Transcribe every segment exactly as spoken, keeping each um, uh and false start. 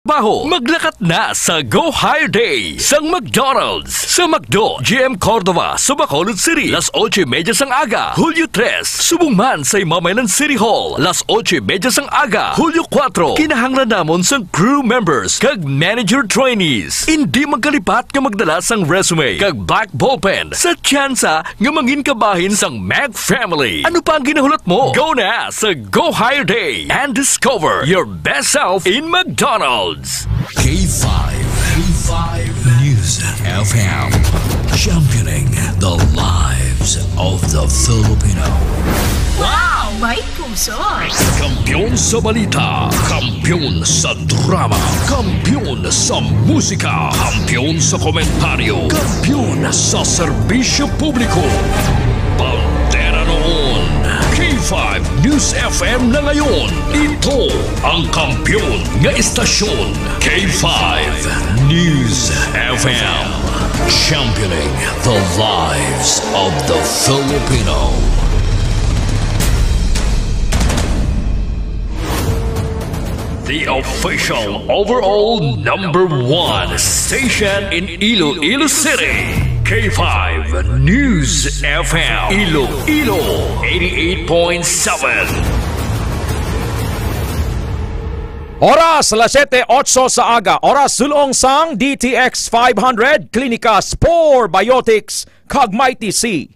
Baho, maglakat na sa Go Higher Day sang McDonald's sa McDo, G M Cordova, sa Bacolod City, las ocho y media sang aga, Hulyo tres. Subong man sa Imamaylan City Hall, las ocho y media sang aga, Hulyo kuwatro. Kinahanglan namon sang crew members kag manager trainees. Indi magkalipat nga magdala sang resume kag black ballpen sa tsansa nga mangin kabahin sang Mac family. Ano pa ang ginahulat mo? Go na sa Go Higher Day and discover your best self in McDonald's. K five, K five News F M, championing the lives of the Filipino. Wow! May puso! Kampiyon sa balita, kampiyon sa drama, kampiyon sa musika, kampiyon sa komentaryo, kampiyon sa serbisyo publiko. Bandera noon, K five News F M na ngayon. Ito ang kampiyon nga istasyon, K five News F M. Championing the lives of the Filipino. The official overall number one station in Iloilo City, K five News F M, Iloilo eighty-eight point seven. Oras, las siyete otso sa aga. Oras, dul-ong sang D T X five hundred, Klinika Spore Biotics, kag Mighty C.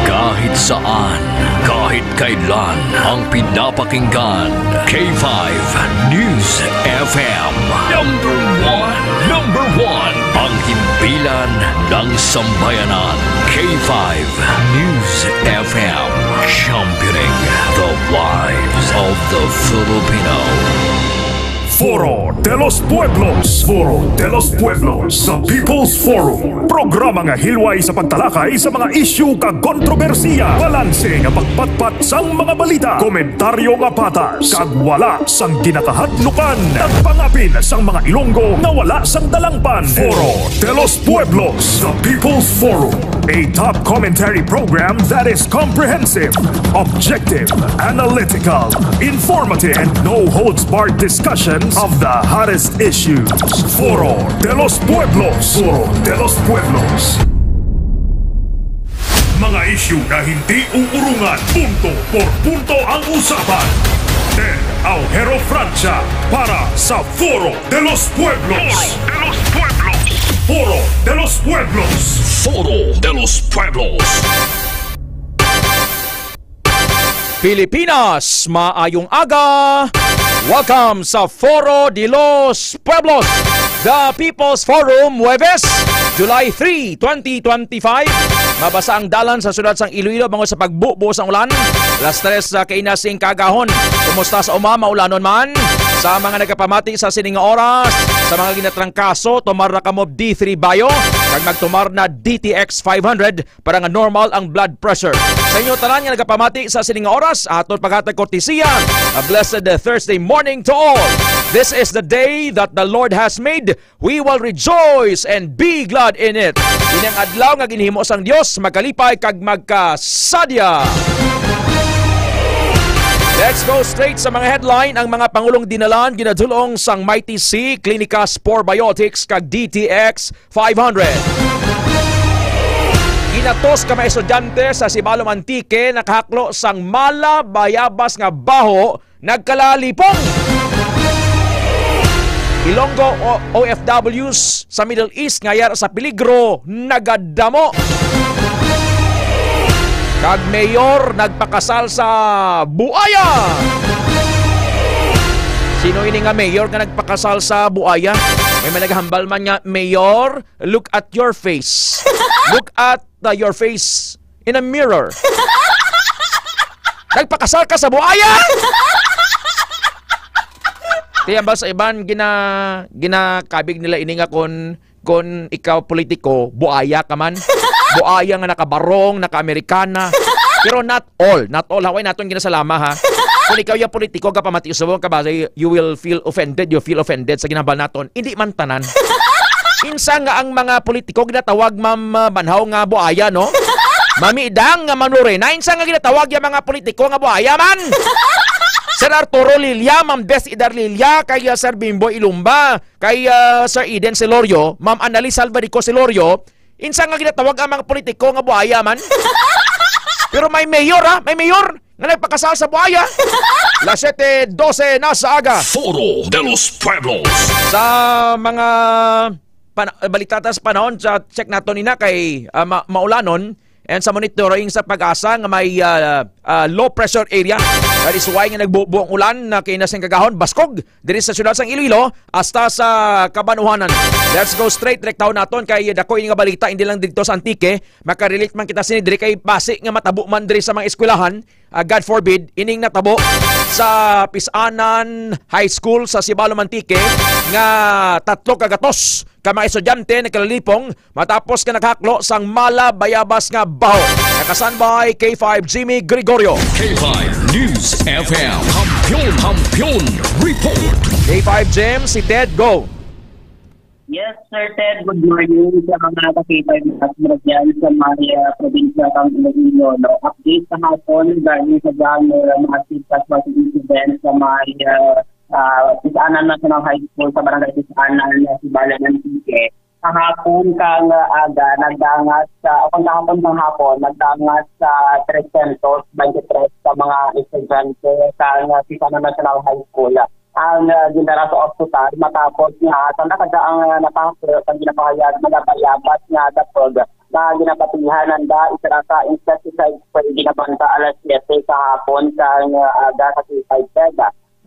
Kahit saan, kahit kailan, ang pinapakinggan, K five News F M. Number one, number one, ang himpilan ng sambayanan, K five News F M, championing the lives of the Filipino. Foro de los Pueblos. Foro de los Pueblos, the People's Forum. Programa nga hilway sa pagtalakay sa mga isyu kag kontrobersiya. Balanse nga pagpatpat sang mga balita, komentaryo nga patas, kag wala sang ginakahadlukan. Nagpangapin sang mga Ilonggo nga wala sang dalangpan. Foro de los Pueblos, the People's Forum. A top commentary program that is comprehensive, objective, analytical, informative, and no holds barred discussions of the hottest issues. Foro de los Pueblos. Foro de los Pueblos. Mga isyu na hindi uurungan, punto por punto ang usapan. Ted Aujero Francia para sa Foro de los Pueblos. Foro de los Pueblos. Foro de los Pueblos. Foro de los Pueblos. Pilipinas, maayong aga. Welcome sa Foro de los Pueblos, the People's Forum, Huwebes, July three, twenty twenty-five. Mabasa ang dalan sa siyudad sang Iloilo bangod sa pagbubo sang ulan. Las tres sa kaina sing kaagahon. Kumusta sa uma? Maulanon man? Sa mga nagapamati sa sining nga oras, sa mga ginatrangkaso, tumar na kamo D three Bio, kag magtumar na D T X five hundred para nga normal ang blood pressure. Sa inyo tanan nga nagapamati sa sining nga oras, aton paghatag kortesiya, a blessed Thursday morning to all. This is the day that the Lord has made. We will rejoice and be glad in it. Ini ang adlaw nga ginhimo sang Dios, magkalipay kag magkasadya. Let's go straight sa mga headline. Ang mga pangulong dinalan ginadulong sang Mighty C, Klinika Spore Biotics, kag D T X five hundred. Ginatos ka mga estudyante sa Sibalom, Antique, nakahaklo sang mala bayabas nga baho, nagkalalipong. Ilonggo O-, O F Ws sa Middle East nga yara sa peligro, nagadamo. Kag mayor nagpakasal sa buaya. Sino ini nga mayor nga nagpakasal sa buaya? May mga naghambal man nga, "Mayor, look at your face. Look at, uh, your face in a mirror." Nagpakasal ka sa buaya? Kaya ba sa iban, gina-, ginakabig nila ini nga kon, kon ikaw politiko, buaya ka man? Buaya nga nakabarong, naka-Amerikana. Pero not all, not all. Haway naton ginasalama, ha? Kung ikaw yung politiko, kapamati subong ka ba, you, you will feel offended, you feel offended sa ginambal naton. Hindi man tanan. Insa nga ang mga politiko ginatawag, Ma'am, uh, Banhaw, nga buaya, no? Mami Dang nga manuri na, insa nga ginatawag yung mga politiko nga buaya man? Sir Arturo Lilia, Ma'am Beth Idar Lilia, kay, ah, Sir Bimbo Ilumba, kay, ah, Sir Eden Celorio, Ma'am Annalise Salvadico Celorio, insa nga ginatawag ang mga politiko nga buaya man? Pero may mayor, ha? May mayor nga nagpakasal sa buaya. Las siete doce na sa aga. Foro de los Pueblos. Sa mga pana-, balita ta sa panahon, sa check nato nina kay, ah, ma-, maulanon, and sa monitoring sa PAGASA nga may, ah, ah, low pressure area. That is why nga nagbubo ang ulan na kay nasing kagahon, baskog diri sa siyudad sang Iloilo hasta sa kabanuhanan. Let's go straight, direktahon naton kay dako ini nga balita, hindi lang dito sa Antique. Makarelate man kita sini diri kay basi nga matabo man diri sa mga eskwelahan, ah, God forbid, ining natabo sa Pisanan High School sa Sibalom, Antique, nga tatlo ka gatos ka mga estudyante nagkalalipong matapos ka naghaklo sang mala bayabas nga baho. Nakasanbay K five Jimmy Gregorio. K five News F M. Kampiyon, Kampiyon Report. K five Jim, si Ted, go. Yes, Sir Ted, good morning sa mga ka-K five natin dyan sa may, ah, probinsya ng Iloilo, no? Update sa hapon, dahil sa dyan, uh, massive casualty incident sa may, ah, ah, Pisanan National High School sa Barangay Pisanan na si Balan Antique. Kahapon kang, ah, aga, nagdangat sa, o kung kahapon kang hapon, nagdangat sa trescientos veintitrés sa mga estudyante sa, ah, Pisanan National High School ang, ah, gindara sa ospital matapos nga sanda kada ang, ah, napahapyo sa ginapahayag nga bayabas nga dapog nga ginapatihan nanda isa ra ka insecticide spray ginabanta alas siyete sa hapon sa, ah, aga sa K five Ted.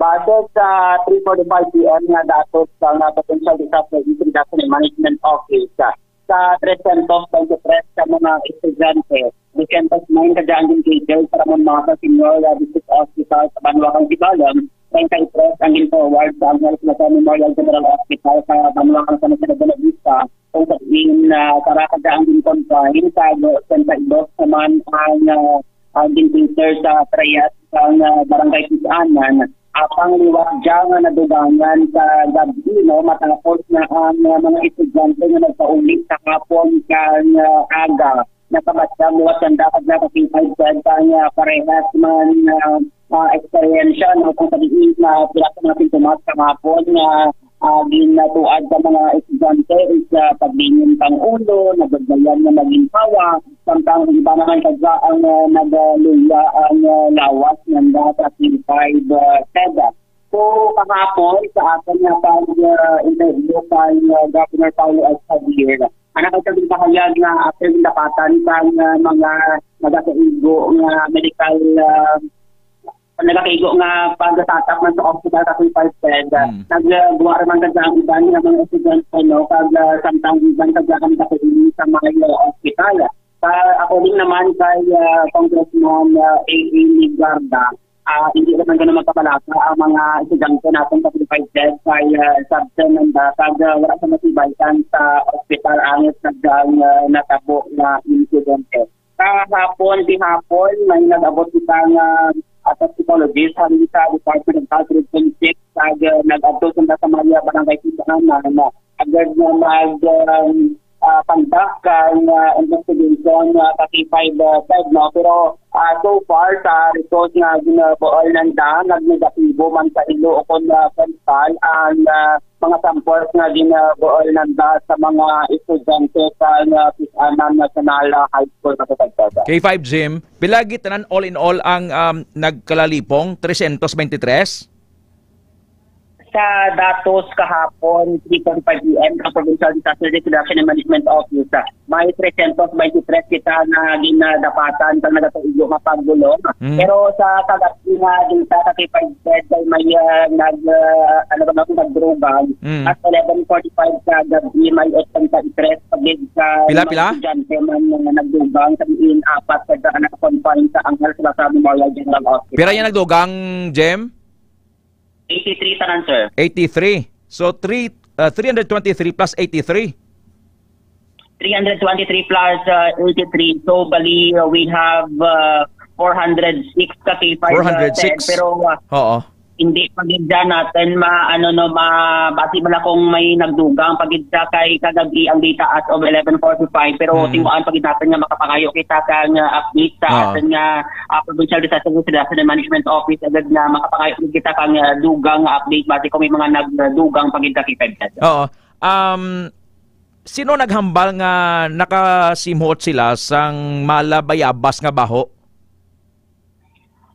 Base sa three forty-five P M nga datos sa nga potential disaster risk reduction and management office, ah, sa trescientos veintitrés ka mga estudyante, dosyentos nine ka dyan din cater sa Ramon Mata Senior, ah, District Hospital sa Banwa kang Sibalom, treinta y tres ang gin-forward sa Angel Salazar Memorial General Hospital sa Banwa kang San Jose de Buenavista, kung sa diin, ah, sara ka dyan din confine sa sesenta y dos naman ang, ah, ang gin-cater sa triad sa, ah, Barangay Pisanan. Apang liwat dyan nga nadugangan sa gabi, no, matapos na ang, ah, mga estudyante nga nagpauli sa hapon kang, ah, aga, nakabatang liwat sanda kag nakakita sa, ah, parehas man, ah, ah, eksperyensya, no, kung sa diin na pila sa mga sintomas kahapon nga, ah, ginatuad sa mga estudyante is, ah, paglingon kang ulo, nabaglayan nga maginhawa, samtang ang iba naman kadya ang, ah, nagaluya ang, ah, lawas nanda sa K five, ah, Ted. So, kahapon, sa aton nga pag, ah, interview kay, ah, Governor Paulo S. Javier, ang nakasabing kahayag nga after gindapatan sang, ah, mga nagakaigo nga medical, ah, nagakaigo nga pagtatap man sa ospital sa K five Ted, ah, Mm. nagbuwar man kadya ang iban nga mga estudyante, no, kag, ah, samtang iban kadya ang nakauli sa mga ospital. Sa, according naman kay, ah, Congressman, ah, A A Legarda, ah, hindi naman gano'n magkabalaka ang mga estudyante natin sa K five Ted kay, ah, substance and, ah, kag, ah, wala sa masibaytan sa ospital ang nagdang, ah, natabo nga insidente. Kahapon, gihapon, may nag-abot kita nga, ah, toxicologist halin sa Department of Health Region six, kag, ah, nag-adto sila sa mga barangay sa Anay, agad nga mag, um, ah, conduct kang, ah, investigation, ah, sa K five, ah, Ted, no? Pero, ah, so far, sa report nga ginabuol nanda, nag-negatibo man sa ilo o kon, ah, frontal ang, ah, mga samples nga ginabuol nanda sa mga estudyante sa, ah, Pisanan National, ah, High School, Kapitagtada. K five Jim, pila gid tanan all in all ang, um, nagkalalipong? Trescientos veintitrés? Sa datos kahapon, three forty-five P M, sa Provincial Disaster Risk Reduction and Management Office, ah, may trescientos veintitrés kita na ginadapatan sa nagatuyo nga pagbulong. Mm. Pero sa kagabi nga data sa K five Ted, may, ah, nag, ah, ano ba, nagdrugang Mm. at eleven forty-five sa gabi, may eighty-three pagid sa Pila, mga pila? estudyante man nga nagdugang sa diin apat sa daan nakakonfine sa Angel Salazar Memorial General Hospital. Pira yung nagdugang, Jem? Eighty-three tanan, sir. Eighty-three. So, three, uh, three hundred twenty-three plus eighty-three. Three hundred twenty-three plus, uh, eighty-three. So, bali, uh, we have, uh, four hundred six ka K five, uh, Four hundred six. Pero, uh, Oo. Hindi pa gid dyan natin ma-, ano, no, ma-, basi man akong may nagdugang pa gid siya kay kagabi ang data as of eleven forty-five, pero Mm. tiwaan pa gid natin nga makapangayo kita kang, uh, update sa Oo. atin nga, uh, Provincial Disaster Risk Reduction and Management Office agad nga makapangayo gid kita kang, uh, dugang nga update basi kung may mga nagdugang pa gid sa K five. Oo. Um, sino naghambal nga nakasimhot sila sang malabayabas nga baho?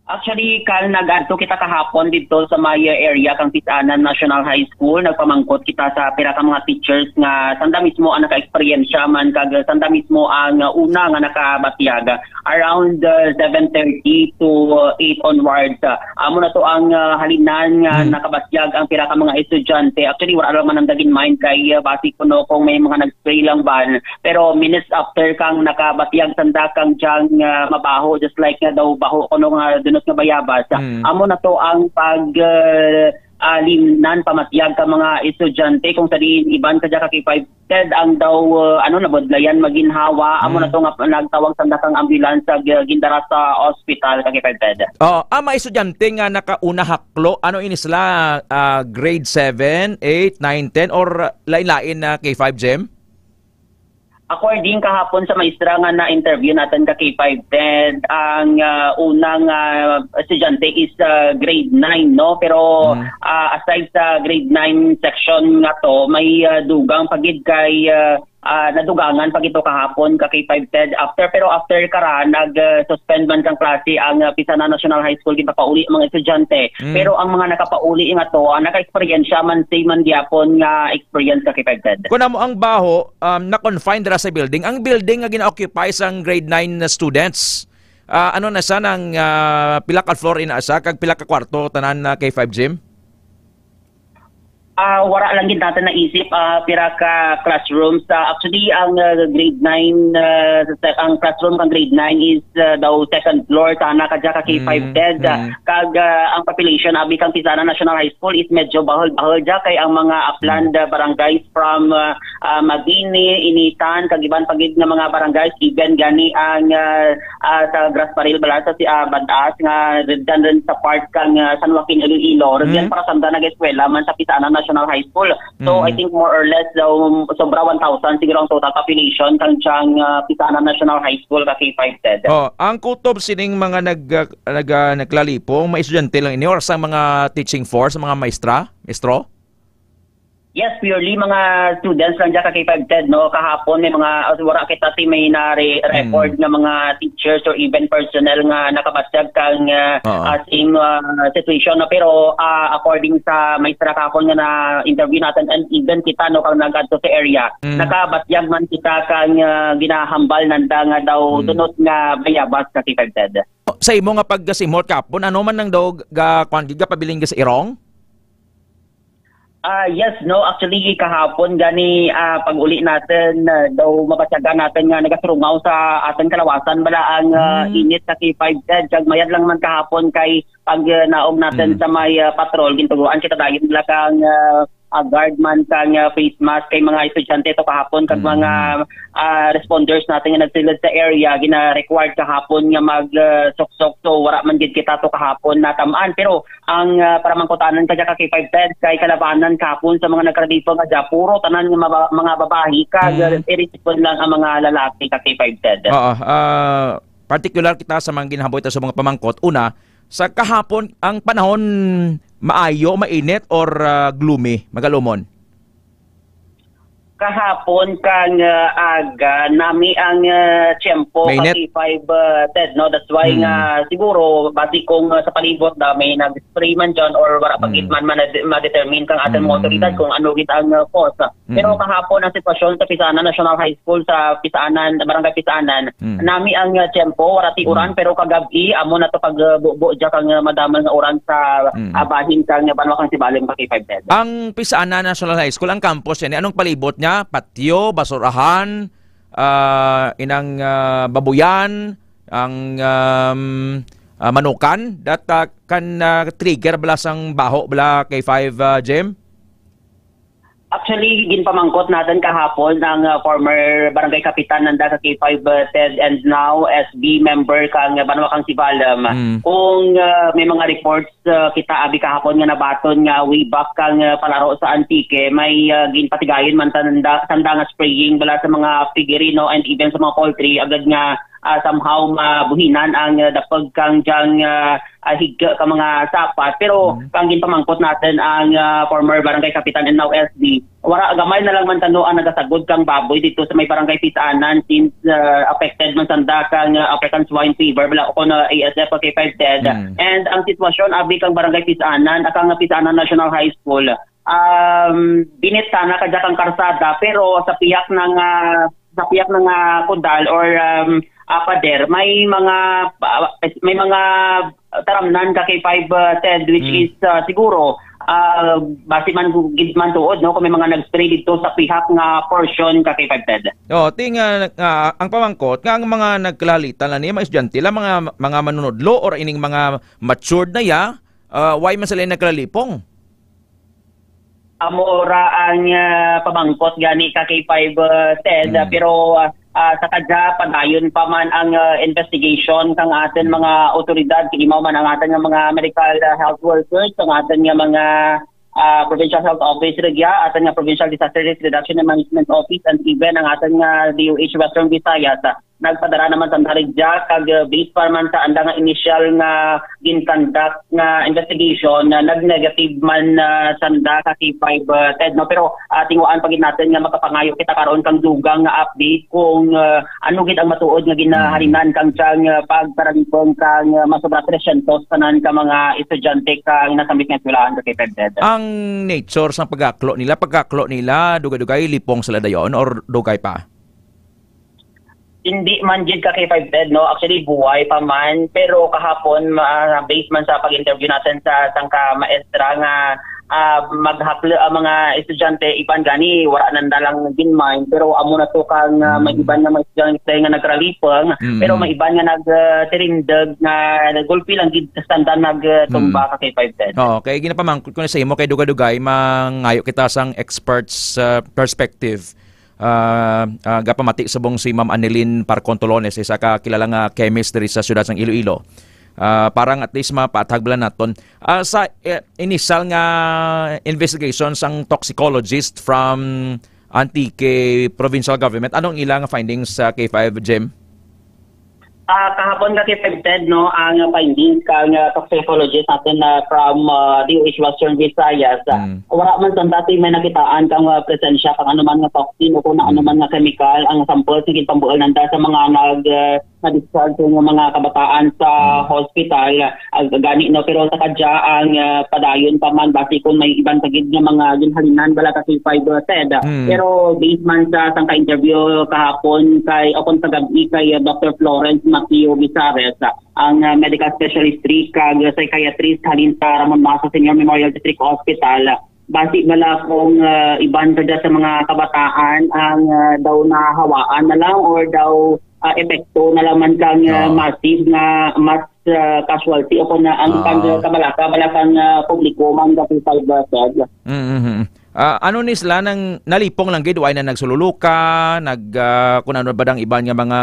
Actually, Kal, nag-adto kita kahapon dito sa may area kang Pisanan National High School. Nagpamangkot kita sa pira ka mga teachers nga sanda mismo ang naka-eksperyensya man kag sanda mismo ang una nga nakabatyag around uh, seven thirty to uh, eight onwards. Uh, amo na to ang uh, halinan nga Mm. nakabatyag ang pira ka mga estudyante. Actually, wala lang man ang dagin mind kay uh, basi kuno kung may mga nag-spray lang ban. Pero minutes after kang nakabatyag sanda kang dyang uh, mabaho, just like nga daw baho kuno nga dunot nga bayabas. Mm. Amo na to ang pag uh, uh, limnan pamatyag ka mga estudyante kung sa diin iban ka dya ka K five Ted ang daw uh, ano nabudlayan maginhawa. Amo na Mm. to nga nagtawag sanda kang ambulance sa uh, gindara sa ospital ka K five Ted. Oh, ang mga estudyante nga nakauna haklo, ano ini sila? Ah, grade seven, eight, nine, ten, or lain-lain na K five, Jem? According kahapon sa maestra nga na-interview natin ka K five Ted, ang ah, unang ah, estudyante is ah, grade nine, no? Pero Mm. ah, aside sa grade nine section nga to, may ah, dugang pa gid kay ah, ah, nadugangan pa gid to kahapon ka K five Ted. After, pero after kara, nag ah, suspend man kang klase ang ah, Pisanan National High School, ginapauli ang mga estudyante. Mm. Pero ang mga nakapauli nga to, ang naka-eksperyensya man, same man gyapon nga experience ka K five Ted. Kung amo ang baho, um, na-confine dira sa building. Ang building nga gina-occupy sang grade nine na students, ah, ano na siya, nang, ah, pila ka floor ina siya, kag pila ka kwarto tanan na K five Jem? Ah, wala lang gid natin naisip ah, pira ka classrooms. Ah, actually, ang ah, grade nine, ah, sa- ang classroom kang grade nine is ah, daw second floor, sana ka dya ka K five Mm, Ted. Ah, mm. Kag ah, ang population abi kang Pisanan National High School is medyo bahol-bahol dya kay ang mga upland ah, barangays from ah, ah, Mabini, Initan, kag iban pa gid nga mga barangays, even gani ang ah, ah, sa Grasparil bala sa si ah, Badaas nga dyan rin sa part kang ah, San Joaquin, Iloilo. Rin Mm. yan para sanda nag-eskwela man sa Pisanan National High School. So, Mm. I think more or less, um, sobra one thousand siguro ang total population kang dyang ah, Pisanan National High School ka K five Ted. Oh, ang kutob sining mga nag, ah, nag, ah, naglalipong, mga estudyante lang ini or sa mga teaching force, mga maestra, maestro? Yes, purely mga students lang dyan ka K five Ted, no? Kahapon may mga, ah, wala kita ti may na-record Mm. nga mga teachers or even personnel nga nakabatyag kang ah, Oo. ah, same ah, situation, no? Pero ah, according sa maestra kahapon nga na-interview natin and even kita, no, kang nag-adto sa area, Mm. nakabatyag man kita kang ah, ginahambal nanda nga daw Mm. dunot nga bayabas ka K five Ted. Sa imo nga pagkasimhot kahapon, ano man nang daw ga, kwan, gid, gapabilin ka sa irong? Ah, yes, no. Actually, kahapon gani ah, pag-uli natin, ah, daw mabatyagan natin nga nagasurungaw sa ating kalawasan bala ang ah, Hmm. init sa K five Ted. Kag mayad lang man kahapon kay pag ah, naog natin Hmm. sa may ah, patrol, gintuguan kita dayon bala kang ah, ah, guard man kang ah, face mask kay mga estudyante to kahapon kag Hmm. mga ah, responders natin nga nagsilid sa area, gina-required kahapon nga mag ah, suksok. So wala man gid kita to kahapon natamaan. Pero ang ah, para mangkutanan ka dyan ka K five Ted, kay kalabanan kahapon sa mga nagkaralipo nga dyan, puro tanan nga maba-, mga babae ka, Mm. irresistible lang ang mga lalaki ka K five Ted. Oo, ah, particular kita sa mga ginahaboy ta sa mga pamangkot. Una, sa kahapon, ang panahon maayo, mainit, or ah, gloomy, magalumon? Kahapon kang ah, aga, nami ang ah, tiyempo Mainit? ka K five, ah, Ted, no? That's why Hmm. nga siguro basi kung ah, sa palibot na may nag-spray man dyan or wala pa Hmm. gid man man ma-determine kang ating mga Hmm. otoridad kung ano gid ang ah, cause. Pero Hmm. kahapon ang sitwasyon sa Pisanan National High School sa Pisanan, Barangay Pisanan, Hmm. nami ang ah, tiyempo, wala ti uran, Hmm. pero kagabi amo na to pag ah, bubo dyan kang ah, madamol nga uran sa Hmm. ah, bahin kang ah, banwa kang Sibalom ka K five Ted. Ang Pisanan National High School, ang campus yan, anong palibot niya? Patio, basurahan, ah, inang ah, babuyan, ang um, ah, manukan, that ah, kan ah, trigger bala sang baho bala K five, ah, Jem? Actually, ginpamangkot natin kahapon ang, ah, former barangay kapitan nanda ka K five, ah, Ted, and now S B member kang, ah, Banwa kang Sibalom. Mm. Kung, ah, may mga reports, ah, kita abi kahapon nga nabaton nga way back kang, ah, palaro sa Antique, may, ah, ginpatigayon man sanda, sanda nga spraying bala sa mga piggery, no, and even sa mga poultry, agad nga, ah, somehow mabuhinan ang, ah, dapag kang dyang, ah, ah, higda ka mga sapat. Pero Mm. kang ginpamangkot natin ang, ah, former barangay kapitan and now S B, wala, gamay na lang man tano ang nagasagod kang baboy dito sa may barangay Pisanan since, ah, affected man sanda kang, ah, African swine fever, bala ko na A S F o K five Ted. Mm. And ang sitwasyon, abi kang barangay Pisanan, akang Pisanan National High School, um, binit sana kadya kang karsada, pero sa piyak ng, ah, sa piyak ng, ah, kudal or, um, ah, pader, may mga, ah, may mga taramnan ka K five, ah, Ted, which Mm. is, ah, siguro, ah, basi man gu-, gid man tuod, no, kung may mga nag-spray dito sa pihak nga portion ka K five Ted. Oh, ti nga, nga ang pamangkot nga ang mga nagkalalitan na niya, mga estudyante la, mga, mga manunudlo or ining mga matured na ya, ah, why man sila nagkalalipong? Amo ra ang, ah, pamangkot gani ka K five, ah, Ted, ah, Mm. pero, ah, ah, sa kadya, padayon pa man ang, ah, investigation kang atin Mm. mga otoridad, kag imaw man ang atin nga mga medical, ah, health workers, ang atin nga mga, ah, provincial health office rugya, atin nga provincial disaster risk reduction and management office, and even ang atin nga D O H Western Visayas, ah, nagpadala naman sa Marigya, kag, uh, based pa man sa anda nga initial nga gin-conduct nga investigation, na nag-negative man, uh, sanda sa C five, uh, Ted, no? Pero, uh, tinguhaan pa gid natin nga makapangayo kita karon kang dugang nga update kung, uh, ano gid ang matuod nga ginahalinan kang siyang, uh, pagparalipong kang, uh, masobra tresyentos tanan ka mga estudyante kang nasambit nga eskwelahan sa C five, Ted. Ang nature sang pagkaklo nila, pagkaklo nila, dugay-dugay, lipong sila dayon or dugay pa? Hindi man gid ka K five Ted, no? Actually, buhay pa man. Pero kahapon, ma-, based man sa pag-interview natin sa sangka maestra nga, ah, maghaplo ang mga estudyante, iban gani, wala nanda lang gin-mind. Pero amo na to kang, ah, may Mm. iban nga mga estudyante nga nagralipong, Mm. pero may iban nga nag, ah, tirindog nga gulpi lang gid sa sanda nagtumba Mm. ka K five Ted. Oo, kay ginapamangkot ko na sa imo kay dugay-dugay, mangayo kita sang experts, ah, perspective. Ah, ah, gapamati subong si Ma'am Annelyn Parcon Tolones, isa ka kilala nga chemist diri sa siyudad sang Iloilo. Ah, para nga at least mapaathag bala naton. Ah, sa, eh, initial nga investigation sang toxicologist from Antique Provincial Government, anong ila nga findings sa K five, Jim? Ah, kahapon ka K five Ted, no, ang findings kang, ah, toxicologist natin na from, ah, D O H Western Visayas, ah, Mm. wala man sa dati may nakitaan kang, ah, presensya kang anuman nga toxin o kung ano Mm. man nga chemical ang sample sa ginpambuol nanda sa mga nag, ah, na-discharge nga mga kabataan sa Mm. hospital, ah, gani, no, pero sa kadya ang, ah, padayon pa man basi kung may iban pa gid nga mga ginhalinan bala ka K five Ted. Mm. Pero based man sa sangka interview kahapon kay, o kung sa gab-i kay, ah, Doctor Florence Mateo Bizares, ah, ang, ah, medical specialist three kag psychiatrist halin sa Ramon Masa Senior Memorial District Hospital, ah, basi bala kung, ah, iban pa dyan sa mga kabataan ang, ah, daw nahawaan na lang or daw, ah, epekto na lang man kang, ah, Oo. massive nga mass, ah, casualty o kung na ang Oo. pag-, kabalaka bala kang, ah, publiko man ka K five Ted. Mm-hmm. Ah, ano ni sila nang nalipong lang gid, way na nagsululuka, nag, ah, kung ano ba dang iban nga mga,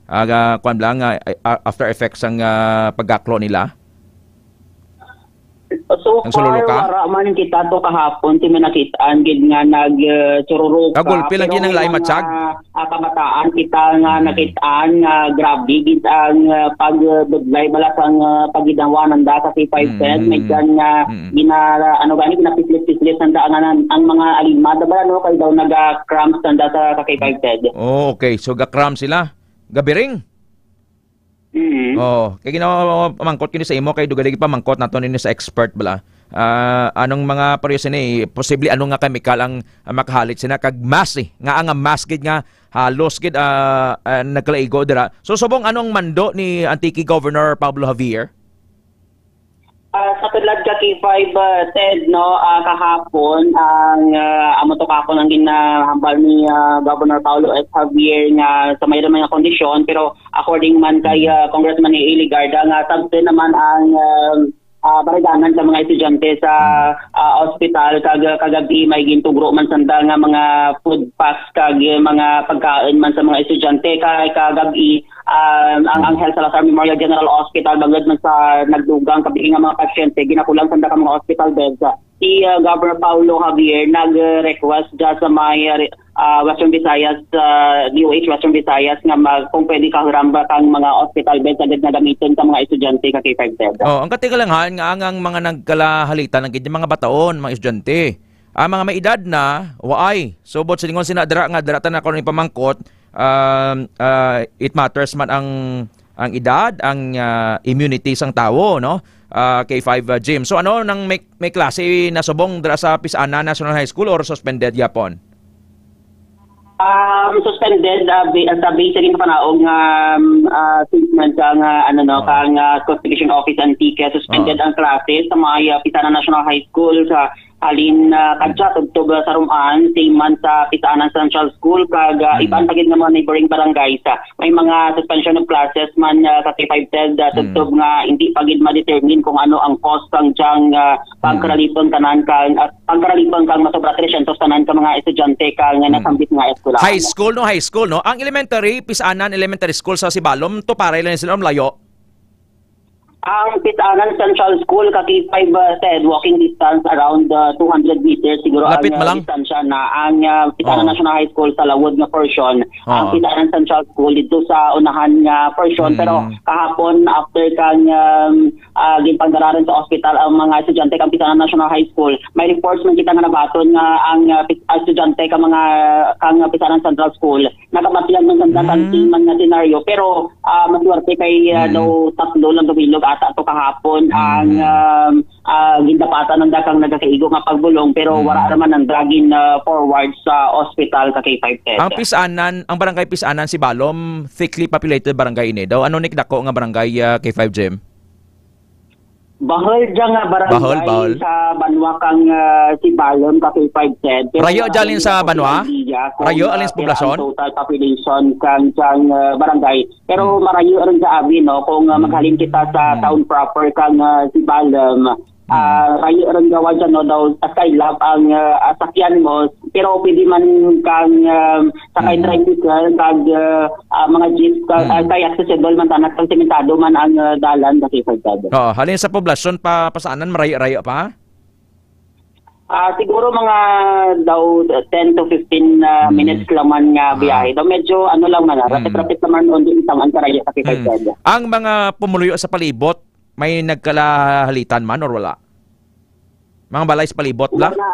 ah, ga-, kuwan lang, ah, ah, after effects ang, ah, pagkaklo nila? So Nagsululuka? Far, wala man kita to kahapon, ti may nakitaan gid nga nag, ah, sururuka. Ah, gulpi lagi Pero ng may lain mga, matsag? ah, kamataan kita nga Mm. nakitaan nga grabe gid ang, ah, pagdudlay bala sang, ah, pagidangwanan da sa K five Ted. Mm. May dyan nga Mm. gina-, ano gani, ginapislit-pislit nanda ang, ang, ang mga alimad, diba, no? Kay daw naga-cramps nanda sa, sa K five Ted. Oh, okay. So, ga-cramp sila? Gabiring? Mm. Oh, kay ginapamangkot ko ni sa imo, kay dugay lagi pamangkot nato ni sa expert bala. Ah, anong mga pareho sini, posible ano nga chemical ang, ang makahalit sina kag mass eh, nga ang mass gid nga halos gid, ah, ah, nagkalaigo dira. So, subong ano ang mando ni Antique Governor Pablo Javier? Ah, sa tulad ka K five, ah, Ted, no, ah, kahapon, ang, ah, amo to kahapon ang ginahambal ni, ah, Governor Paulo S. Javier nga sa mayroon mga kondisyon, pero according man kay, ah, Congressman A A Legarda nga sabse naman ang, ah, ah, baridanan sa mga estudyante sa, ah, ospital. Kag, ah, kagab-i may gintugro man sanda nga mga food packs kag, eh, mga pagkaon man sa mga estudyante. Kay kagab-i, ah, ang Angel Salazar Memorial General Hospital, bangod man sa nagdugang kabihi nga mga pasyente, ginakulang sanda ka mga hospital beds. Si, ah, Governor Paulo Javier nag-request dyan sa may, ah, Western Visayas, ah, D O H Western Visayas nga mag-, kung pwede kahuram ba kang mga hospital beds agad nga gamiton sa mga estudyante ka K five ten. Oh, ang katigalanhan nga ang, ang mga nagkalahalitan ang gid mga bataon, mga estudyante. Ang mga may edad na, waay. So, buot silingon sina dira nga dira ta na karon ipamangkot, um, ah, it matters man ang, ang edad, ang, ah, immunity sang tawo, no? Ah, K five, ah, Jim. So, ano nang may, may klase na subong dira sa Pisana National High School or suspended yapon? Um, suspended, ah, bi-, sa base sa ginpanaog nga, um, ah, statement sa nga, ano, no, Oo. kang, ah, Constitution Office Antique, suspended Oo. ang klase sa mga, ah, Pisana National High School sa halin, ah, kadya tubtob, ah, sa Roman, same man sa Pisana Central School, kag, ah, Mm. iban pa gid nga mga neighboring barangays, ah, may mga suspension of classes man, ah, sa K five ten, ah, Mm. tubtob nga hindi pa gid ma-determine kung ano ang cause sang dyang, ah, Mm. pagkaralipon tanan kang, ah, pagkaralipon kang masobra tresyentos tanan ka mga estudyante ka nga Mm. nasambit nga eskwelahan. High school, no? High school, no? Ang elementary, Pisanan Elementary School sa Sibalom, to pareho lang sila, malayo? Ang Pisanan Central School, ka K five, uh, said, walking distance around, uh, two hundred meters, siguro Lapit ang, uh, man lang. distansya na ang, uh, Pisanan Oo. National High School sa lawod nga portion. Ang Oo. Pisanan Central School dito sa unahan nga portion. Mm. Pero kahapon, after kang, um, ah, ginpangdalaran sa ospital ang mga estudyante kang Pisanan National High School, may reports man kita nga nabaton nga ang, ah, pis-, ah, estudyante ka mga, kang Pisanan Central School, nakabatian man sanda kang Mm. same man nga senaryo, pero, ah, maswerte kay, ah, Mm. daw tatlo lang ka bilog ata to kahapon Mm. ang, um, ah, gindapatan nanda kang nagakaigo nga pagbulong, pero Mm. wala ra man nanda gin, ah, forward sa ospital ka K five ten. Ang Pisanan, ang barangay Pisanan, Sibalom, thickly populated barangay ini. Daw, ano ni kadako nga barangay, ah, K five Jim? Bahol dyan nga barangay Bahol, bahol. sa banwa kang, ah, Sibalom, ka K five ten. Pero Rayo wala dyan lang sa nila banwa? idea kung, Rayo, ah, alin sa pera ang poblasyon? total population kang, kang, ah, barangay. Pero Hmm. marayo rin sa abi, no, kung, ah, Hmm. maghalin kita sa Hmm. town proper kang, ah, Sibalom, Hmm. ah, rayo rin gawa dyan, no, daw, ah, Skylab ang, ah, ah, sakyan mo. Pero pwede man kang, ah, sakay Hmm. tricycle, kag, ah, ah, mga jeep, ka-, Mm. ah, kay accessible man tanan, kag sementado man ang, ah, dalan, nakikagkada. Oo, halin sa poblasyon pa, Pisanan, marayo-rayo pa? Ah, siguro mga daw ten to fifteen, ah, Mm. minutes lang man nga Ah. biyahe. Daw medyo ano lang man, ah, Mm. rapid-rapid lang man, hindi isang ang karaya sa Mm. kikagkada. Ang mga pumuluyo sa palibot, may nagkalahalitan man or wala? Mga balay sa palibot la? Wala.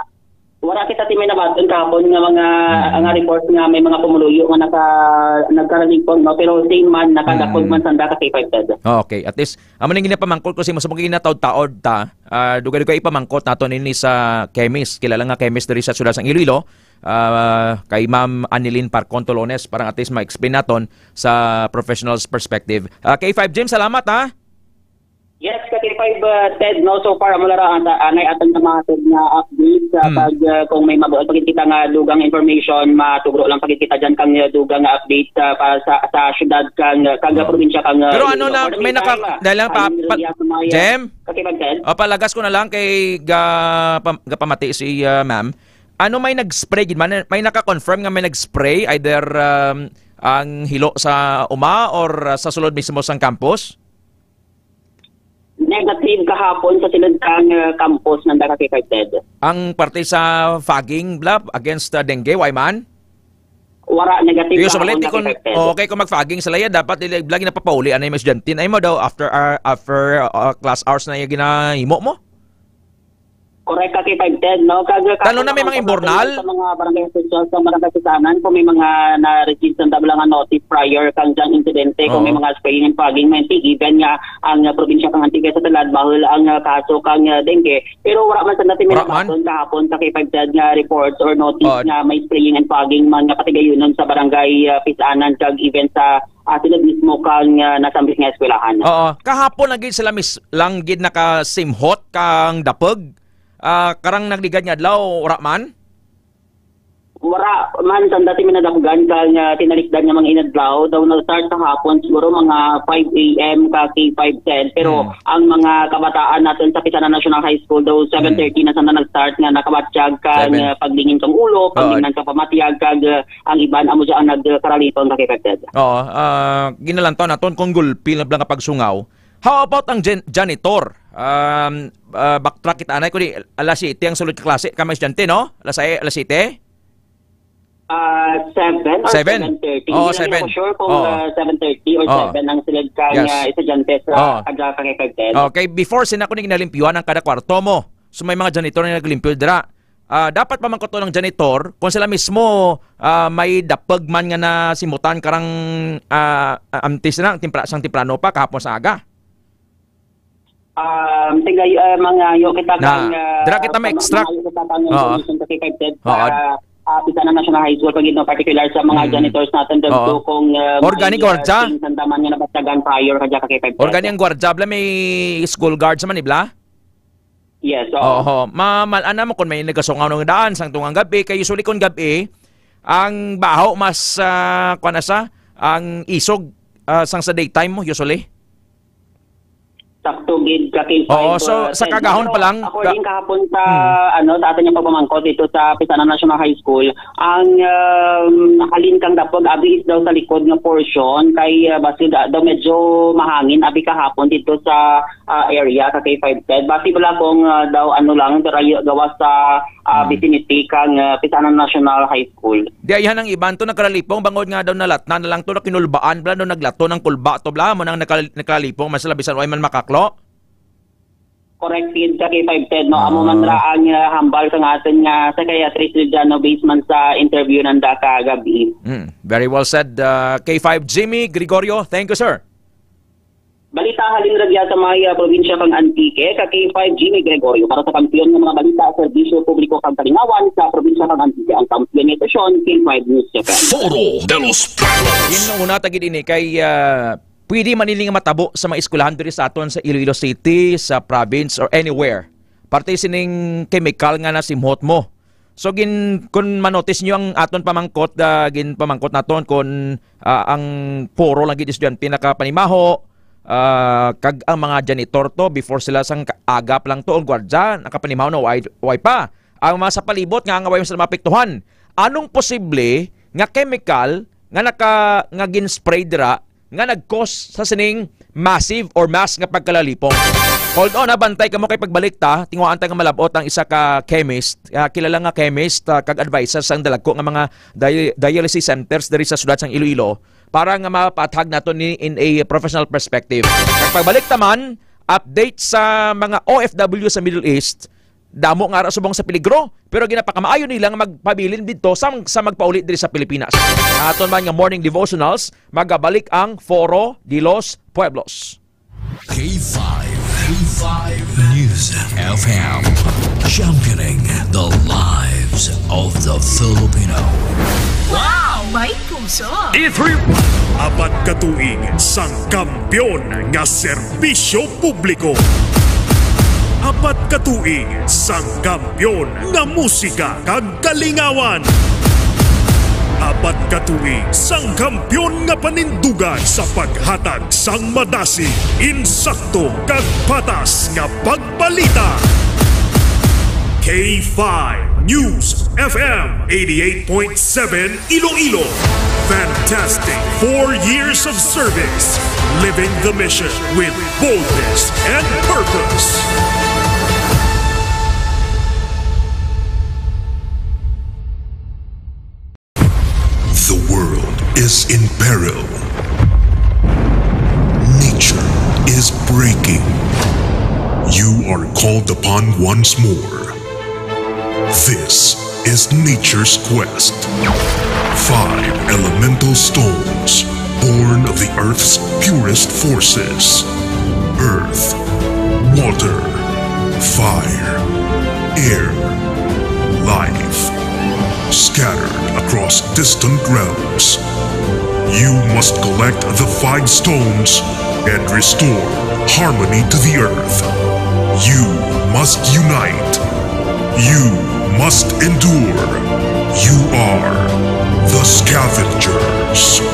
Wala kita ti may nabaton kahapon nga mga, Mm. nga report nga may mga pumuluyo nga naka-, nagkaralipon, no? Pero same man, nakadakog Mm. man sanda ka K five ten. Oh, okay. At least, amo ning ginapamangkot ko sa imo, sa mga ginataod-taod ta, ah, dugay-dugay ipamangkot nato nini sa chemist. Kilala nga chemist diri sa siyudad sang Iloilo, ah, kay Ma'am Anilyn Parcon Tolones, para at least ma-explain naton sa professional's perspective. Ah, K five Jim, salamat, ha? Yes, ka K five, uh, Ted, no? So far, amo lang ra ang, anay aton nga mga, Ted, nga update, uh, Mm. pag, uh, kung may mabuot pa gid kita nga dugang information, matugro lang pa gid kita dyan kang, uh, dugang nga update, uh, pa sa, sa syudad kang, uh, kang Oo. probinsya kang, uh, Pero ano Iloilo. lang, For the may naka-, meantime, uh, dahil lang pa, I'm pa, Ria Sumaya. Jem? Ka K five, Ted? O, palagas ko na lang kay ga-, pam-, gapamati si, uh, ma'am. Ano, may nag-spray gid man? May naka-confirm nga may nag-spray either, um, ang hilo sa uma or, uh, sa sulod mismo sang campus? Negative kahapon sa sulod kang, uh, campus nanda ka affected. Ang parte sa fogging, bla, against, uh, dengue, way man? Wala, negative Yung sa kahapon balete, kung, affected. Okay, kung mag-fogging sila, ya, dapat dili, lagi napapauli, ano yung estudyante, ay mo daw, after, uh, after, uh, class hours na yung ginahimo mo? Correct ka, K five ten, no? Kag, Lalo na may mga imbornal? Sa mga barangay officials, sa barangay Pisanan, kung may mga na-receive sa tabla nga notice prior kang dyang insidente, kung may Oo. mga spraying and fogging, may even nga ang, uh, probinsya kang Antique sa Talad, bahul ang, uh, kaso kang, uh, dengue. Pero wala man sa natin may Wala man? nabaton kahapon sa K five ten nga reports or notice Oo. nga may spraying and fogging man nga patigayunon sa barangay, uh, Pisanan, kag even sa ah, sila mismo kang, ah, nasambit nga eskwelahan. Oo. Kahapon lagi sila mis-, lang gid nakasimhot kang dapog. Ah, karang nagligad nga adlaw, wala man? Wala man, sanda ti minadapgan kang, ah, tinalikdan nga mga inadlaw. Daw nag-start kahapon siguro mga five a m ka K five ten. Pero Hmm. ang mga kabataan naton sa Pisana National High School daw seven thirty na sanda nag-start nga nakabatyag kang, Seven. ah, paglingin kang ulo, Oo. paglingnan kang pamatyag, kag, ah, ang iban amo dyan ang nagkaralipong ka K five ten. Oo, ah, ginalantaw naton kung gulpi lang nga pagsungaw. How about ang jan-, janitor? Um, ah, backtrack kita, anay, kundi alas siyete ang sulod ka klase, ka mga estudyante, no? Alas sais, alas siyete? Ah, seven or Seven? seven thirty. Oo, Hindi lang seven. ako sure kung, Oo. ah, seven thirty or Oo. seven ang sulod ka Yes. nga estudyante sa Oo. kada ka K five ten. Okay, before sina ko naglinalimpyuhan ang kada kwarto mo. So may mga janitor na naglimpyo dira. Ah, dapat pamangkuton ng janitor kung sila mismo, ah, may dapag man nga nasimutan karang, ah, ah, amtis na, tempra-, sang temprano pa, kahapon sa aga. Um, tingay, ah, mangayo kita Na, kang, ah, dira kita may pang-, extract. mangayo kita kang Oo. information sa K five ten Oo. para, ah, kita na National High School, pag in particular sa mga Mm. janitors natin, dito Oo. kung, ah, Organic may, ah, gwardiya? things and taman nga nabatyagan prior ka dyan ka K five ten. Organic ang gwardiya, bla, may school guards man, ibla? Yes, oo. Oho. Ma-, mal-, ano mo kung may nagasungaw ng daan sang tungang gabi, kay usually kung gabi, ang baho mas, ah, kuwan na sa, ang isog, ah, sang sa daytime mo, usually. Sakto gid ka, K five, Oo, so, uh, sa Ted. Kagahon Pero pa lang, according ga- kahapon sa, Hmm. ano, sa aton yung pagpamangkot dito sa Pisana National High School, ang, um, halin kang dapog, abi is daw sa likod nga portion, kay, uh, basi da-, daw medyo mahangin, abi kahapon dito sa, uh, area, sa K five Ted. Basi wala kung, uh, daw, ano lang, darayo gawas sa, ah, Hmm. vicinity kang, ah, Pisanan National High School. Di ayhan ang iban to nagkaralipong bangod nga daw nalatna na lang to, nakinulbaan bala daw naglato ng kulba to bala mo nang nakal-, nakalipong man sila bisan way man makaklo. Correct, Sid, sa K five Ted, no? Amo man Ah. ra ang, ah, hambal sa nga aton nga psychiatrist, Luciano, based man sa interview nanda kagabi. Mm, very well said, ah, K five Jimmy Gregorio. Thank you, sir. Balita halin ragya sa may, ah, probinsya kang Antique, ka K five Jimmy Gregorio para sa kampiyon nga mga balita, serbisyo publiko kag kalingawan sa probinsya kang Antique. Ang kampiyon nga istasyon, K five News F M. Foro de los Pueblos. Yun ang una, tagid ini kay, ah, pwede man ini nga matabo sa mga eskwelahan diri sa aton sa Iloilo City, sa province, or anywhere. Parte sining chemical nga nasimhot mo. So, gin-, kun manotis nyo ang aton pamangkot, ah, ginpamangkot naton kun, ah, ang puro lang gid estudyante nakapanimaho, ah, kag ang mga janitor to, before sila sang ka-, agap lang to, ang gwardya, nakapanimaho na way, way pa. Ang mga sa palibot nga, nga way sila maapektuhan. Anong posible nga chemical nga naka-, nga gin-spray dira nga nag-cause sa sining massive or mass nga pagkalalipong. Hold on, ha, bantay kamo kay pagbalik ta, tinguhaan ta nga malabot ang isa ka chemist, ah, kilala nga chemist, ah, kag advisor sang dalagko nga mga dia-, dialysis centers diri sa siyudad sang Iloilo para nga mapaathag nato ni in a professional perspective. Kag pagbalik ta man, update sa mga O F W sa Middle East, damo nga ara subong sa peligro, pero ginapakamaayo nila nga magpabilin didto sa, sa magpauli diri sa Pilipinas. Aton man nga morning devotionals, magabalik ang Foro de los Pueblos. K five, K five News F M, championing the lives of the Filipino. Wow! May puso! Apat ka tuig sang kampiyon nga serbisyo publiko. Apat ka tuig sang kampiyon nga musika kag kalingawan. Apat ka tuig sang kampiyon nga panindugan sa paghatag sang madasig, insakto kag patas nga pagbalita. K five News F M eighty-eight point seven Iloilo. Fantastic four years of service. Living the mission with boldness and purpose. The world is in peril. Nature is breaking. You are called upon once more. This is nature's quest. Five elemental stones, born of the earth's purest forces. Earth, water, fire, air, life. Scattered across distant realms. You must collect the five stones and restore harmony to the earth. You must unite. You must endure. You are the Scavengers.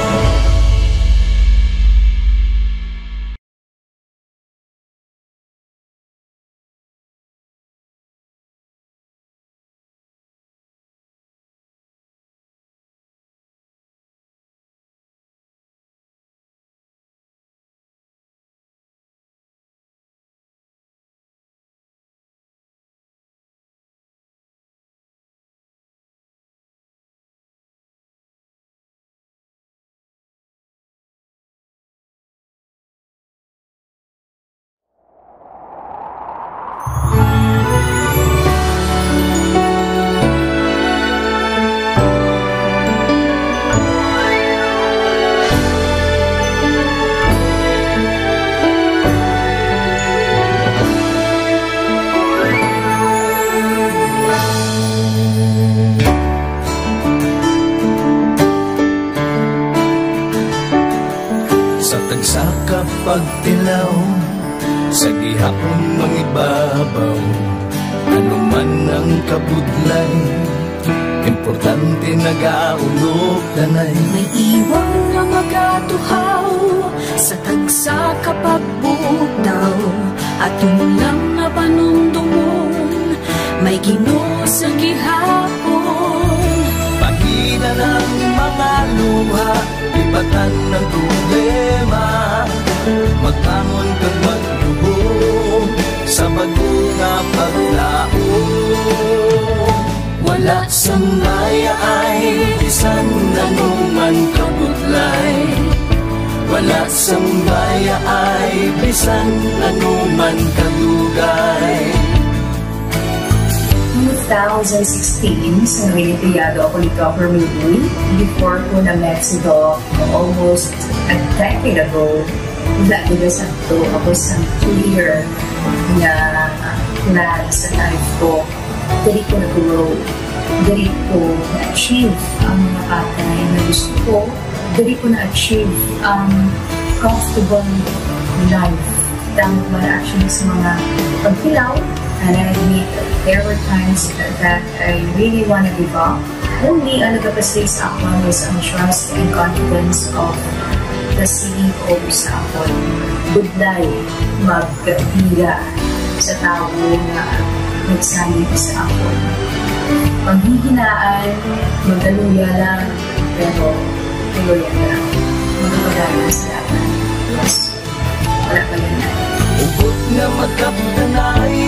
Sa tagsa ka pagtilaw, sa gihapon mangibabaw, ano man ang kabudlay, importante nagaulog danay. May iwang nga magatuhaw sa tagsa ka pagbugtaw, aton lang nga panumdomon, may Ginoo sa gihapon. Pahina ng mga luha, ibatan ang problema, magbangon kag magluhod sa bag-o nga paglaom. Wala sang mayaay bisan ano man kabudlay. Wala sang mayaay bisan ano man kadugay. Two thousand sixteen, sa Winipiyado ako ni Doctor Miguel. Before ko na-met si Doc, almost a decade ago, wala ko na sakto. Ako sang clear nga plan sa life ko. Diri ko na-grow. Diri ko na-achieve ang mga bagay na gusto ko. Diri ko na-achieve ang comfortable life. Tama man actually sa mga pagtilaw, and I admit there were times that I really wanna give up. Only ang nagapastig sa akon was ang trust and confidence of the C E O sa akon. Budlay magkapila sa tawo nga nagsalig sa akon. Panghihinaan, magaluya lang, pero tuloy lang. Magpapadayon sa lahat. Yes. Wala pa yan. Hugot nga magkapdanay,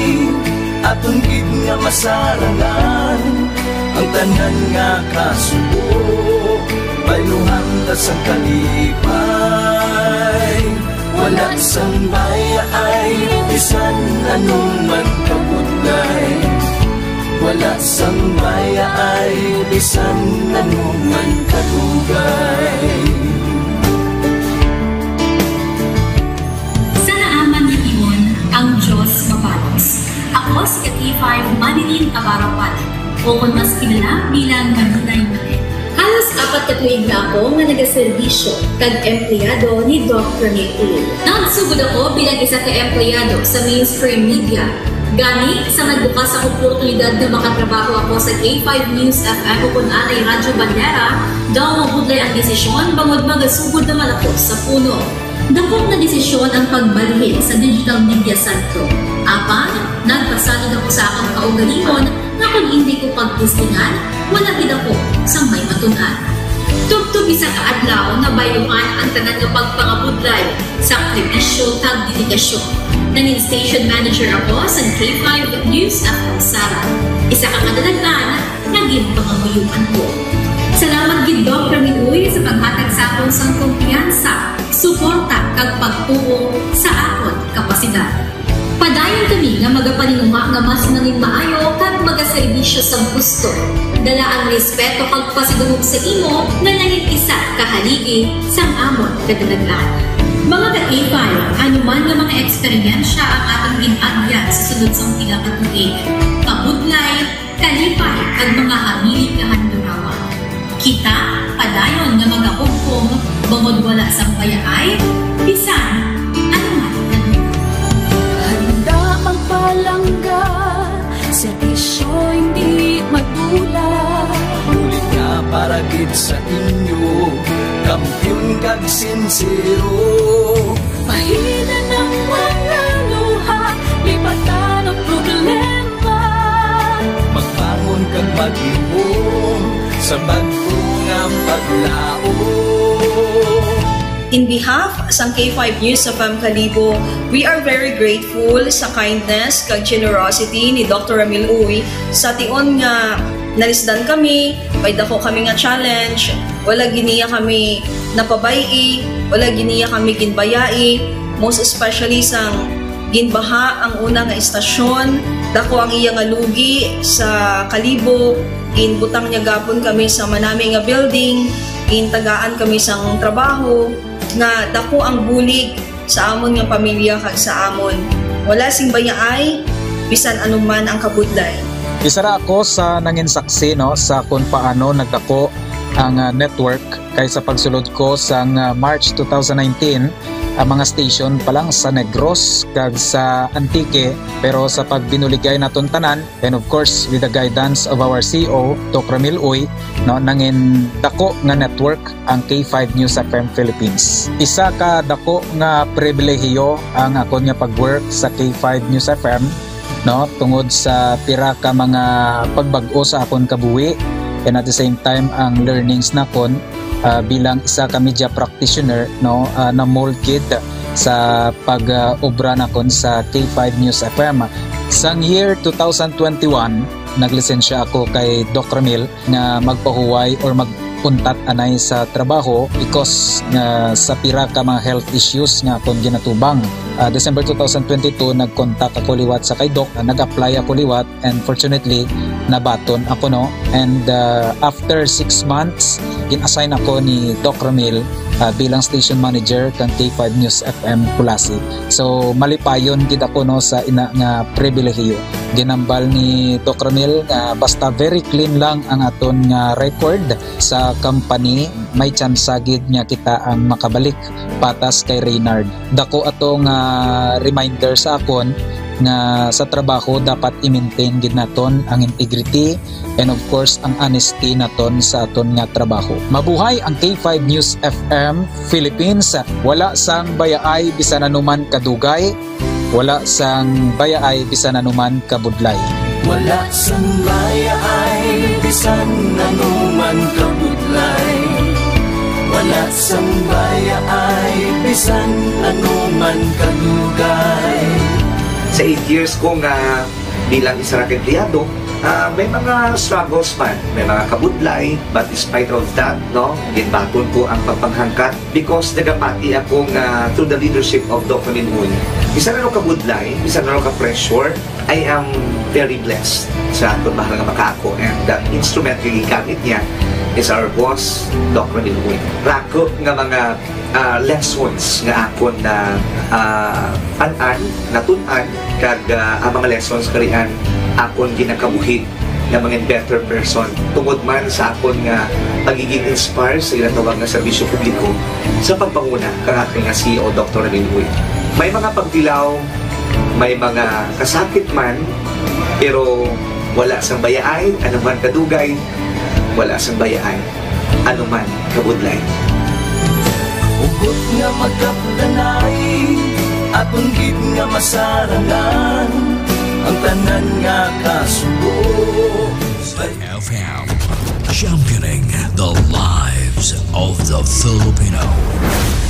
aton gid nga masarangan ang tanan nga kasubo. Bayluhan ta sang kalipay, wala sang mayaay, bisan ano man kabudlay. Wala sang mayaay, bisan ano man kadugay. Sa naaman nga timon, ang Dios mabalos. Ako si ka K five, Manilyn Navarro Palit, o kon mas kilala bilang Manilay Manet. Halos apat ka tuig na ako nga nagaserbisyo kag empleyado ni Doc Ramil Uloy. Nagsugod ako bilang isa ka empleyado sa mainstream media. Gani, sa nagbukas ang oportunidad nga makatrabaho ako sa K five News F M o kon anay Radyo Bandera, daw mabudlay ang desisyon bangod magasugod naman ako sa puno. Dakop nga desisyon ang pagbalhin sa digital media sentro. Apan, nagpasalig ako sa akon kaugalingon nga kon indi ko pagtistingan, wala gid ako sang may matun-an. Tubtob isa ka adlaw, nabayluhan ang tanan nga pagpangabudlay, sakripisyo, kag dedikasyon. Nangin station manager ako sa K five News F M Sara, isa ka kadalagan nga ginpangamuyoan ko. Salamat gid, Doc Ramil Uy, sa paghatag sa akon sang kumpiyansa, suporta, kag pagtuo sa akon kapasidad. Padayon kami nga magapaninguha nga mas manginmaayo kag magaserbisyo sang husto. Dala ang respeto kag pasidungog sa imo nga nangin isa ka haligi sang amon kadalagan. Mga ka-K five, ano man nga mga eksperyensya ang aton gin-agyan sa sulod sang pila ka tuig, kabudlay, kalipay, kag mga hamili nga handurawan. Kita padayon nga magahugpong bangod wala sang mayaay bisan ano man. Handa magpalangga, serbisyo hindi Sa inyo, kampiyon kag sinsero. Pahinan ang mga luha, lipatan ang problema. Magbangon kag maghihom sa bag-o nga paglaom. In behalf sang K five News F M Kalibo, we are very grateful sa kindness kag generosity ni Doctor Ramil Uy. Sa tion nga nalisdan kami, may dako kami nga challenge, wala gid niya kami napabay-i, wala gid niya kami ginbayai, most especially sang ginbaha ang una nga istasyon, dako ang iya nga lugi sa Kalibo, ginbutang niya gapon kami sa manami nga building, gintagaan kami sang trabaho, nga dako ang bulig sa amon nga pamilya kag sa amon. Wala sing bayaay, bisan anuman ang kabudlay. Isa ra ako sa nanginsaksi, no, sa kung paano nagdako ang, ah, network, kay sa pagsulod ko sang, ah, March two thousand nineteen, ang mga station pa lang sa Negros kag sa Antique, pero sa pagbinuligay naton tanan, and of course, with the guidance of our C E O, Doc Ramil Uy, no, nangin dako nga network ang K five News F M Philippines. Isa ka dako nga pribilehiyo ang akon nga pag-work sa K five News F M, no, tungod sa pira ka mga pagbag-o sa akon kabuhi, and at the same time, ang learnings nakon, ah, bilang isa ka media practitioner, no, ah, na-mold gid sa pag, ah, obra nakon sa K five News F M. Sang year two thousand twenty-one, naglisensya ako kay Doc Ramil nga magpahuway or magpuntat anay sa trabaho because nga sa pira ka mga health issues nga akon ginatubang. Ah, December two thousand twenty-two, nag-contact ako liwat sa kay Doc, ah, nag-apply ako liwat, and fortunately, nabaton ako, no? And, ah, after six months, gin-assign ako ni Doc Ramil, ah, bilang station manager kang K five News F M Culasi. So, malipayon gid ako, no, sa ina nga pribilehiyo. Ginambal ni Doc Ramil nga basta very clean lang ang aton nga record sa company, may tsansa gid nga kita ang makabalik patas kay Reynard. Dako ato nga reminder sa akon nga sa trabaho dapat i-maintain gid naton ang integrity and of course ang honesty naton sa aton nga trabaho. Mabuhay ang K five News F M Philippines. Wala sang bayaay bisan anuman kadugay, wala sang bayaay bisan anuman kabudlay. Wala sang bayaay bisan anuman kabudlay. Wala sang bayaay bisan anuman kadugay. Sa eight years ko nga bilang isa ra ka empleyado, ah, may mga struggles man, may mga kabudlay, but despite of that, no, ginbaton ko ang pagpanghangkat because nagapati ako nga through the leadership of Doc Ramil Uy, bisan ano kabudlay, bisan ano ka pressure, I am very blessed sa akon mahal nga makaako, and the instrument nga gigamit niya is our boss, Doc Ramil Uy. Rako nga mga, ah, lessons nga akon na, ah, an-an, natun-an, kag, ah, ang mga lessons karian akon ginakabuhi nga mangin better person tungod man sa akon nga pagiging inspire sa ginatawag nga serbisyo publiko sa pagpanguna kang akon nga C E O, Doctor Ramil Uy. May mga pagtilaw, may mga kasakit man, pero wala sang bayaay, anuman kadugay, wala sang bayaay, anuman kabudlay. Hugot nga magkapdanay, aton gid nga masarangan ang tanan nga kasubo. F M, championing the lives of the Filipino.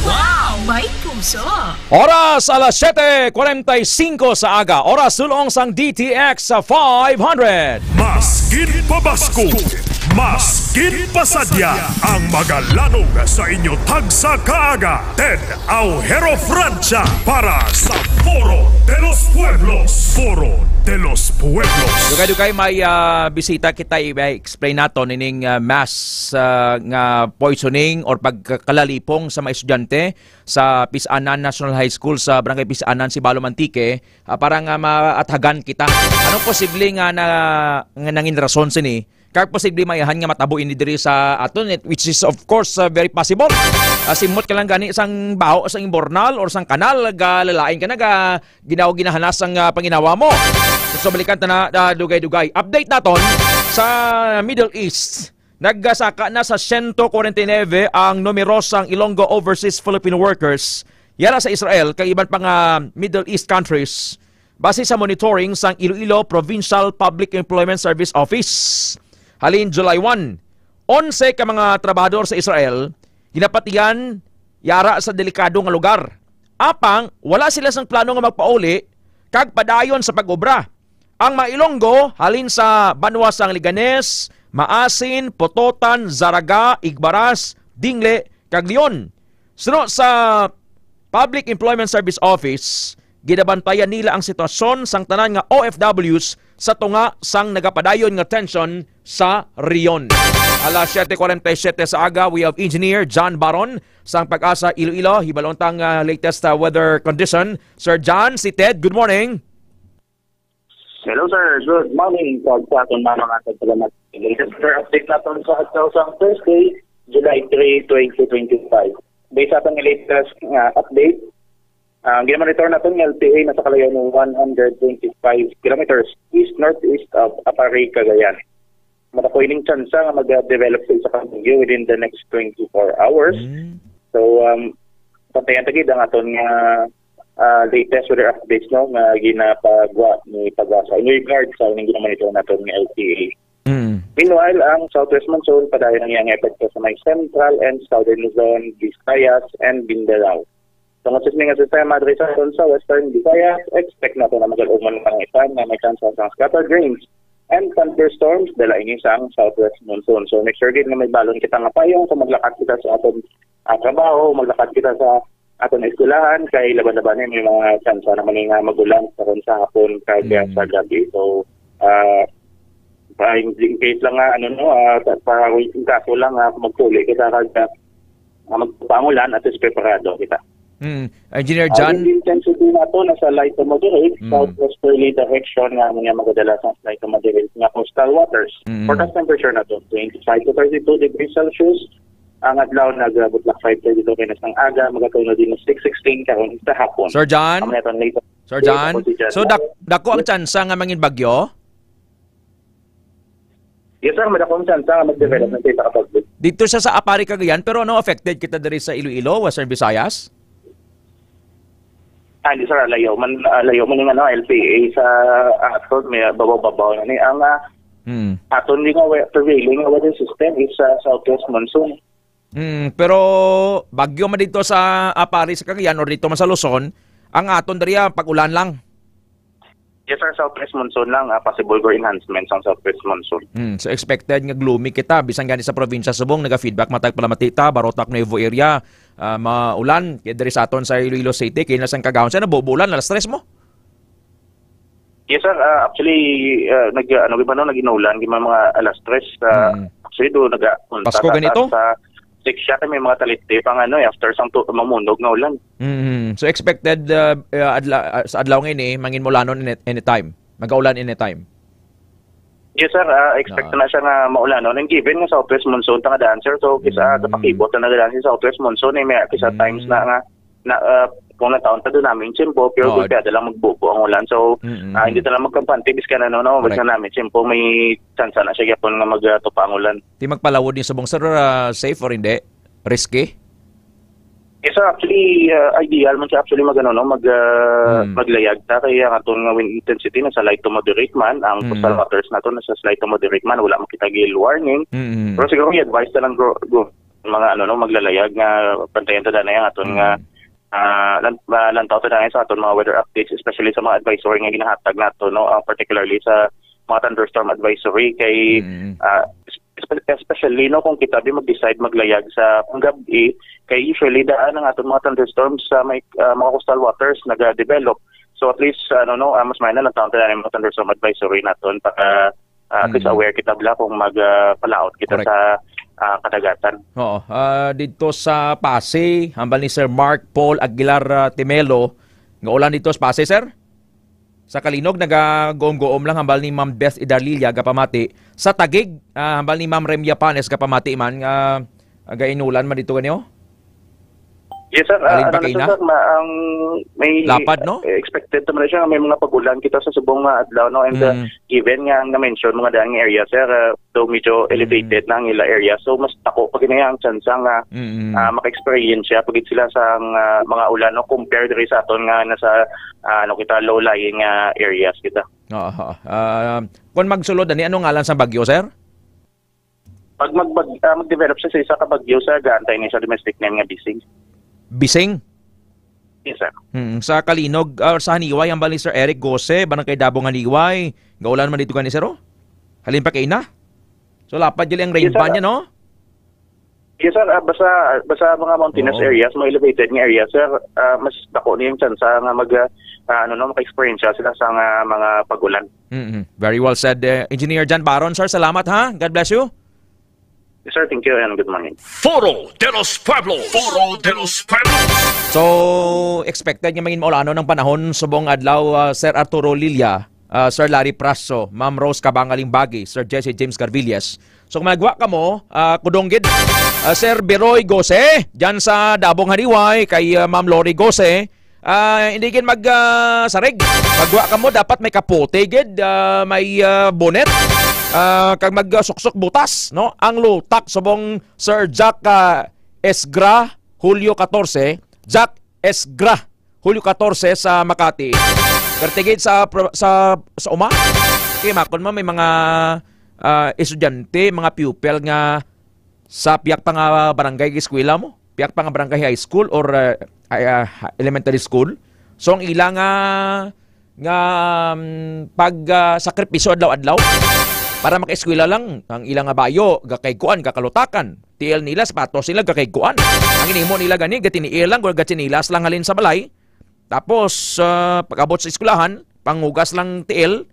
Wow! May puso! Oras alas siete cuarenta y cinco sa aga. Oras sulong sang D T X five hundred. Mas ginpabaskog, mas ginpasadya ang magalanog sa inyo tagsa ka aga. Ted Aujero Francia para sa Foro de los Pueblos. Foro de los Pueblos. Dugay-dugay may, ah, bisita kita, i-explain naton ining, ah, mass, ah, nga poisoning or pagkalalipong sa mga estudyante sa Pisanan National High School sa Barangay Pisanan, Sibalom, Antique, ah, para nga maathagan kita. Anong posible nga na, nga nangin rason sini? Kag posible maihan nga matabo ini diri sa aton, eh, which is of course, ah, very possible. Ah, simot ka lang gani sang baho sang imbornal or sang kanal, ga lalain ka na, ga ginaw ginahanas ang, ah, panginawa mo. So, balikan ta na, ah, dugay-dugay. Update naton sa Middle East. Nagasaka na sa siyento kwarenta y nuebe ang numero sang Ilonggo Overseas Filipino Workers yara sa Israel kag iban pa nga Middle East countries, base sa monitoring sang Iloilo Provincial Public Employment Service Office. Halin July one, onse ka mga trabahador sa Israel ginapatihan yara sa delikado nga lugar. Apang wala sila sang plano nga magpauli kag padayon sa pag-obra. Ang mga Ilonggo halin sa banwa sang Leganes, Maasin, Pototan, Zarraga, Igbaras, Dingle, kag Leon. Suno sa Public Employment Service Office, ginabantayan nila ang sitwasyon sang tanan nga O F Ws sa tunga sang nagapadayon nga tension sa rehiyon. Alas siyete kwarenta y siyete sa aga, we have Engineer John Baron sang Pag-asa Iloilo. Hibalon tang, ah, latest, ah, weather condition. Sir John, si Ted, good morning. Hello, sir. Good morning. Kag sa aton mga mga salamat. Latest weather update naton sa adlaw sang Thursday, July three, twenty twenty-five. Based sa aton nga latest nga update, ang ginamonitor naton nga L T A nasa kalayo ng one hundred twenty-five kilometers east-northeast of Aparri, Cagayan. Matakoy ning tsansa nga mag-develop sa isa ka bagyo within the next twenty-four hours. Mm. So, um, pantayan ta gid ang aton nga ah, latest weather updates, no, nga ginapagwa ni Pag-asa in regard sa ining ginamonitor naton nga L T A. Mm. Meanwhile, ang southwest monsoon padayon ang iyang epekto sa may central and southern Luzon, Visayas, and Mindanao. Tungod sa sini nga sistema diri sa aton sa Western Visayas, expect nato na magalumon ang itan nga may tsansa sang scattered rains and thunderstorms dala ini sang southwest monsoon. So make sure gid nga may balon kita nga payong kung maglakad kita sa aton ah, trabaho, maglakad kita sa aton eskwelahan kay laban-laban may mga tsansa naman nga magulan karon sa hapon kag ah, Mm. sa gabi. So ah, pa- in in case lang nga ano, no, ah, sa- para in kaso lang nga magpuli kita kag ah, magpangulan, at least preparado kita. Mm. Engineer Ang John, wind intensity nato nasa light to moderate, Mm. southwesterly direction nga mga magadala sa light to moderate nga coastal waters. Mm. Forecast temperature nato twenty-five to thirty-two degrees Celsius. Ang adlaw nagabutlak five thirty-two kay nasang aga, magatuno din six sixteen karon sa hapon. Sir John, Amo na itong latest Sir update John. ako si John. So dak dako ang tsansa nga mangin bagyo? Yes, sir. Madako ang tsansa nga mag-develop Mm. ng sa kapag Dito siya sa Aparri, Cagayan, pero ano, affected kita diri sa Iloilo, Western Visayas? Ah, hindi, sir. Layo man, ah, layo man yung ano, L P A sa ah, ato, may babaw-babaw na ni. Ang ah, Hmm. aton din nga we- prevailing nga weather system is sa southwest monsoon. Hmm, pero bagyo man dito sa Aparri sa Cagayan or dito man sa Luzon, ang aton diri ah, pag-ulan lang. Yes, sir. Southwest monsoon lang. Ah, possible for enhancement sang southwest monsoon. Hmm, so expected nga gloomy kita bisan gani sa probinsya subong, naga-feedback matag Palamati ta, Barotac, Nuevo area, ah, maulan kay diri sa aton sa Iloilo City kay nasang kagahon siya nabubulan alas tres mo. Yes, sir. Ah, actually, ah, nag ano ba no, nag-inulan gid mga alas tres. Ah, Mm. Actually do naga unta Pasko sa- ganito? Sa six siya kay may mga taliptip ang ano eh, after sang tu- mamunog nga ulan. Mm. So expected uh, uh, adla- uh, sa adlaw ngayon eh, mangin mulanon any- anytime. Magaulan anytime. Yes, sir. Ah, expect Ah. na siya nga maulanon. And given nga southwest monsoon ta nga daan, sir, so kisa Mm. kapakibot na nagadaan sa southwest monsoon eh, may kisa Mm. times na nga na ah, kung nataon ta doon namin tiyempo, pero Oo. kung kaya lang magbubo ang ulan. So, Mm-mm. ah, hindi ta lang magkampante, biskan ano, no, Correct. Biskan namin tiyempo, may tsansa na siya gyapon nga magtupa ang ulan. Di magpalawod ni subong sir, ah, safe or hindi? Risky? Yes, sir. Actually, ah, ideal man siya actually mag, ano, no, mag, ah, Mm. maglayag ta. Kaya ang aton nga wind intensity nasa light to moderate man. Ang Mm. coastal waters nato nasa slight to moderate man. Wala makita gale warning. Mm-mm. Pero siguro i-advise na lang, bro, bro, mga ano, no, maglalayag nga pantayan ta danay ang aton Mm. nga ah, lan- ah, lantaw ta danay sa aton mga weather updates, especially sa mga advisory nga ginahatag nato, no, ah, particularly sa mga thunderstorm advisory kay Mm. ah, espe- especially, no, kung kita bi mag-decide maglayag sa panggab-i, kay usually daan ang aton mga thunderstorms sa may ah, mga coastal waters naga-develop. So at least ano, no, ah, mas may na lang taon tayo mga thunderstorm advisory naton para ah, at least Mm. aware kita bla kung mag ah, palaot kita Correct. Sa ah, kadagatan. Oo, ah, dito sa Pasay, hambal ni Sir Mark Paul Aguilar ah, Timelo, nga ulan dito sa Pasay, sir? Sa Calinog, nagagoom-goom lang, hambal ni Ma'am Beth Idarlilia, gapamati. Sa Taguig, ah, hambal ni Ma'am Remia Panes, gapamati man, nga gainulan man dito kanyo? Yes, sir. Ah, Alin ano pa na to, kaina? Sir, ma-, ang may Lapad, no? eh, expected naman siya, may mga pag-ulan kita sa subong nga adlaw, no? And, uh, Mm. given nga ang na-mention mga daan nga area, sir, uh, though medyo Mm. elevated na ang ila area, so mas tako pa gid ang chance nga, Mm-mm. ah, maka-experience siya pagid sila sa, ah, mga ulan, no? Compared diri sa aton nga nasa, ah, ano kita, low-lying, ah, areas kita. Oo. Ah, kung magsulod ani, ano ngalan sa bagyo, sir? Pag mag-, mag-, ah, mag-develop siya sa isa ka bagyo, sir, gaantay ni sa domestic name nga Bising. Bising? Yes, sir. Hmm, sa Kalinog, ah, sa Haniway, ang bali, Sir Eric Gose, Barangay Dabong, Haniway. Gaulan man dito gani, sir, oh. Halin pa kay na. So, lapad gali ang rain Yes, sir. ban niya, no? Yes, sir. Ah, basta, basta mga mountainous Oo. areas, mga elevated nga areas, sir, ah, mas dako na yung tsansa nga mag, ah, ano, no, maka-experience sila sa nga mga pag-ulan. Mm-mm. Very well said, eh, Engineer John Baron, sir. Salamat, ha? God bless you. Yes, sir. Thank you and good morning. Foro de los Pueblos. Foro de los Pueblos. So, expected nga maging maulano ng panahon subong adlaw, ah, Sir Arturo Lilia, ah, Sir Larry Praso, Ma'am Rose Cabanga Limbagi, Sir Jesse James Carvilles. So, kung magwa kamo, ah, kudong gid, ah, Sir Beroy Gose, dyan sa Dabong Haniway, kay, ah, Ma'am Lori Gose, ah, hindi gid mag, ah, sarig. Magwa kamo, dapat may kapote gid, ah, may, ah, bonnet, ah, kag mag, ah, suksok butas, no? Ang lutak subong Sir Jack, ah, Esgra, Julio katorse, Jack Esgra, Julio katorse sa Makati. Pertigid sa pro-, sa, sa uma. Okay, makon mo may mga, ah, estudyante, mga pupil nga sa piyak pa nga barangay eskwela mo, piyak pa nga barangay high school or, ah, ay, ah, elementary school. So, ang ila nga, nga, um, pag, ah, sakripisyo adlaw-adlaw para makaeskwela lang, ang ila nga bayo, gakay kuan, gakalutakan. Tiil nila, sapatos nila, gakay kuan. Ang inimo nila gani, gatiniil lang, gatsinilas lang halin sa balay. Tapos, ah, pag-abot sa eskwelahan, pangugas lang tiil,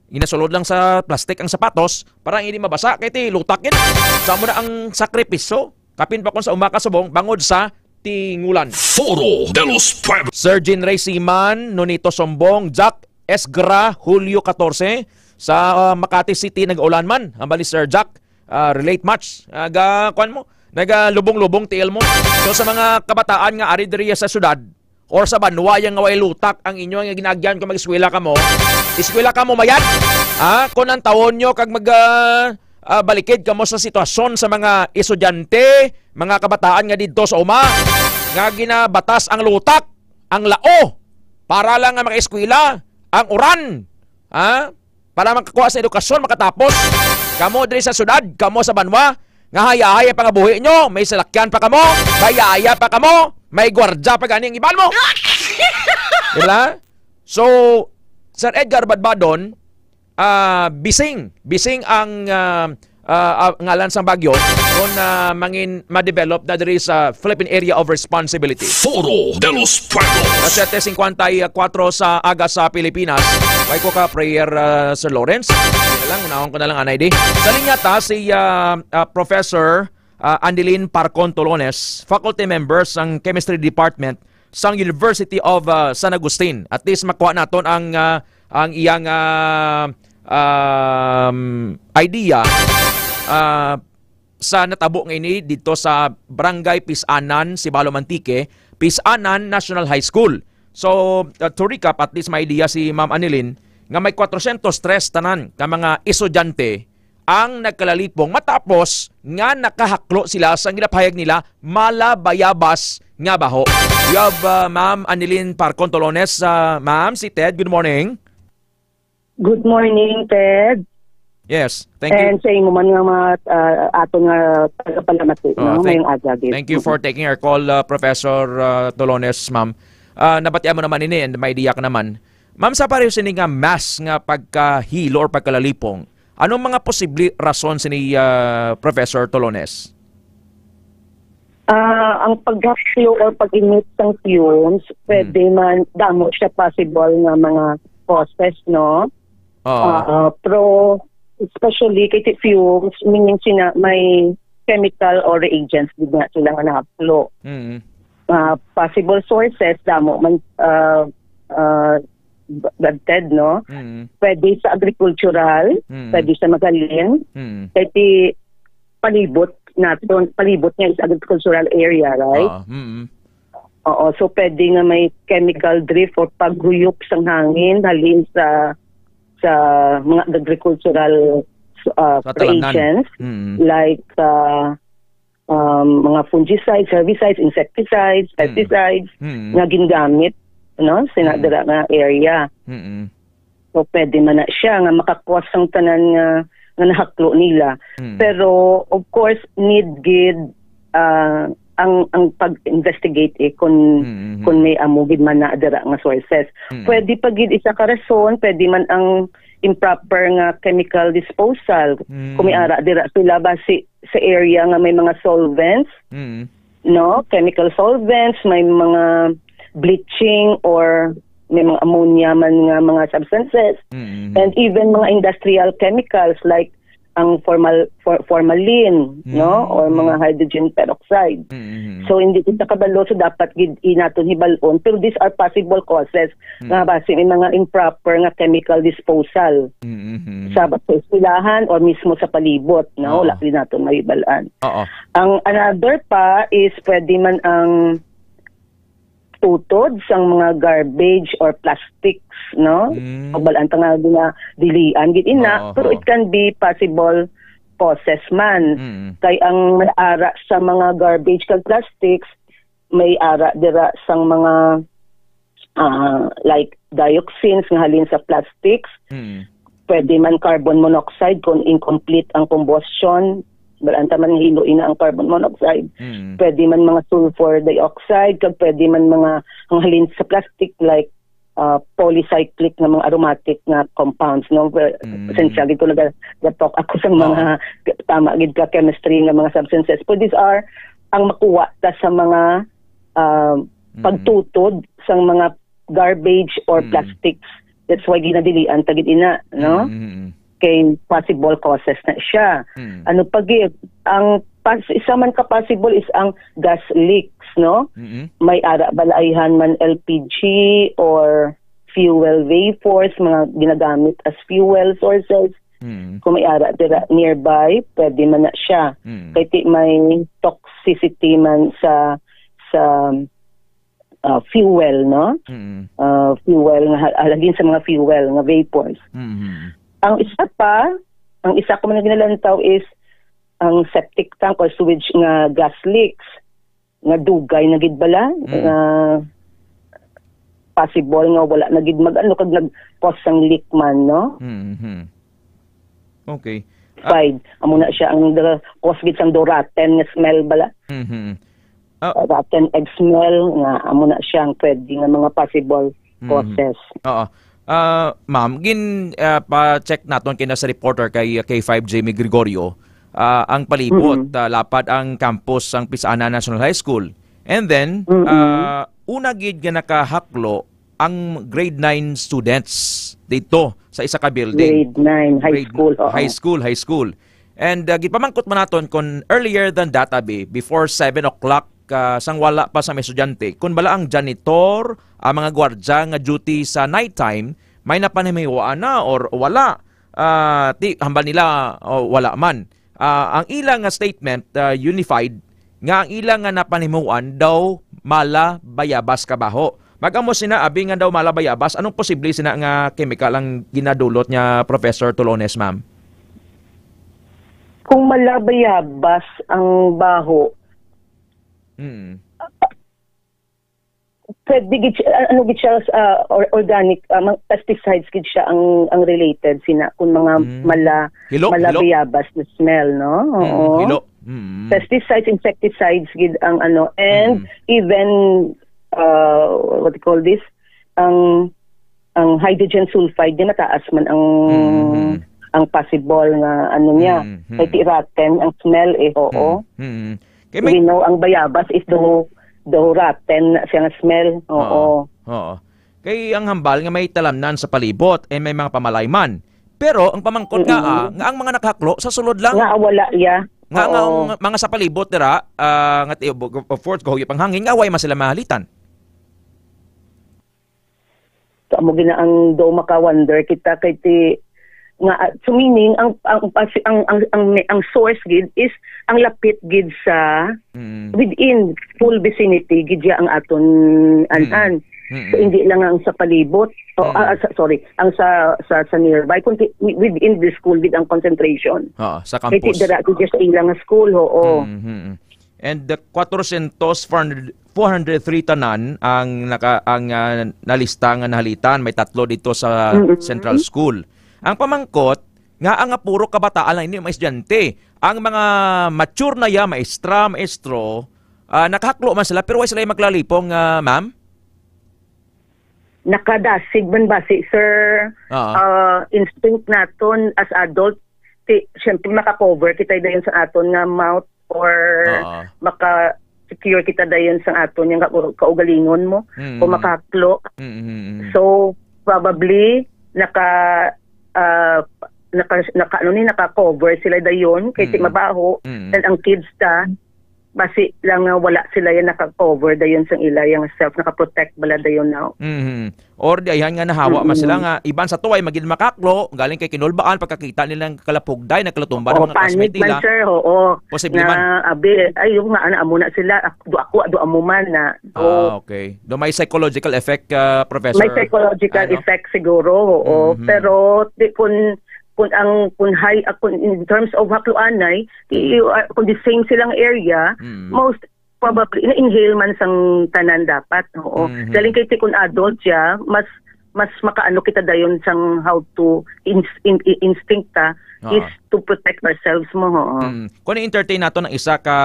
ginasulod lang sa plastic ang sapatos para hindi mabasa kay ti lutak gid. Sa mo na ang sakripisyo, kapin pa kon sa uma ka subong, bangod sa tingulan. Foro de los Pueblos. Sir Jean Ray Siman, Nonito Sombong, Jack Esgra, Hulyo katorse, sa, ah, Makati City, nag-ulan man. Ang bali, Sir Jack, ah, relate much. Ah, ga, kuwan mo, nagalubong-lubong tiil mo. So, sa mga kabataan nga ari diri sa syudad, or sa banwa yang nga way lutak ang inyo nga ginaagyan kung mag-eskwela kamo, eskwela kamo mayad. Ha? Kung ang tawon nyo kag mag, ah, ah, balikid kamo sa sitwasyon sa mga estudyante, mga kabataan nga didto sa uma, nga ginabatas ang lutak, ang lao, para lang nga makaeskwela, ang uran, ha? Para makakuha sa edukasyon, makatapos. Kamo diri sa syudad, kamo sa banwa, nga hayahay ang pangabuhi nyo, may salakyan pa kamo, may yaya pa kamo, may gwardya pa gani ang iban mo. Di ba? So, Sir Edgar Badbadon, ah, bising, bising ang, ah, ah, ah, ngalan sang bagyo kung, ah, mangin ma-develop na diri sa Philippine Area of Responsibility. Foro de los Pueblos. Alas siyete singkwenta y kuwatro sa aga sa Pilipinas. May ko ka prayer, ah, Sir Lawrence. Sige na lang, unahon ko na lang, anay di. Sa linya ta si, ah, ah, Professor, ah, Anilin Parcon Tolones, faculty member sang Chemistry Department sang University of, ah, San Agustin. At least makuha naton ang, ah, ang iyang, ah, um, idea, ah, sa natabo nga ini dito sa Barangay Pisanan, Sibalom, Antique, Pisanan National High School. So, uh, to recap, at least may idea si Ma'am Anilin nga may kwatrosyentos tres tanan ka mga estudyante ang nagkalalipong matapos nga nakahaklo sila sa ginapahayag nila malabayabas nga baho. We have, uh, Ma'am Anilin Parcon Tolones. Uh, ma'am, si Ted, good morning. Good morning, Ted. Yes, thank you. And sa imo man nga mga, ah, aton nga tagapalamati, Oh, no? thank, Mayong aga, Gil. thank you for taking our call, uh, Professor, uh, Tolones, ma'am. Ah, nabatian mo naman ini and may idea ka naman. Ma'am, sa pareho sini nga mass nga pagkahilo or pagkalalipong, anong mga posible rason sini, ah, Professor Tolones? Ah, ang paghaklo or pag-emit sang fumes, pwede Hmm. man, damo siya possible nga mga causes, no? Oo. Ah, ah, pero especially kay ti fumes, meaning sina may chemical or reagents gid nga sila nga nahaklo. Mm. Ah, possible sources, damo man, ah, ah, b-, Ted, no? Mm. Pwede sa agricultural, Mm. pwede sa magaling, Mm. kay ti palibot naton, palibot niya is agricultural area, right? Ah, mm. Oo, so pwede nga may chemical drift or paghuyop sang hangin halin sa sa mga agricultural, ah, Sa talamnan. reagents Mm. like, ah, um, mga fungicides, herbicides, insecticides, Mm. pesticides Mm. nga gingamit, no, sina Mm. dira nga area. Mm. So, pwede man na siya nga makakuha sang tanan nga, nga nahaklo nila. Mm. Pero, of course, need gid, ah, ang, ang pag-investigate eh, kung, Mm, mm, kung mm. may amo gid man na dira nga sources. Mm. Pwede pa gid isa ka rason, pwede man ang improper nga chemical disposal. Mm. Kung may ara dira sila basi sa area nga may mga solvents, Mm. no? Chemical solvents, may mga bleaching or may mga ammonia man nga mga substances, Mm. and even mga industrial chemicals like ang formal for, formalin, no? Mm. Or mga hydrogen peroxide. Mm. So hindi kita kabalo, so dapat gid inaton hibalon, pero these are possible causes Mm. nga basi may mga improper nga chemical disposal Mm. sa, sa eskwelahan or mismo sa palibot, no? Oo. Wala gid naton mahibalan. Oo. Ang another pa is pwede man ang tutod sang mga garbage or plastics, no? Mm. Pagbalaan ta nga ginadilian gid ina, Oo, pero oo. it can be possible causes man. Mm. Kay ang may ara sa mga garbage kag plastics, may ara dira sang mga, ah, like dioxins nga halin sa plastics. Mm. Pwede man carbon monoxide kung incomplete ang combustion. Balaan ta man hilo ina ang carbon monoxide. Mm. Pwede man mga sulfur dioxide, kag pwede man mga ang halin sa plastic like, ah, polycyclic nga mga aromatic nga compounds, no? Well, Mm. essentially ko naga-, nag-talk ako sa Oo. mga tama gid ka chemistry nga mga substances. But these are ang makuha ta sa mga, ah, Mm. pagtutod sang mga garbage or Mm. plastics. That's why ginadilian ta gid ina, no? Mm, mm, mm. Kay possible causes na siya. Mm. Ano pa gid? Ang pas-, isa man ka possible is ang gas leaks, no? Mm-mm. May ara bala ayhan man L P G or fuel vapors, mga ginagamit as fuel sources. Mm. Kung may ara dira nearby, pwede man na siya. Mm. Kay ti may toxicity man sa, sa ah, fuel, no? Mm. Ah, fuel nga hal-, halagin sa mga fuel nga vapors. Mm. Ang isa pa, ang isa ko man nga ginalantaw is ang septic tank or sewage nga gas leaks, nga dugay na gid bala, Mm. nga possible nga wala na gid mag-ano kag nag-cause sang leak man, no? Mm-hmm. Okay. Ah, Five. Amo na siya ang the cause gid sang do rotten nga smell bala. Mhm. Ah, Rotten egg smell nga amo na siya ang pwede nga mga possible Mhm. causes. Oo. Ah, ma'am, gin, ah, pa-check naton kina sa reporter kay K five Jamie Gregorio, ah, ang palibot, Mhm. ah, lapad ang campus sang Pisana National High School. And then, Mhm. ah, una gid nga nakahaklo ang grade nine students dito sa isa ka building. Grade nine, high Grade school, oo. high school, high school. And, uh, gipamangkot man naton kung earlier than that, abi, before seven o'clock, uh, sang wala pa sa mga estudyante, kung bala ang janitor, ang mga gwardya nga duty sa night time, may napanamiwaan na or wala. Ah, ti, hambal nila, o wala man. Ah, ang ila nga statement, ah, unified, nga ang ila nga napanimuan daw mala bayabas kabaho. Mag-amo sina, abi, nga daw mala bayabas, anong posible sina nga chemical ang ginadulot niya, Professor Tulones, ma'am? Kung mala bayabas ang baho, Mm. pwede gid siya, ano gid siya, ah, or-, organic, ah, mga pesticides gid siya ang, ang related sina kung mga Mm. mala, Hilo, mala hilo. bayabas na smell, no? Mm, Oo. hilo. Mm. Pesticides, insecticides gid ang ano, and Mm. even, uh, what you call this, ang, ang hydrogen sulfide, di mataas man ang, Mm. ang possible nga ano niya. Mm, mm. Kay ti rotten ang smell eh, oo. Mm, mm. Kay may We know ang bayabas is daw, daw rotten na siya nga smell. Oo. Oo. Oo. Kay ang hambal nga may talamnan sa palibot, eh, may mga pamalayman. Pero ang pamangkot nga, Mm-mm. ah, nga ang mga nakahaklo sa sulod lang. Nga wala, yeah. Nga, nga Oo. ang mga sa palibot dira, ah, nga ti-, of course, gahuyop ang hangin, nga way man sila mahalitan. Amo gina ang do maka-wonder kita kay ti, Nga, ah, so meaning, ang, ang, ang, ang, ang, ang source gid is ang lapit gid sa Mm. within full vicinity gid ya ang aton an-an. Mm. So, hindi lang ang sa palibot. O, Mm. ah, sa, sorry, ang sa, sa, sa nearby, kundi wi-, within the school gid ang concentration. Oo, sa Kay ti campus. dira gid ya sa ilang school, oo. Mm, mm, mm. And the four hundred, four hundred three tanan ang naka-, ang, ah, nalista nga nahalitan. May tatlo dito sa Mm-mm. Central School. Ang pamangkot, nga ang puro kabataan lang, hindi mga estudyante. Ang mga mature na ya, maestra, maestro, ah, nakahaklo man sila, pero way sila maglalipong, ah, ma'am? Nakadasig man basi, sir. Oo. Ah, instinct naton as adult, ti, syempre, maka-cover kita dayon sa aton nga mouth or Oo. maka-secure kita dayon sa aton nga kau-, kaugalingon mo Mm. o makahaklo. Mm, mm, mm. So, probably, naka, ah, naka, naka, ano ni, naka-cover sila dayon kay ti Mm. mabaho. Mm. And ang kids ta, basi lang nga wala sila yan naka-cover dayon sang ila yang self, naka-protect bala dayon now. Mhm. Or di ayhan nga nahawa man Mm-mm. sila nga iban sa tuway magin makaklo, galing kay kinulbaan, pagkakita nilang kalapugday, nagkalatumba ng Oo, mga classmate panic man, nila. sir, oo. Posible Na, man. abi, ay, yung nga, ana, amo na sila, ak-, do ako, do amo man na. Do, Ah, okay. Do may psychological effect, ah, Professor? May psychological Ano? effect siguro, oo. Mhm. Pero di, kun, kun ang, kun high, ah, kun in terms of hakluanay, i-, ah, kun the same silang area, Mm. most probably, na-inhale man sang tanan dapat, oo. Mhm. Galing kay ti kun adult siya, mas, mas makaano kita dayon sang how to ins-, in-, i-, instinct ta Oo. is to protect ourselves mo, oo. Mm. Kung i-entertain nato ng isa ka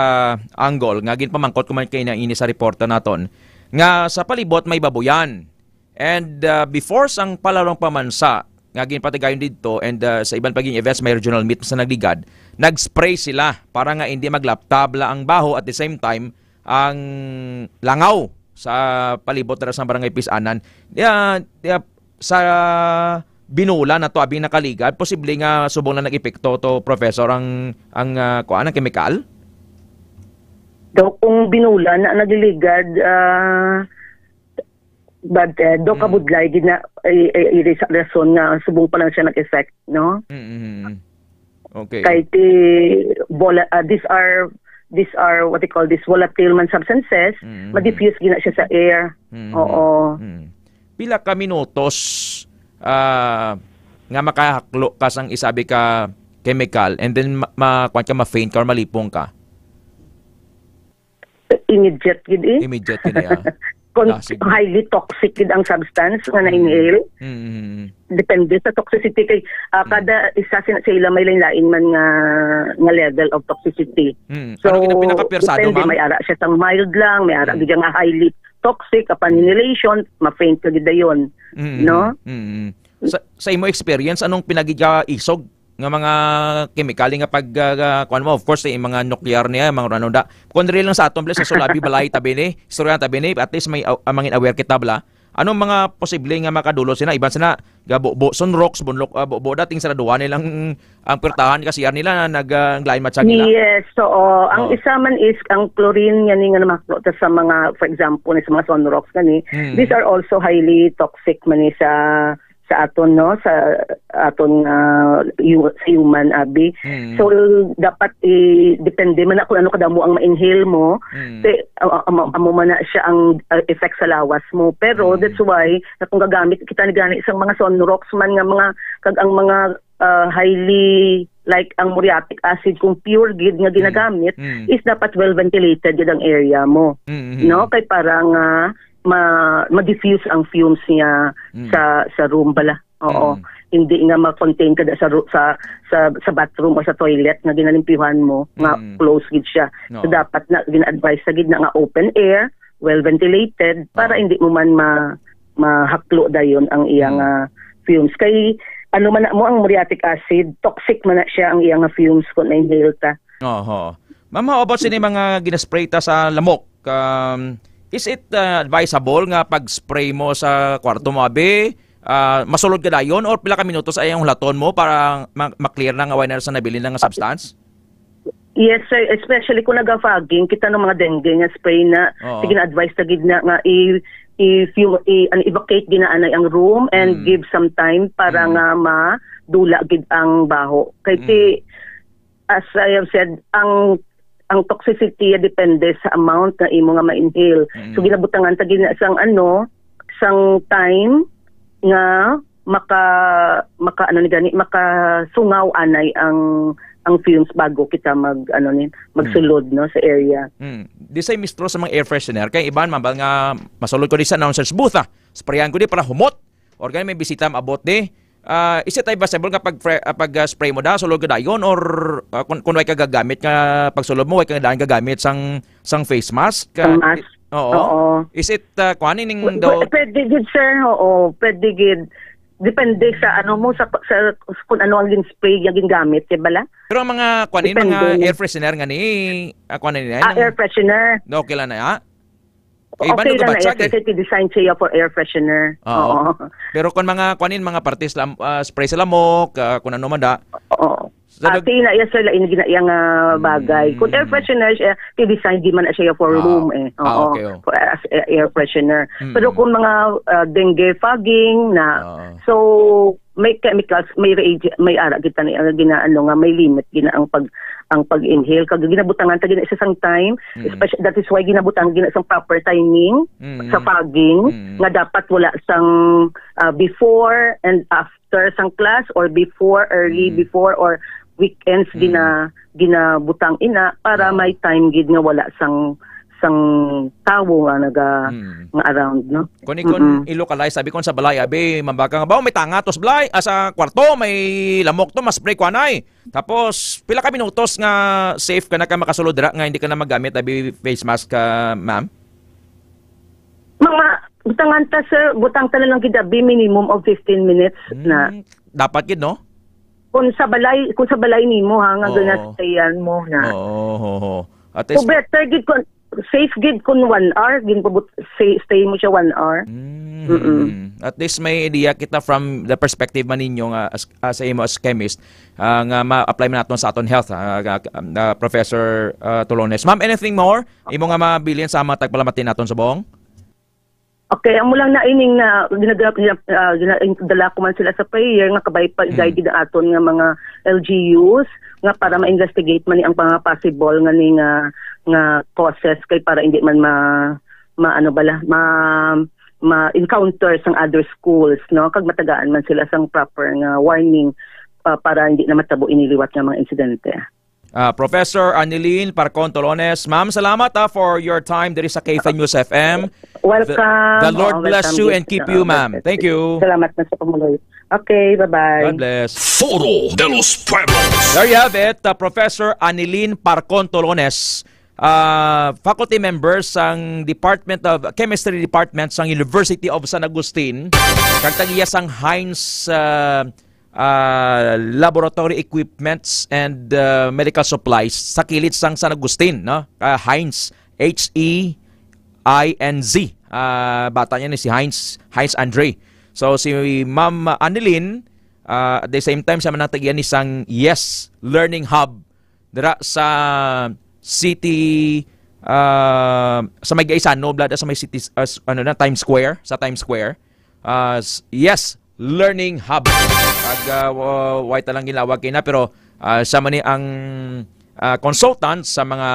angle nga ginpamangkot ko man kay na ini sa reporta naton, nga sa palibot may babuyan. And, uh, before sang palarong pamansa nga ginpatigayon didto and, uh, sa iban pa gid events, may regional meet sa nagligad, nag-spray sila para nga hindi maglaptab la ang baho, at the same time ang langaw sa palibot dira sa Barangay Pisanan. Ya, ya, sa binulan na to, abing nakaligad, posible nga subong na nag-epekto to, Professor, ang, ang, uh, kuan, ang kemikal? Daw kung binulan na nagliligad, ah, But, eh, do Mm. kabudlay gid na, eh, eh, iri sa rason nga subong pa lang siya nag-effect, no? Mm, mm, mm. Okay. Kay ti vola-, ah, these are, these are what they call this volatile man substances, Mm, mm. ma-diffuse gid na siya sa air. Mm, mm. Oo. Mm. Pila ka minutos, ah, nga makahaklo ka sang isabi ka chemical and then ma-, ma-, kuwan ka, ma-faint ka or malipong ka? Immediate gid eh. Immediate gid, ah. Kung Ah, sige. highly toxic gid ang substance nga Mm. na-inhale, Mm, mm, mm. depende sa toxicity kay, ah, Mm. kada isa sin-, sa ila may lain-lain man nga, nga level of toxicity. Mm. So, Ano gid ang pinakapersado, depende, ma'am? may ara siya sang mild lang, may ara Mm. gid nga highly toxic, upon Mm. inhalation, ma-faint ka gid dayon, Mm, no? mm, mm. Sa, sa imo experience, anong pinagikaisog nga mga kemikal nga pag, ah, ah, kuwan mo, of course, eh, mga nuclear niya, mga ano da. Kung diri lang sa aton, bala, sa Sulabi, balay, tabi ni, istorya tabi ni, at least may aw-, ah, mangin aware kita, bala. Anong mga posible nga makadulot sina? Iban sina, gabubo, sunrox, bunlok, ah, bubo, dating sa raduan nilang ang pirtahan, kasi yan nila, nag, ah, ang lain matsag nila. Yes, oo. Ang Oo. isa man is ang chlorine, yan yung ano, maklo-, sa mga, for example, sa mga sunrox, gani. Mm. These are also highly toxic man eh sa sa aton, no, sa aton, ah, hu-, sa human, abi. Mm. So, dapat i-, depende man na kung ano kadamo ang ma-inhale mo. Mm. Te-, amo, amo, amo man na siya ang, ah, effect sa lawas mo. Pero Mm. that's why na kung gagamit kita ni gani isang mga sunrox man nga mga, kag ang mga, ah, highly, like ang muriatic acid, kung pure gid nga Mm. ginagamit, Mm. is dapat well ventilated gid ang area mo. Mm, mm, No? mm. Kay para nga ma-, ma-diffuse ang fumes niya Mm. sa, sa room bala. Oo. Mm. Hindi nga ma-contain ka sa ru-, sa, sa, sa bathroom o sa toilet nga ginalimpyuhan mo, nga Mm. close gid siya. So, No. dapat na, gina-advise sa gid na nga open air, well ventilated, para No. hindi mo man ma-, mahaklo dayon ang iyang, Mm. ah, fumes. Kay, ano man na mo, ang muriatic acid, toxic man na siya ang iyang, ah, fumes kung na-inhale ta. Oho. Ma'am, how about sini mga ginaspray ta sa lamok? Um, is it, uh, advisable nga pag-spray mo sa kwarto mo, abi? Ah, masulod ka dayon or pila ka minutos ay ang hulaton mo para ma-, ma-clear na nga wala na sa nabilin na nga substance? Yes, sir. Especially kung naga-fogging, kita ng mga dengue nga spray na, Oo. sige na advice sa gid na nga i-, i-fume, i-, ano, evacuate ginaanay ang room and Mm. give some time para Mm. nga ma-, dula gid ang baho. Kay ti, Mm. as I have said, ang, ang toxicity depende sa amount nga imo nga ma-inhale. Mm. So, ginabutangan ta gid na sang ano, sang time nga maka, maka ano ni gani, makasungaw anay ang, ang fumes bago kita mag, ano ni, magsulod, no, sa area. Mm. Di say mistro sa mga air freshener, kay iban mabal nga masulod ko di sa announcer's booth, ah. Sprayan ko di para humot. Or gani may bisita maabot di. Ah, is it advisable nga pag fre-, ah, pag, ah, spray mo da, sulod ka dayon, or, ah, kun, kun way ka gagamit nga pagsulod mo, way ka dayon gagamit sang, sang face mask? Sang Ah, mask. Oo. Oo. Is it, ah, kuan ining Pw-, daw pw-, pwede gid, sir. Oo, pwede gid. Depende sa ano mo, sa, sa kung ano ang gin-spray nga gingamit, di ba la? Pero ang mga kuan, Depende mga mo. air freshener nga ni, ah, kuan na nila, Ah, nang air freshener. Okay lang na, ha? Kay iban Okay lang na, nagabatsyag, yes, eh. Kasi design siya for air freshener. Oo. Oo. Pero kung mga kuan, mga partis lam-, ah, spray sa lamok, ah, kung ano man da. Oo. Sa Ah, nag- ti na iya, sir, lain gina iya nga bagay. Kung air Mm. freshener siya, ti-design di man na siya for Ah, room, eh. ah, Oo. okay, oh. For, as a-, air freshener. Mm. Pero kung mga, ah, dengue fogging na, Ah. so, may chemicals, may radi-, may ara kita ni, ah, ginaano nga, may limit gina ang pag, ang pag-inhale. Kag ginabutangan ta gina isa sang time, Mm. especially, that is why ginabutangan gina sang proper timing Mm. sa fogging, Mm. nga dapat wala sang, ah, before and after sang class or before, early Mm. before or weekends Mm. gina-, ginabutang ina para Ah. may time gid nga wala sang, sang tawo nga naga-, Mm. nga around, no? Kung ikon Mm-mm. i-localize, sabi ko sa balay, abi, mambaka nga, "Baw, may tanga to sa balay, ah, sa kwarto, may lamok to, mas spray ko anay." Tapos, pila ka minutos nga safe ka na ka makasulod dira nga hindi ka na magamit, abi, face mask ka, ma'am? Mga, butangan ta, sir, butang ta na lang gid, abi, minimum of fifteen minutes na. Mm, dapat gid, no? Kung sa balay, kung sa balay nimo, ha, nga Oo. ginastayan mo na. Oo, oo, oo. At So, least better gid kung, safe gid kung one hour, gin pabut-, stay, stay mo siya one hour. Mm. Mm-mm. At least may idea kita from the perspective man ninyo nga as, as a, imo as chemist, ah, nga ma-apply man naton sa aton health, ah, ah, ah, Professor, ah, Tolones. Ma'am, anything more? Imo nga mabilin sa mga tagpalamati naton subong? Okay, amo lang na ining na ginaga-, gina-, ah, gina-, dala ko man sila sa prayer nga kabay pa Mm. guide aton nga mga L G Us nga para ma-investigate man ni ang mga possible nga ni nga, nga causes kay para hindi man ma, ma ano bala, ma, ma-encounter sang other schools, no? Kag matagaan man sila sang proper nga warning, ah, para hindi na matabo ini liwat nga mga insidente. Ah, Professor Arnelin Parcon Tolones, ma'am, salamat, ah, for your time diri sa K F M News F M. Welcome. The, the Lord Oo, bless welcome, you and keep you, ma'am. Thank you. Salamat na sa pamuluyo. Okay, bye-bye. God bless. Foro de los Pueblos. There you have it, uh, Professor Anilin Parcon Tolones, uh, faculty member sang Department of Chemistry Department sang University of San Agustin, kag tag-iya sang Heinz, uh, ah, laboratory equipments and, ah, medical supplies sa kilid sang San Agustin, no? Ah, Heinz, H E I N Z. Ah, bata niya ni si Heinz, Heinz Andre. So, si Ma'am Annelyn, ah, at the same time, siya man ang tag-iya ni sang Yes Learning Hub dira sa city, ah, sa may Gaisano, bla, sa may city, ah, s-, ano na, Times Square, sa Times Square. Ah, s-, yes, Learning Hub. Pag, ah, wa-, way talang ginawag kina, pero, ah, siya man ni ang, ah, consultant sa mga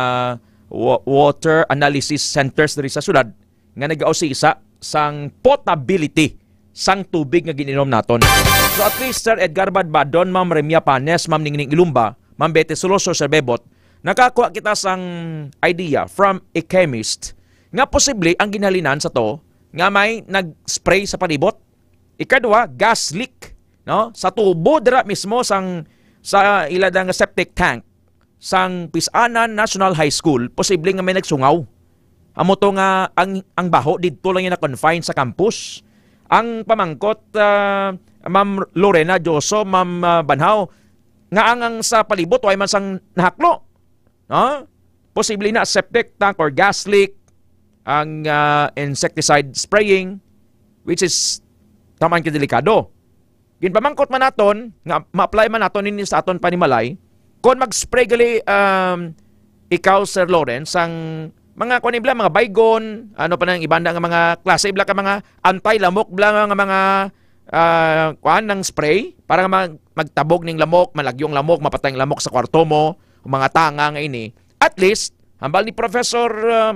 wa-, water analysis centers diri sa syudad nga nagausisa sang potability sang tubig nga gininom naton. So at least, Sir Edgar Badbadon, Ma'am Remia Panes, Ma'am Ningning Ilumba, Ma'am Betty Soloso, Sir Bebot, nakakuha kita sang idea from a chemist nga posible ang ginhalinan sa to nga may nag-spray sa palibot. Ikadua, gas leak, no? Sa tubo dira mismo sang, sa ila nga septic tank sang Pisanan National High School, posible nga may nagsungaw. Amo to nga ang, ang baho didto lang yung na-confine sa campus. Ang pamangkot, ah, Ma'am Lorena Joso, Ma'am, ah, Banhaw, nga ang, ang sa palibot, way man sang nahaklo. No? Posible na septic tank or gas leak ang, ah, insecticide spraying, which is taman ka delikado. Ginpamangkot man naton, nga ma-apply man naton ini sa aton panimalay, kung mag-spray gali, um, ikaw, Sir Lawrence, ang mga, kuwan, ibla, mga Baygon, ano pa nang iba na nga mga klase, ibla ka mga anti-lamok, bla, nga mga, ah, kuan, ng spray para mag-, magtabog ning lamok, malagyo ang lamok, mapatay ang lamok sa kwarto mo, mga tanga nga ini. At least, hambal ni Professor, ah,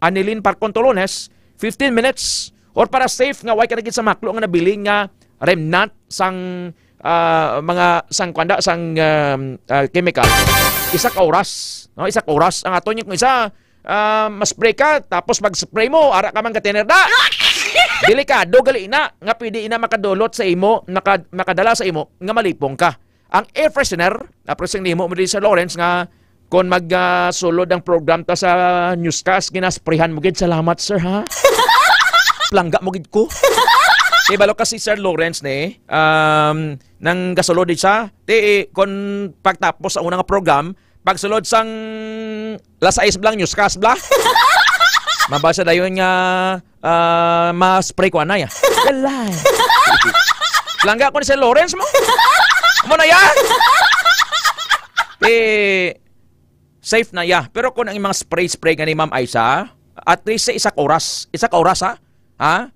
Anilin Parcon Tolones, fifteen minutes, or para safe nga way ka na gid sa maklo nga nabilin nga remnant sang, ah, mga sang kwanda sang, um, ah, chemical. Isa ka oras, no? Isa ka oras. Ang ato niya kung isa, ah, ma-spray ka, tapos mag-spray mo, ara ka man ka-tener da. Delikado gali ina, nga pwede ina makadulot sa imo, naka-, makadala sa imo nga malipong ka. Ang air freshener, naprosing nimo mo din sa Lawrence nga kung mag, ah, sulod ang program ta sa newscast, ginasprehan mo gid. Salamat, sir, ha? Langga mo gid ko. Kay balo kasi, Sir Lawrence, ni, um, nang gasulod din siya, ti, kung pagtapos sa unang program, pagsulod sang las sais blang newscast bla. Mabasa dayon nga, ah, ma-spray ko anay, ah. Galay. Langga ko ni Sir Lawrence mo. Mo na ya. Eh, safe na ya. Pero kung ang mga spray-spray gani, Ma'am Aisa, at least sa isa ka oras. Isa ka oras, ha? Ha?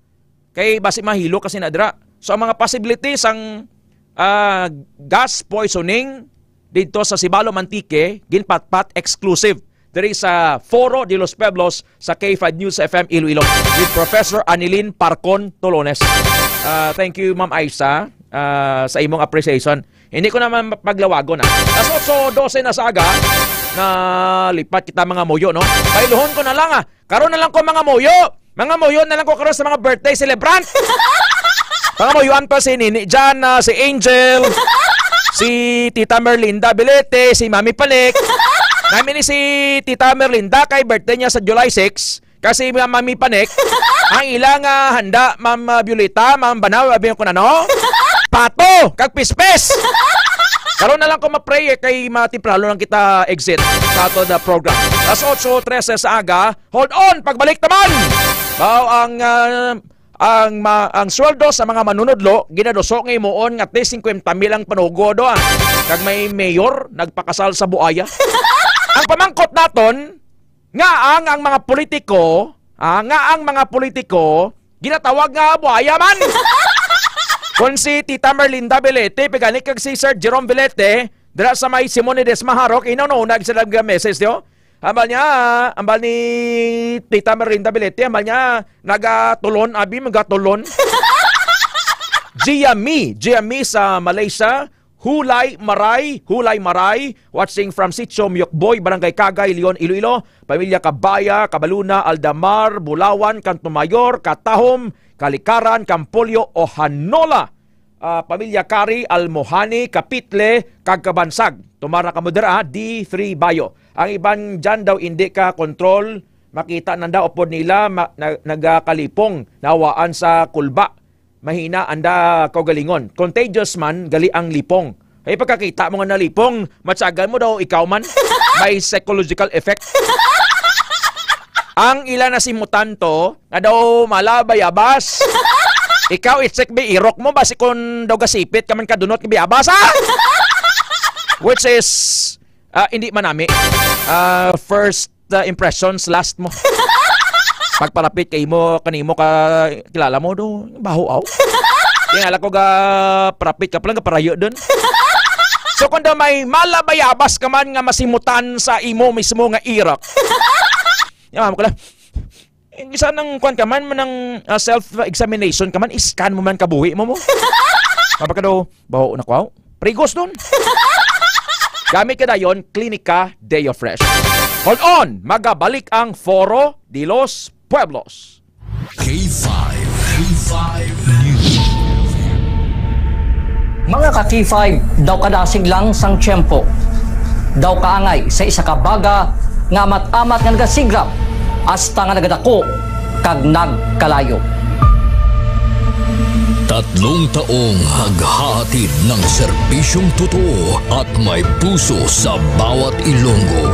Kay basi mahilo kasi na dira. So, ang mga possibility sang, ah, gas poisoning dito sa Sibalom, Antique, ginpatpat exclusive diri sa Foro de los Pueblos sa K five News F M Iloilo with Professor Anilin Parcon Tolones. Ah, thank you, Ma'am Aisa, ah, sa imong appreciation. Hindi ko naman paglawagon, ah. Alas otso dose na sa aga, na lipat kita, mga muyo, no? Pailuhon ko na lang, ah. Karon na lang ko, mga muyo. Mga muyo na lang ko karon sa mga birthday celebrant. Mga muyuan pa si Nini Jana, si Angel, si Tita Merlinda Belete, si Mami Panik. Nami ni si Tita Merlinda kay birthday niya sa July six. Kasi mga Mami Panik, ang ilang, ah, handa, Ma'am, ah, Violeta, Ma'am Banaw, abi ko na, no? Pato, kag pispis. Karon na lang ko ma-pray, eh, kay matimprano lang kita exit sa ato the program. Alas otso trese sa aga, hold on, pagbalik naman! Mao ang, ah, ang ma-, ang sweldo sa mga manunudlo, ginaduso nga himuon nga ti singkwenta mil ang panugo do, ah. Kag may mayor nagpakasal sa buaya. Ang pamangkot naton, nga ang, ang mga politiko, ah, nga ang mga politiko ginatawag nga buaya man. Kon si Tita Merlinda Belete, pigani kag si Sir Jerome Belete, dira sa may Simon Ledesma Harok, inaw na sila nga message, yo. Ambal niya, ambal ni Tita Merlinda Belete, ambal niya, nagatulon, abi, magatulon. Gia Mi, Gia Mi sa Malaysia, Hulay Maray, Hulay Maray, watching from Sitio Miyokboy, Barangay Kagay, Leon, Iloilo, pamilya Kabaya, Kabaluna, Aldamar, Bulawan, Kanto Mayor, Katahom, Kalikaran, Kampolyo, Ohanola. Ah, pamilya Kari, Almohani, Kapitle, kag Kabansag. Tumara kamo dira, ha? D three Bayo. Ang iban dyan daw indi ka kontrol, makita nanda upod nila ma-, na-, nagakalipong, nawaan sa kulba. Mahina anda kaugalingon. Contagious man gali ang lipong. Ay, pagkakita mo nga nalipong, matyagan mo daw ikaw man. May psychological effect. Ang ila nasimutan to, nga daw mala bayabas. Ikaw, i-check bi irok mo, basi kung daw gasipit ka man kadunot ka bayabas, ha? Which is, ah, hindi man nami. Ah, first, ah, impressions, last mo. Pagparapit kay mo, kanimo ka, kilala mo do, baho aw. Yan, ala ko ga parapit ka pala, ga parayo dun. So, kung daw may mala bayabas ka man nga masimutan sa imo mismo nga irok. Yan, ma'am, ko lang. Eh, isa nang kwan ka man, man ang, ah, self-examination ka man, i-scan mo man kabuhi mo mo. Mapakadaw, baho na kwaw. Prigos dun. Gamit ka dayon, Klinika Deo Fresh. Hold on! Magabalik ang Foro de los Pueblos. K five, K five News. Mga ka K five, daw kadasig lang sang tiyempo. Daw kaangay sa isa ka baga nga amat-amat nga nagasigrap hasta nga nagadako kag nagkalayo. Tatlong taong naghahatid ng serbisyong totoo at may puso sa bawat Ilonggo.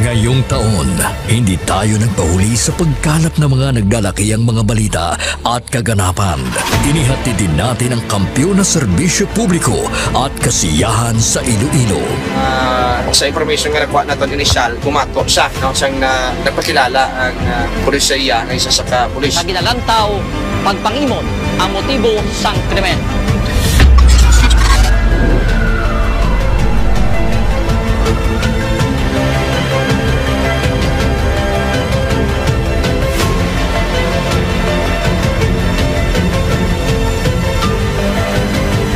Ngayong Taon, hindi tayo nagpahuli sa pagkalap ng mga naglalakihang mga balita at kaganapan. Inihatid din natin ang kampiyon na serbisyo publiko at kasiyahan sa Iloilo. Ah, sa information nga nakuha naton initial, bumato siya, no, siyang na, nagpakilala ang, ah, pulis sa iya nga isa sa ka pulis. Sa ginalantaw, pagpangimot ang motibo sang krimen.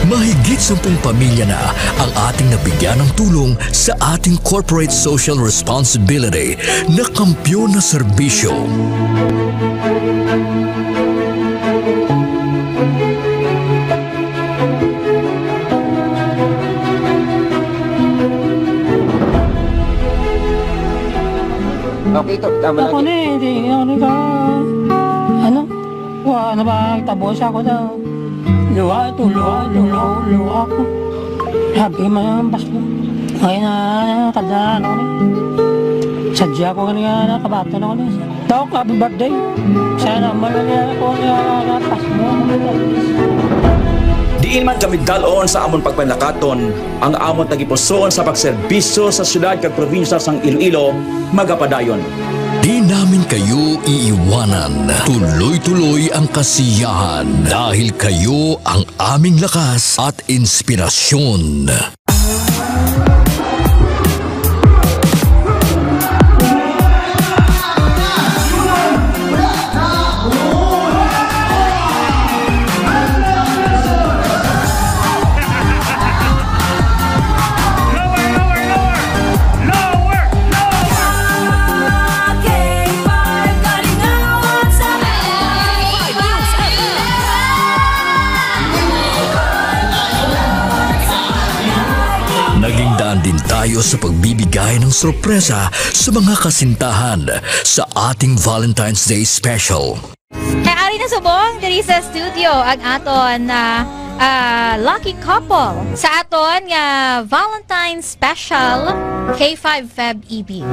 Mahigit sampung pamilya na ang ating nabigyan ng tulong sa ating corporate social responsibility na kampiyon na serbisyo. Okay, to. Tama. Ako lagi. Ni, hindi ako ni ka, ano? Wa na ba ang tabo sa ako daw? Luha ito, luha ito, luha, luha ako. Sabi man ang bas mo. Ngayon na, kada ano ni. Sadya ko nga niya, nakabato na ko ni. Tawag ka, happy birthday. Sana man na niya ako niya, napas mo. Diin man kami dalon sa amon pagpanlakaton, ang amon tagipusoon sa pagserbisyo sa siyudad kag probinsya sang Iloilo magapadayon. Di namin kayo iiwanan. Tuloy-tuloy ang kasiyahan dahil kayo ang aming lakas at inspirasyon. Lower, lower, lower! Lower, lower! K five, kalingawan sa Naging daan din tayo sa pagbibigay ng sorpresa sa mga kasintahan sa ating Valentine's Day Special. Kay ari na subong diri sa studio ang aton, ah, ah, lucky couple sa aton nga Valentine's Special K five Feb Ibig.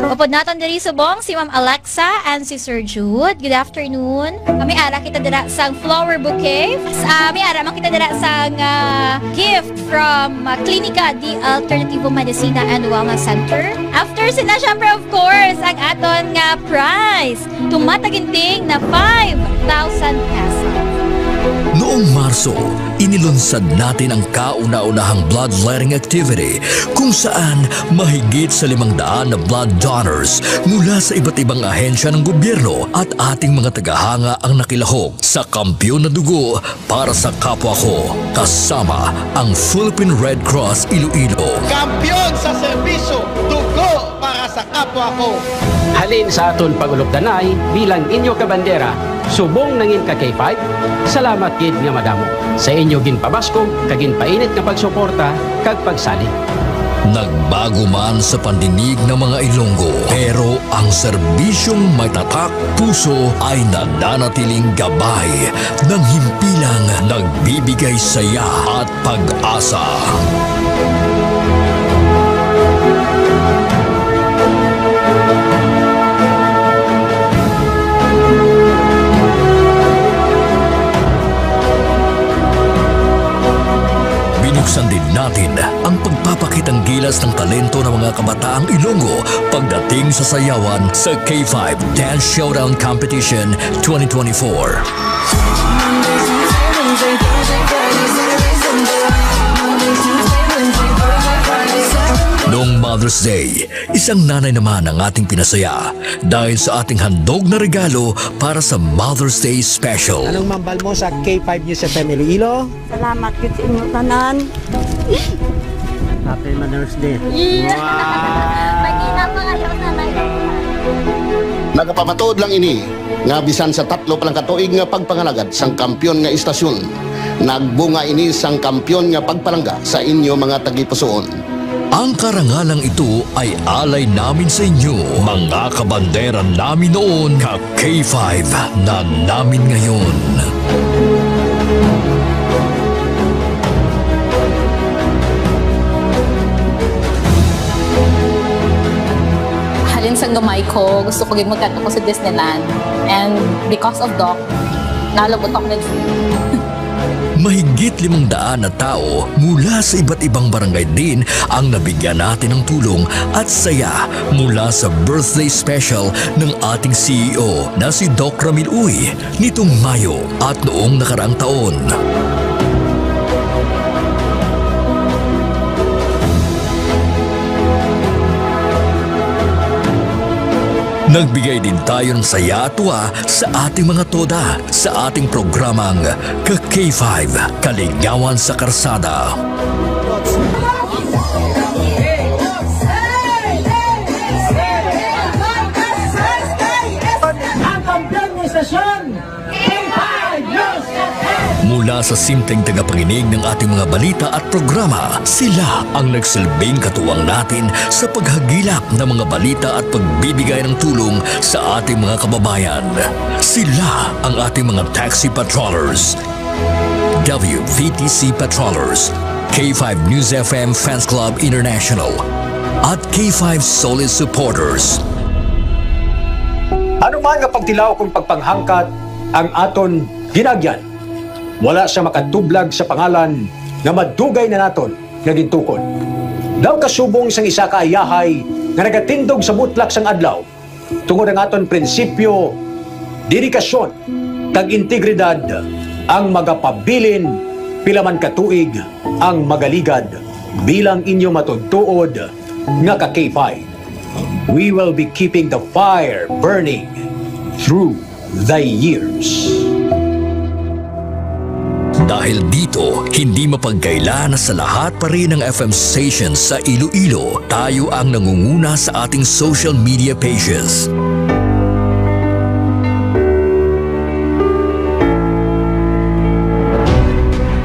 Upod naton diri subong si Ma'am Alexa and si Sir Jude. Good afternoon. Kami ara kita dira sang flower bouquet. Ah, may ara man kita dira sang, ah, gift from, ah, Klinika de Alternativo Medicina and Wellness Center. After sina, syempre, of course, ang aton nga prize. Tumataginting na five thousand pesos. Noong Marso, inilunsad natin ang kauna-unahang bloodletting activity kung saan mahigit sa limang daan na blood donors mula sa iba't ibang ahensya ng gobyerno at ating mga tagahanga ang nakilahok sa Kampiyon na Dugo para sa Kapwa Ko, kasama ang Philippine Red Cross Iloilo. Kampiyon sa serbisyo, dugo para sa kapwa ko. Halin sa aton pag-ulupdanay bilang inyo kabandera, subong nangin ka K five, salamat gid nga madamo sa inyo ginpabaskog kag ginpainit nga pagsuporta kag pagsalig. Nagbago man sa pandinig ng mga Ilonggo, pero ang serbisyong may tatak puso ay nananatiling gabay ng himpilang nagbibigay saya at pag-asa. Binuksan din natin ang pagpapakitang gilas ng talento ng mga kabataang Ilonggo pagdating sa sayawan sa K five Dance Showdown Competition twenty twenty-four. Noong Mother's Day, isang nanay naman ang ating pinasaya dahil sa ating handog na regalo para sa Mother's Day Special. Anong mambal mo sa K five News F M Iloilo? Salamat gid sa inyo tanan. Happy Mother's Day. Iya. Wow. Mag-ina pa kayo sa nanay. Nagapamatuod lang ini nga bisan sa tatlo pa lang ka tuig nga pagpangalagad sang kampiyon nga istasyon, nagbunga ini sang kampiyon nga pagpalangga sa inyo mga tagipusoon. Ang karangalang ito ay alay namin sa inyo, mga kabandera namin noon, ka K five na namin ngayon. Halin Sa gamay ko, gusto ko gid magkadto ko sa Disneyland. And because of Doc, nalabot ako na. Mahigit limang daan na tawo mula sa iba't ibang barangay din ang nabigyan natin ng tulong at saya mula sa birthday special ng ating C E O na si Doc Ramil Uy nitong Mayo at noong nakaraang taon. Nagbigay din tayo ng saya at tuwa sa ating mga toda sa ating programang Ka K five, Kalingawan sa Karsada. Ang kampiyon ng istasyon, K five News F M. Mula sa simpleng tagapanginig ng ating mga balita at programa, sila ang nagsilbing katuwang natin sa paghagilap ng mga balita at pagbibigay ng tulong sa ating mga kababayan. Sila ang ating mga taxi patrollers, W V T C patrollers, K five News F M Fans Club International, at K five Solid Supporters. Ano man nga pagtilaw kon pagpanghangkat ang aton ginagyan, wala sia makatublag sa pangalan nga madugay na naton nga gintukod. Daw kasubong sang isa ka ayahay nga nagatindog sa mutlak sang adlaw, tungod ang aton prinsipyo, dedikasyon, kag integridad ang magapabilin pila man ka tuig ang magaligad bilang inyo matuod-tuod nga ka K five. We will be keeping the fire burning through the years. Dahil dito, hindi mapagkaila na sa lahat pa rin ng F M stations sa Iloilo, tayo ang nangunguna sa ating social media pages.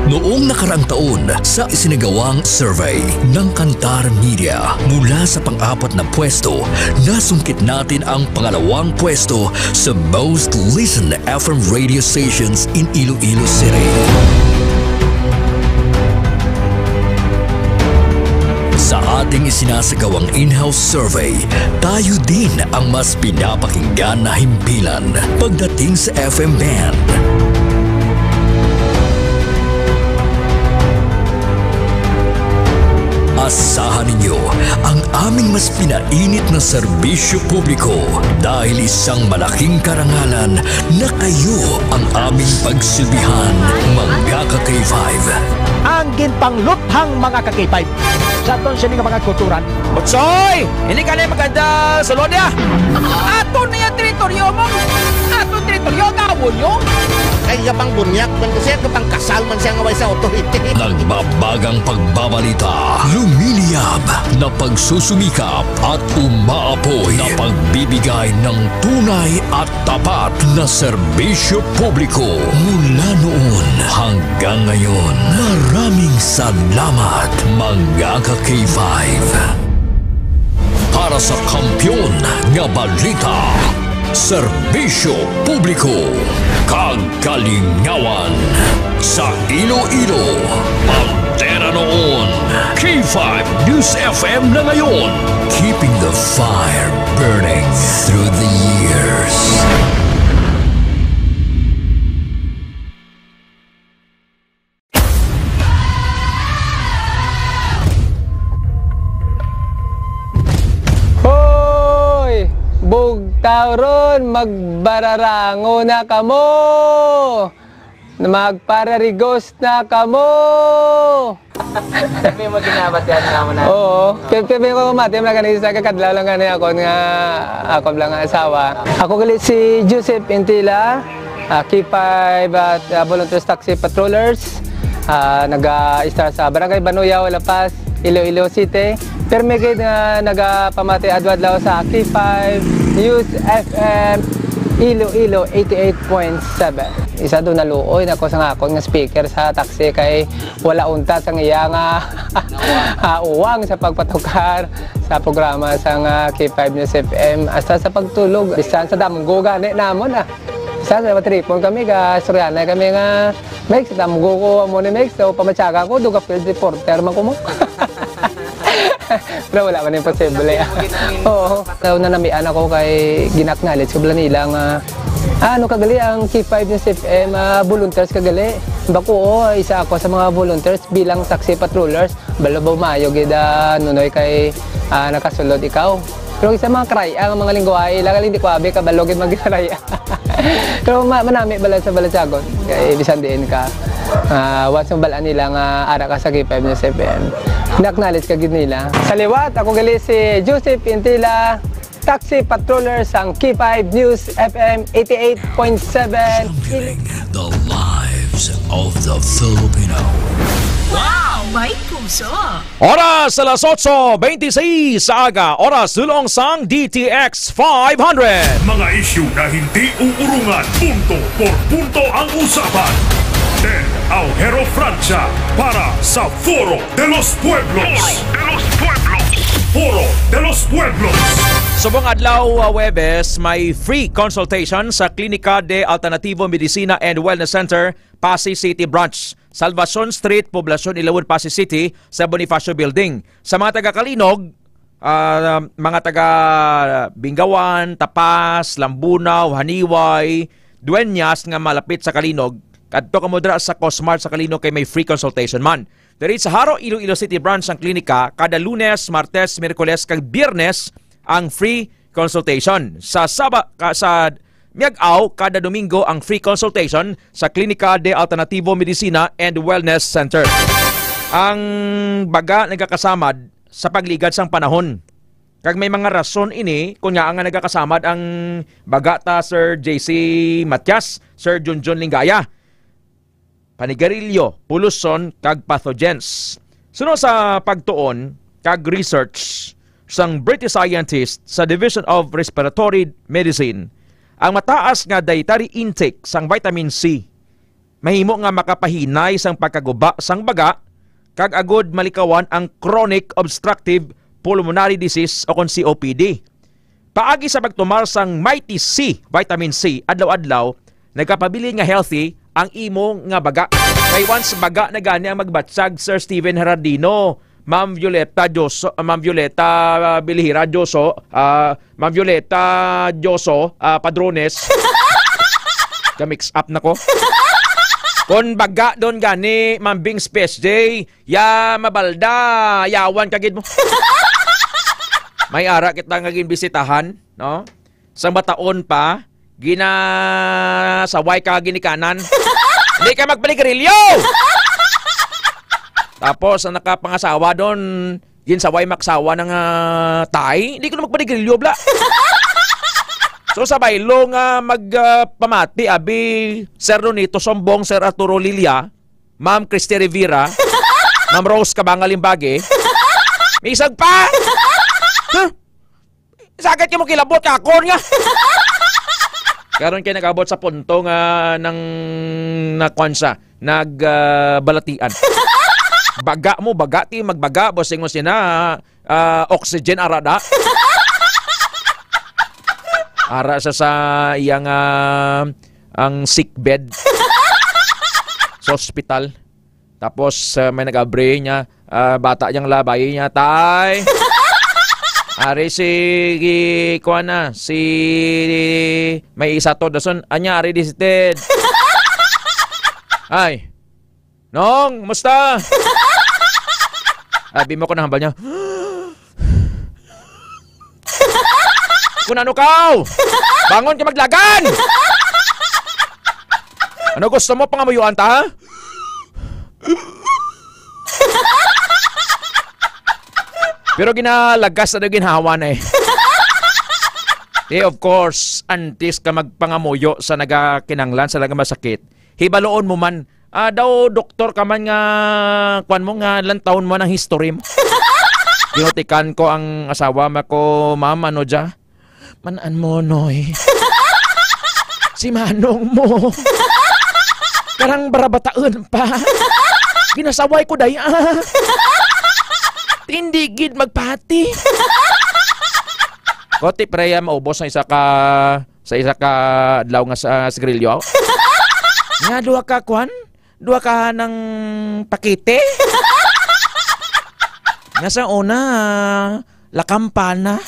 Noong nakaraang taon, sa isinagawang survey ng Kantar Media, mula sa pang-apat na pwesto, nasungkit natin ang pangalawang pwesto sa most listened F M radio stations in Iloilo City. Sa ating isinasagawang in-house survey, tayo din ang mas pinapakinggan na himpilan pagdating sa F M band. Asahan ninyo ang aming mas pinainit na serbisyo publiko dahil isang malaking karangalan na kayo ang aming pagsilbihan, mga ka-K five. Ang ginpangluthang mga ka-K five. Sa aton sini nga mga kulturan. Butsoy! Hindi ka na maganda sa Lodia! Ato na yung teritoryo mo! Ato teritoryo, gawon nyo! Ay, nga pang bunyak man ko siya, nga pang kasal man siya nga way sa authority. Nagbabagang pagbabalita, lumiliyab na pagsusumikap at umaapoy na pagbibigay ng tunay at tapat na serbisyo publiko mula noon hanggang ngayon. Maraming salamat, mga ka-K five. Para sa kampiyon nga balita, serbisyo publiko, kag kalingawan sa Iloilo, bandera noon, K five News F M na ngayon. Keeping the fire burning through the years. Hoy! Bugtaw ron, magbararango na kamo! Magpararigos na kamo! May mo ginabatian na mo na. Oo. Kaya, kaya may ko mati, mga kanisa, kakadlaw lang gani ako nga, ako lang nga asawa. Ako gali si Joseph Intila, ah, K five at, ah, Volunteers Taxi Patrollers. Ah, naga-start sa Barangay Banuyaw, La Paz, Iloilo City. Permi gid nga nagapamati adlaw-adlaw sa K five News F M Iloilo eighty-eight point seven. Isa do naluoy na ko sa akon nga speaker sa taxi kay wala untat ang iya nga, ah, uwang sa pagpatukar sa programa sa nga K five News F M hasta sa pagtulog. Bisan sa damgo gani namon, ah. Bisan sa matripon kami, ga istoryahanay kami nga, "Mex, damgo ko amo ni Mex, so pamatyagan ko, duga field reporter man ko mo." Pero wala man imposible. Oo. Sa una, namian ako kay gina-acknowledge ko bala nila nga, ah, ano kagali ang K five News F M, ah, volunteers kagali. Bako, oo, isa ako sa mga volunteers bilang taxi patrollers. Balo ba maayo gid, ah, Nunoy, kay, ah, nakasulod ikaw? Pero sa mga kray, ang mga lingwahe, lagal hindi ko abi, kabalo gid mag-Bisaya. Pero ma-, manami bala sa Balatyagon. Kay bisan diin ka, ah, once mabalaan nila nga ara ka sa K five News F M, na-acknowledge ka gid nila. Sa liwat, ako gali si Joseph Intila, taxi patroller sang K five News F M eighty-eight point seven. Championing the lives of the Filipino. Wow! May puso! Oras alas otso beintiseis sa aga, oras dulong sang D T X five hundred. Mga isyu na hindi uurungan, punto por punto ang usapan. Ted Aujero Francia para sa Foro de los Pueblos. Foro de los Pueblos. Foro de los Pueblos. Subong adlaw, uh, Huwebes, may free consultation sa Klinika de Alternativo Medicina and Wellness Center, Passi City Branch, Salvacion Street, Poblacion Ilawod, Passi City, sa Bonifacio Building. Sa mga taga Calinog, ah, mga taga Bingawan, Tapas, Lambunao, Janiuay, Dueñas nga malapit sa Calinog, kadto kamo dira sa Cosmart sa Calinog kay may free consultation man. Diri sa Jaro, Iloilo City Branch ang klinika kada Lunes, Martes, Miyerkules kag Biyernes ang free consultation. Sa Saba-, ka-, sa Miag-aw, kada Domingo ang free consultation sa Klinika de Alternativo Medicina and Wellness Center. Ang baga nagakasamad sa pagligad sang panahon. Kag may mga rason ini kon ngaa nga nagakasamad ang baga ta, Sir J C Matias, Sir Junjun Lingaya. Panigarilyo, poluson, kag pathogens. Suno sa pagtuon kag research sang British scientist sa Division of Respiratory Medicine, ang mataas nga dietary intake sang vitamin C mahimo nga makapahinay sang pagkaguba sang baga kag agud malikawan ang chronic obstructive pulmonary disease o kon C O P D. Paagi sa pagtumar sang Mighty C, vitamin C, adlaw-adlaw, nagapabilin nga healthy ang imo nga baga. Kay once baga na gani ang magbatyag, Sir Steven Herardino, Ma'am Violeta Dioso, Ma'am Violeta, ah, Bilihira Dioso, ah, Ma'am Violeta Dioso, ah, Padrones. Ka-mix up na ko. Kon baga don gani, Ma'am Bing Space J, ya mabalda, yawan ka gid mo. May ara kita nga ginbisitahan, no? Sang bataon pa, ginasaway ka ginikanan. Hindi ka magpanigarilyo! Tapos, ang nakapangasawa don, ginsaway maksawa ng, ah, tay, hindi ko na magpanigarilyo, bla. So, sa baylo nga mag, ah, pamati, abi, Sir Nonito Sombong, Sir Arturo Lilia, Ma'am Christy Rivera, Ma'am Rose Cabanga Limbage, may isag pa! Huh? Sagad ka mo kilabot ka akon nga. Karon kay nag-abot sa punto nga nang nakuan siya, nag, ah, balatian. Baga mo, baga ti magbaga, bossing mo sina, ah, oxygen ara da. Ara sa, sa iyang, ah, ang sick bed sa ospital. Tapos, ah, may nag-abri niya, ah, bata niyang labay niya, "Tay!" Ari si, gi-, kuwan na, si, may isa to, dason, anya, ari di si Ted. "Ay, Nong, musta?" Abi mo ko nahambal niya. Kung ano kaw! Bangon ka maglagan! Ano gusto mo, pangamuyuan ta, ha? Pero ginalagas na daw ginhawa na eh. Eh, of course, antes ka magpangamuyo sa nagakinanglan, sa nagamasakit, hibaloon mo man, ah, daw doktor ka man nga, kwan mo nga, lantawon mo ang history mo. Ginutikan ko ang asawa ma ko, "Ma'am, ano dya?" "Man-an mo, Noy? Si Manong mo. Karang barabataon pa. Ginasaway ko, day, ah. Hindi gid magpati." Koti, pre, ah, maubos ang isa ka, sa isa ka adlaw nga sa sigarilyo. Nga, duha ka, kwan? Duha ka nang pakete? Nga sa una, lakampana.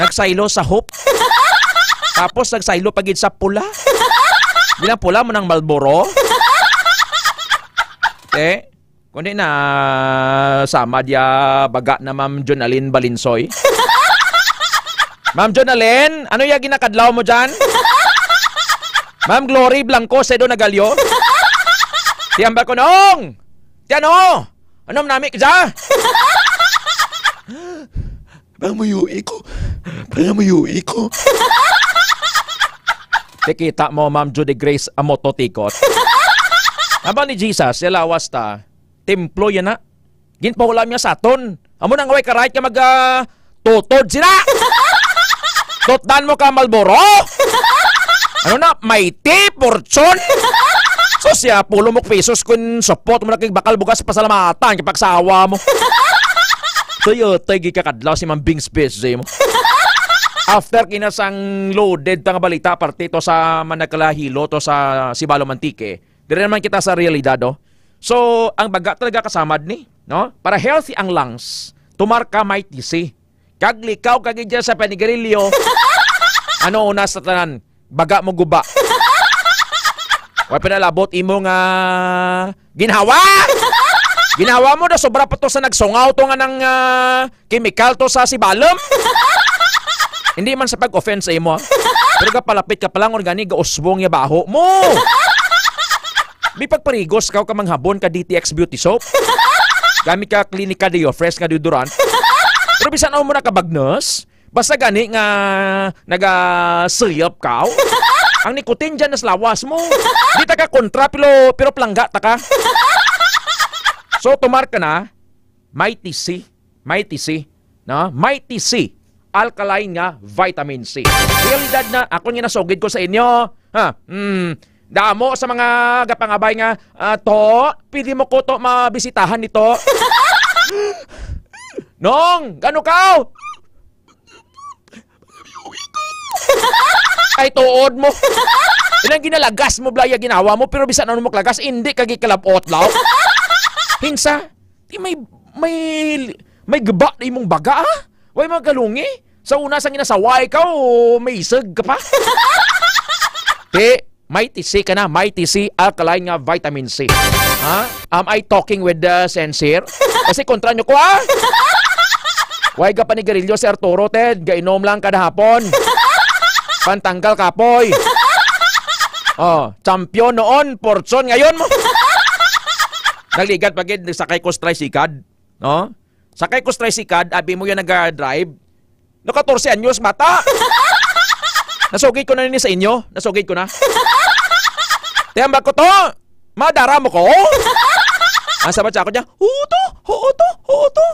Nagsaylo sa hope. Tapos nagsaylo pa gid sa pula. Bilang pula mo ng Marlboro. Eh, kundi na sama dia baga na Ma'am Jonalyn Balinsoy. Ma'am Jonalyn, ano ya ginakadlaw mo dyan? Ma'am Glory Blanco, Sedo Nagalio. Tiyamba ko, Nong! Tiyan, oh! Ano nami ka dyan? Pangmuyui ko. Pangmuyui ko. Ti kita mo, Ma'am Judy Grace Amoto Tikot. Aba ni Jesus, ya lawas ta. Templo yan na. Ginpahulam niya sa aton. Amo nang way ka right ka mag, ah, tutod sila. Tutdan mo ka, Malboro. Ano na? Mighty Fortune. So siya, pulo mo pesos kun support mo na kay bakal bugas pasalamatan kay pagsawa mo. Tuyo, tay gikakadlaw si Mambing Space J mo. After kinasang loaded ta nga balita, parte to sa Manakalahilo, to sa Sibalom Antique. Dire naman kita sa realidad, oh. So, ang baga talaga kasamad ni, no? Para healthy ang lungs, tumar ka may tisi. Kag likaw ka gid dyan sa panigarilyo. Ano una sa tanan? Baga mo guba. Wa pa nalabot imo nga ginhawa. Ginhawa mo na sobra pa to sa nagsungaw to nga nang, ah, chemical to sa sibalom. Hindi man sa pag-offend sa imo, ah. Pero kapalapit ka pa lang, organi, gausbong ya baho mo. May pagparigos ka ka manghabon ka D T X Beauty Soap. Gamit ka Clinica Deo Fresh nga deodorant. Pero bisan ano mo nakabagnos, basta gani nga nagasuyop ka, ang nicotine dyan nas lawas mo. Di ta ka kontra, pero, pero plangga ta ka. So, tumar ka na, Mighty C. Mighty C. No? Mighty C. Alkaline nga vitamin C. Realidad na, ako nga nasugid ko sa inyo. Ha? Hmm. Damo sa mga gapangabay nga, ah, to, pwede mo ko to mabisitahan nito. Nong, gano ka? Ay, tuod mo. Ilang ginalagas mo, Blaya, ginawa mo, pero bisan ano mo kalagas, hindi ka gikalabot, law. Hinsa, di may, may, may gaba na imong baga, ah? Way mga galungi? Sa una, sa ginasaway ka, o may isag ka pa? Ti, Mighty C ka na, Mighty C alkaline nga vitamin C. Ha? Am I talking with the sincere? Kasi kontra nyo ko, ha? Way ka panigarilyo si Arturo, Ted. Gainom lang kada hapon. Pantanggal kapoy. Oh, champion noon, portion ngayon mo. Nagligad pa gid, sakay ko sa tricycad, no? Sakay ko sa tricycad, abi mo yan nag-drive. No, katorse anyos, bata. Nasugid ko na ni sa inyo. Nasugid ko na. Tiyamba ko to. Madara mo ko. Ang sabat sa ako niya, "Huto, huto, huto."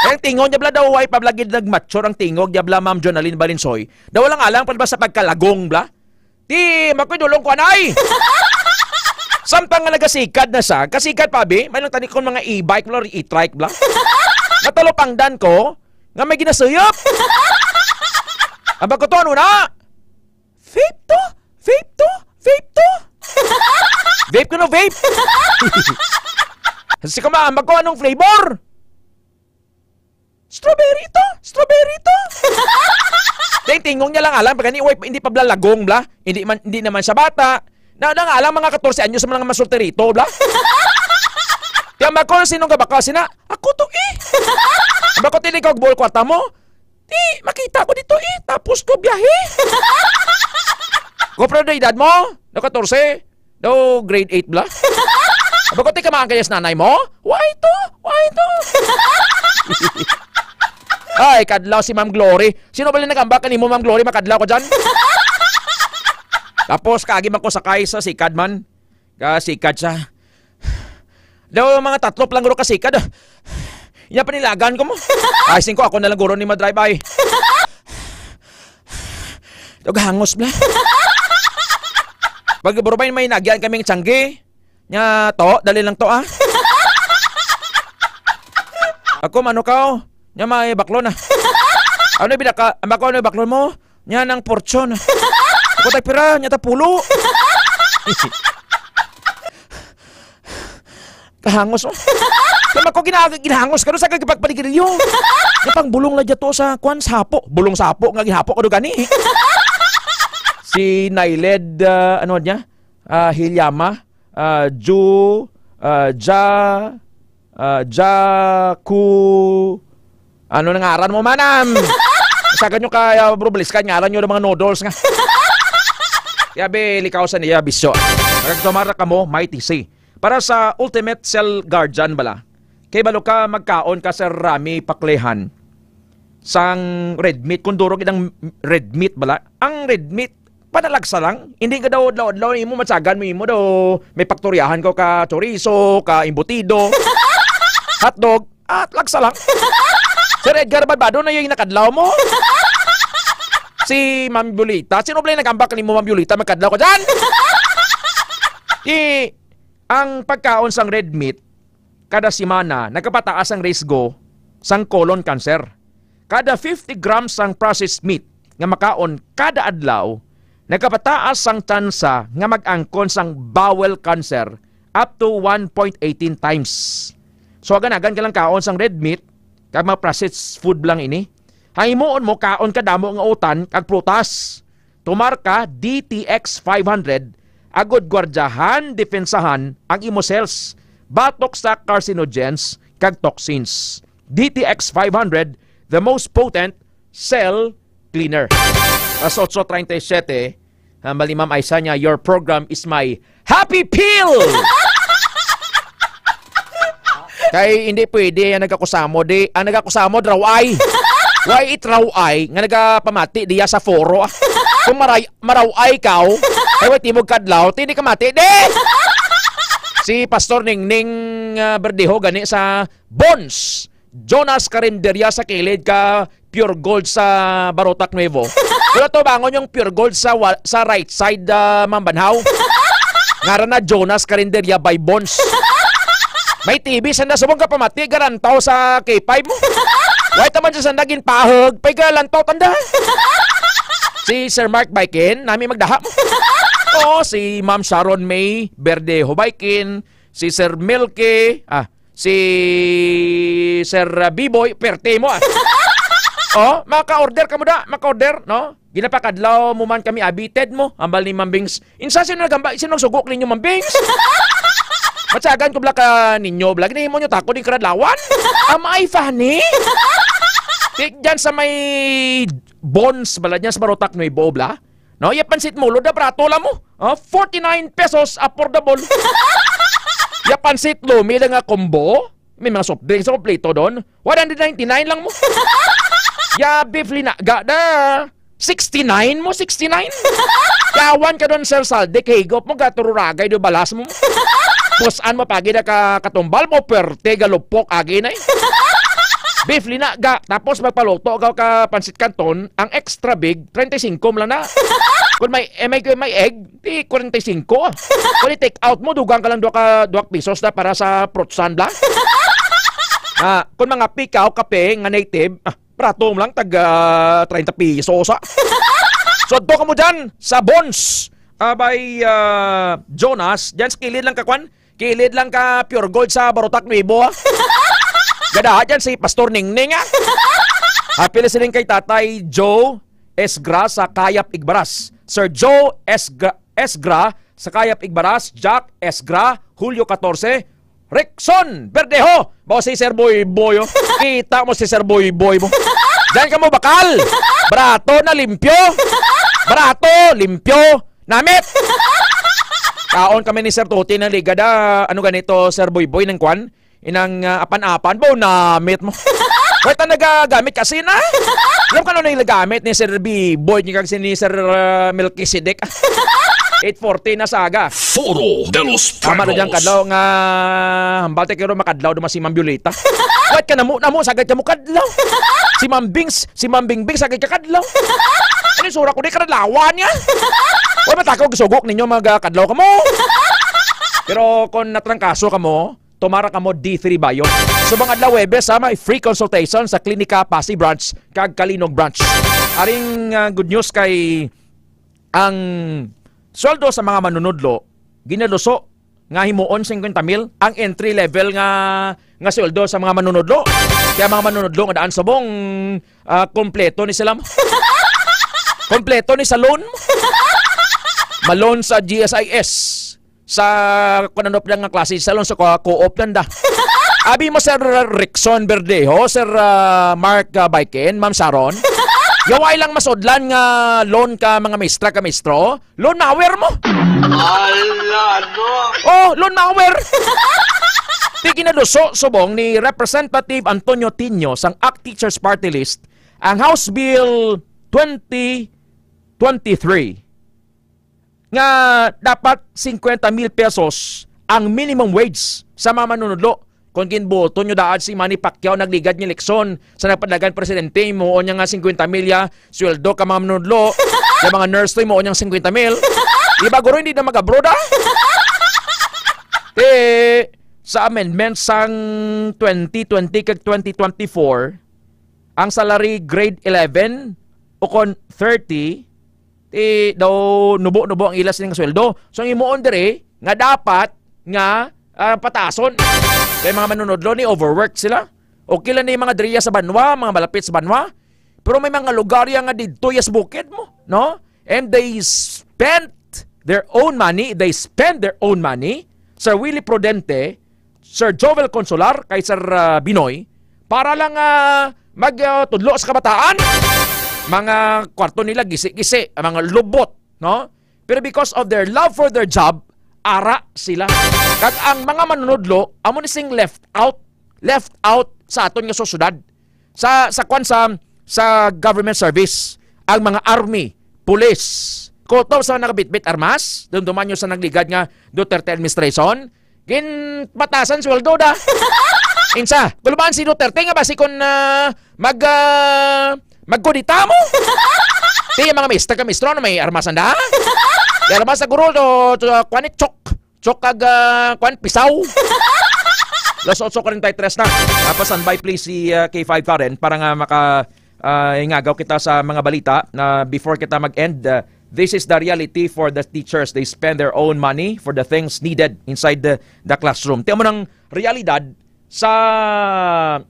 Ang tingog niya bla daw, way pa bla gid nag-mature ang tingog niya bla, Ma'am Jonalyn Balinsoy. Daw lang alang pa ba sa pagkalagong bla. Di, makoy dulong ko, anay. Samtang nga nagasikad na sa, kasikad pa, bi, may lang tanikon mga e-bike bla, e-trike bla. Natalupangdan ko, nga may ginasuyop. Ang bago to, ano na? Vape to? Vape to? Vape to? Vape ko no, vape. Si kama, ang bago, anong flavor? Strawberry to? Strawberry to? Dahil tingong niya lang, alam, pag gani, uy, hindi pa bla lagong, bla. Hindi man, hindi naman siya bata. Na, na nga lang, mga katorse anyos sa mga masulti rito, bla. Kaya ba ko, sino nga baka, sina? Ako to, eh. Bako, tinig ko, buhol kwarta mo. Di, makita ko dito, eh. Tapos ko biyahe. Go, pero edad mo? No, katorse? Daw grade eight bla? Aba ko, ti ka maangkay sa nanay mo? Why to? Why to? Ay, kadlaw si Ma'am Glory. Sino ba lang nag-ambak kanimo, Ma'am Glory? Makadlaw ko dyan. Tapos, kaagi man ko sakay sa sikad man. Kasikad sa Daw mga tatlo pa lang guro kasikad, ah. Iya panilagan ko mo. Ay, singko, ako na lang guro ni madrive ay. Daw hangos bla. Pag buro ba may nagyan kaming tiyanggi? Nya to, dali lang to, ah. Ako, mano ka, oh? Nya may baklon, ah. Ano yung binaka-, ang bako, ano yung baklon mo? Nya nang portion. Ako, tagpira, nya ta pulo. Kahangos mo. Kaya ako gina-, ginahangos ka doon sa kagipagpanigarilyo. Yung pang bulong lang dyan to sa kwan, sapo. Bulong sapo nga ginapo ko doon gani. Si Nailed, ah, ano niya? Ah, Hilyama, ah, Ju, ah, Ja, ah, Jaku, ano na ngaran mo, manam? Sagad nyo kaya, bro, baliskan, ngaran nyo ng mga noodles nga. Yabi, likaw sa niya, bisyo. Nagtumara ka mo, Mighty C. Para sa Ultimate Cell Guardian bala, kay balo ka magkaon ka sa Rami Paklehan sang red meat, kung duro gid ang red meat bala. Ang red meat, panalagsa lang. Hindi ka daw adlaw-adlaw imo matsagan mo imo daw may paktoryahan ko ka chorizo, ka embutido, hotdog, at lagsa lang. Sir Edgar Barbado na yung nakadlaw mo. Si Ma'am Violeta, sino ba yung nagambak ni mo, Ma'am Violeta, magkadlaw ka dyan? I, ang pagkaon sang red meat, kada semana, nagapataas ang risgo sang colon cancer. Kada fifty grams sang processed meat nga makaon kada adlaw, nagapataas ang tsansa nga mag-angkon sang bowel cancer up to one point eighteen times. So, aganagan ka lang kaon sang red meat, kag mga processed food lang ini. Himuon mo, kaon ka damo nga utan kag prutas. Tumar ka D T X five hundred, agod gwardiyahan, depensahan ang imo cells batok sa carcinogens kag toxins. D T X five hundred, the most potent cell cleaner. Alas otso treinta y siete, hambal ni Ma'am Aisa niya, "Your program is my happy pill!" Kay hindi pwede ang nagakusamo, di, ang nagakusamo, raw ay. Why it raw ay, nga nagapamati diya sa foro, ah. Kung maray-, maraw ay kaw, ay, wait, timog kadlaw, tini ka mati, di! Si Pastor Ningning, ah, Berdejo, gani sa Bonds. Jonas Carinderia sa kilid ka Pure Gold sa Barotac Nuevo. Wala to bangon yung Pure Gold sa wa-, sa right side, ah, Mambanhaw. Ngaran na Jonas Carinderia by Bonds. May T V sanda subong ka pamati, garantaw sa K five mo. Why taman sa sanda ginpahag, pay garantaw tanda. Si Sir Mark Baikin, nami magdaha mo. Oo, si Ma'am Sharon May Verdejo Baikin, si Sir Milky, ah, si Sir, ah, Biboy, perte mo, ah. Oh, maka-order ka mo da, maka-order, no? Ginapakadlaw mo man kami, abited mo, ambal ni Mambings. Insa sino nagamba, sino nagsugok ninyo, Mambings? Matsagan ko bla ka ninyo, bla, ginahimo nyo tako din karadlawan? Am I funny? Di, dyan sa may Bonds, bala, dyan sa Barotac Nuevo, bla? No, ya pansit mo, lo, da, barato lang mo. Ah, forty-nine pesos, affordable. Ya pansit lumi lang nga combo. May mga soft drinks sa kompleto doon. One hundred ninety-nine lang mo. Ya beef linaga da. Sixty-nine mo, sixty-nine. Yawan ka doon, Sir Salde, kahigop mo, gatururagay do balas mo. Pusan mo pagi na ka katumbal mo, perte galupok agi na eh. Beef linaga, tapos magpaluto ka ka pansit canton, ang extra big, treinta y cinco mo lang na. Kung may, eh, may, may egg, di kwarenta y singko. Kung i-take out mo, dugang ka lang duha ka, duha ka pisos na para sa frutsan bla. Ah, kung mga pikaw, kape, nga native, ah, barato mo lang, tag, ah, treinta pisos, ah. So, adto ka mo dyan, sa Bonds. Ah, by, ah, Jonas, dyan sa kilid lang ka, kwan? Kilid lang ka, Pure Gold sa Barotac Nuevo, ah. Gadaha dyan si Pastor Ningning, ah. Happy listening kay Tatay Joe Esgra sa Kayap, Igbaras. Sir Joe Esgra, Esgra sa Kayap, Igbaras. Jack Esgra, Hulyo katorse. Rickson Verdejo, ba si Sir Boy Boy, oh. Kita mo si Sir Boy Boy mo. Diyan ka mo bakal. Barato na limpyo. Barato, limpyo, namit. Kaon kami ni Sir Tuti ng Ligada. Ano ganito, Sir Boy Boy, ng kwan? Inang, ah, apan-apan, bo, namit mo. Wait, ang nagagamit kasi na. Alam ka ano na yung nagamit ni Sir B-Boy, ni kag si, ni Sir, ah, Melchizedek? Eight forty na sa aga. Foro de los Tama na diyang Pueblos. Kadlaw nga hambal tayo kayo makadlaw duman si Ma'am Violeta. Wait ka na mo, na mo, sagad ka mo kadlaw. Si Ma'am Bings, si Ma'am Bingbing, sagad ka kadlaw. Ano yung sura ko, di kadlawan niya? Wala matakog sugok ninyo mga kadlaw ka mo. Pero kung natrangkaso ka mo, tumara ka mo D three Bayo. Subong adlaw Huwebes, ha, may free consultation sa Klinika Passi Branch kag Calinog Branch. Aring, ah, good news kay ang sweldo sa mga manunudlo ginaluso nga himuon singkwenta mil, ang entry level nga nga sweldo sa mga manunudlo. Kaya mga manunudlo nga daan subong, ah, kompleto ni sila mo. Kompleto ni sa loan mo. Ma-loan sa G S I S. Sa kung ano pa nga klase sa loan sa co-, co-op lang da. Abi mo, Sir Rickson Verdejo, Sir, ah, Mark, ah, Baiken, Ma'am Sharon. Yaway lang masudlan nga loan ka mga mistra ka mistro. Loan mawer mo. Ala, no? Oh, loan mawer. Ti ginaduso subong ni Representative Antonio Tinio sang ACT Teachers Party List ang House Bill twenty twenty-three nga dapat cincuenta mil pesos ang minimum wage sa mga manunudlo. Kung ginboto nyo daad si Manny Pacquiao nagligad nga eleksyon sa nagpadalagan presidente, himuon niya nga cincuenta mil ya sweldo ka mga manunudlo, yung mga nurse to, himuon niya cincuenta mil. Di ba, guro, hindi na mag-abroad, ah? Eh, sa amendment sang twenty twenty kag twenty twenty-four, ang salary grade eleven o kon thirty, ti daw nubo-nubo ang ila sini nga sweldo. So, ang himuon diri nga dapat nga, ah, patason. Kay mga manunudlo ni overwork sila. Okay lang ni mga diriya sa banwa, mga malapit sa banwa. Pero may mga lugar ya nga didto ya sa bukid mo, no? And they spent their own money, they spend their own money. Sir Willie Prudente, Sir Jovel Consular, kay Sir, ah, Binoy, para lang, ah, mag, ah, tudlo sa kabataan. Mga kwarto nila gisi-gisi, mga lubot, no? Pero because of their love for their job, ara sila. Kag ang mga manunudlo, amo ni sing left out, left out sa aton nga sosyedad. Sa, sa kwan sa, sa government service, ang mga army, police, kutob sa nagabitbit armas, dumduman nyo sa nagligad nga Duterte administration, ginpatasan sweldo da. Insa, kuluban si Duterte nga basi kon, ah, mag, ah, magkudita mo. Ti, mga mister ka mistro, ano, may armas anda? May armas na guro, to, to, kwan, eh, chok. Chok kag, ah, kwan, pisaw. Las otso cuarenta y tres na. Ah, pa-standby, please, si, ah, K five Karen para nga maka, ah, ingagaw kita sa mga balita na before kita mag-end. Ah, this is the reality for the teachers. They spend their own money for the things needed inside the, the classroom. Ti amo nang realidad sa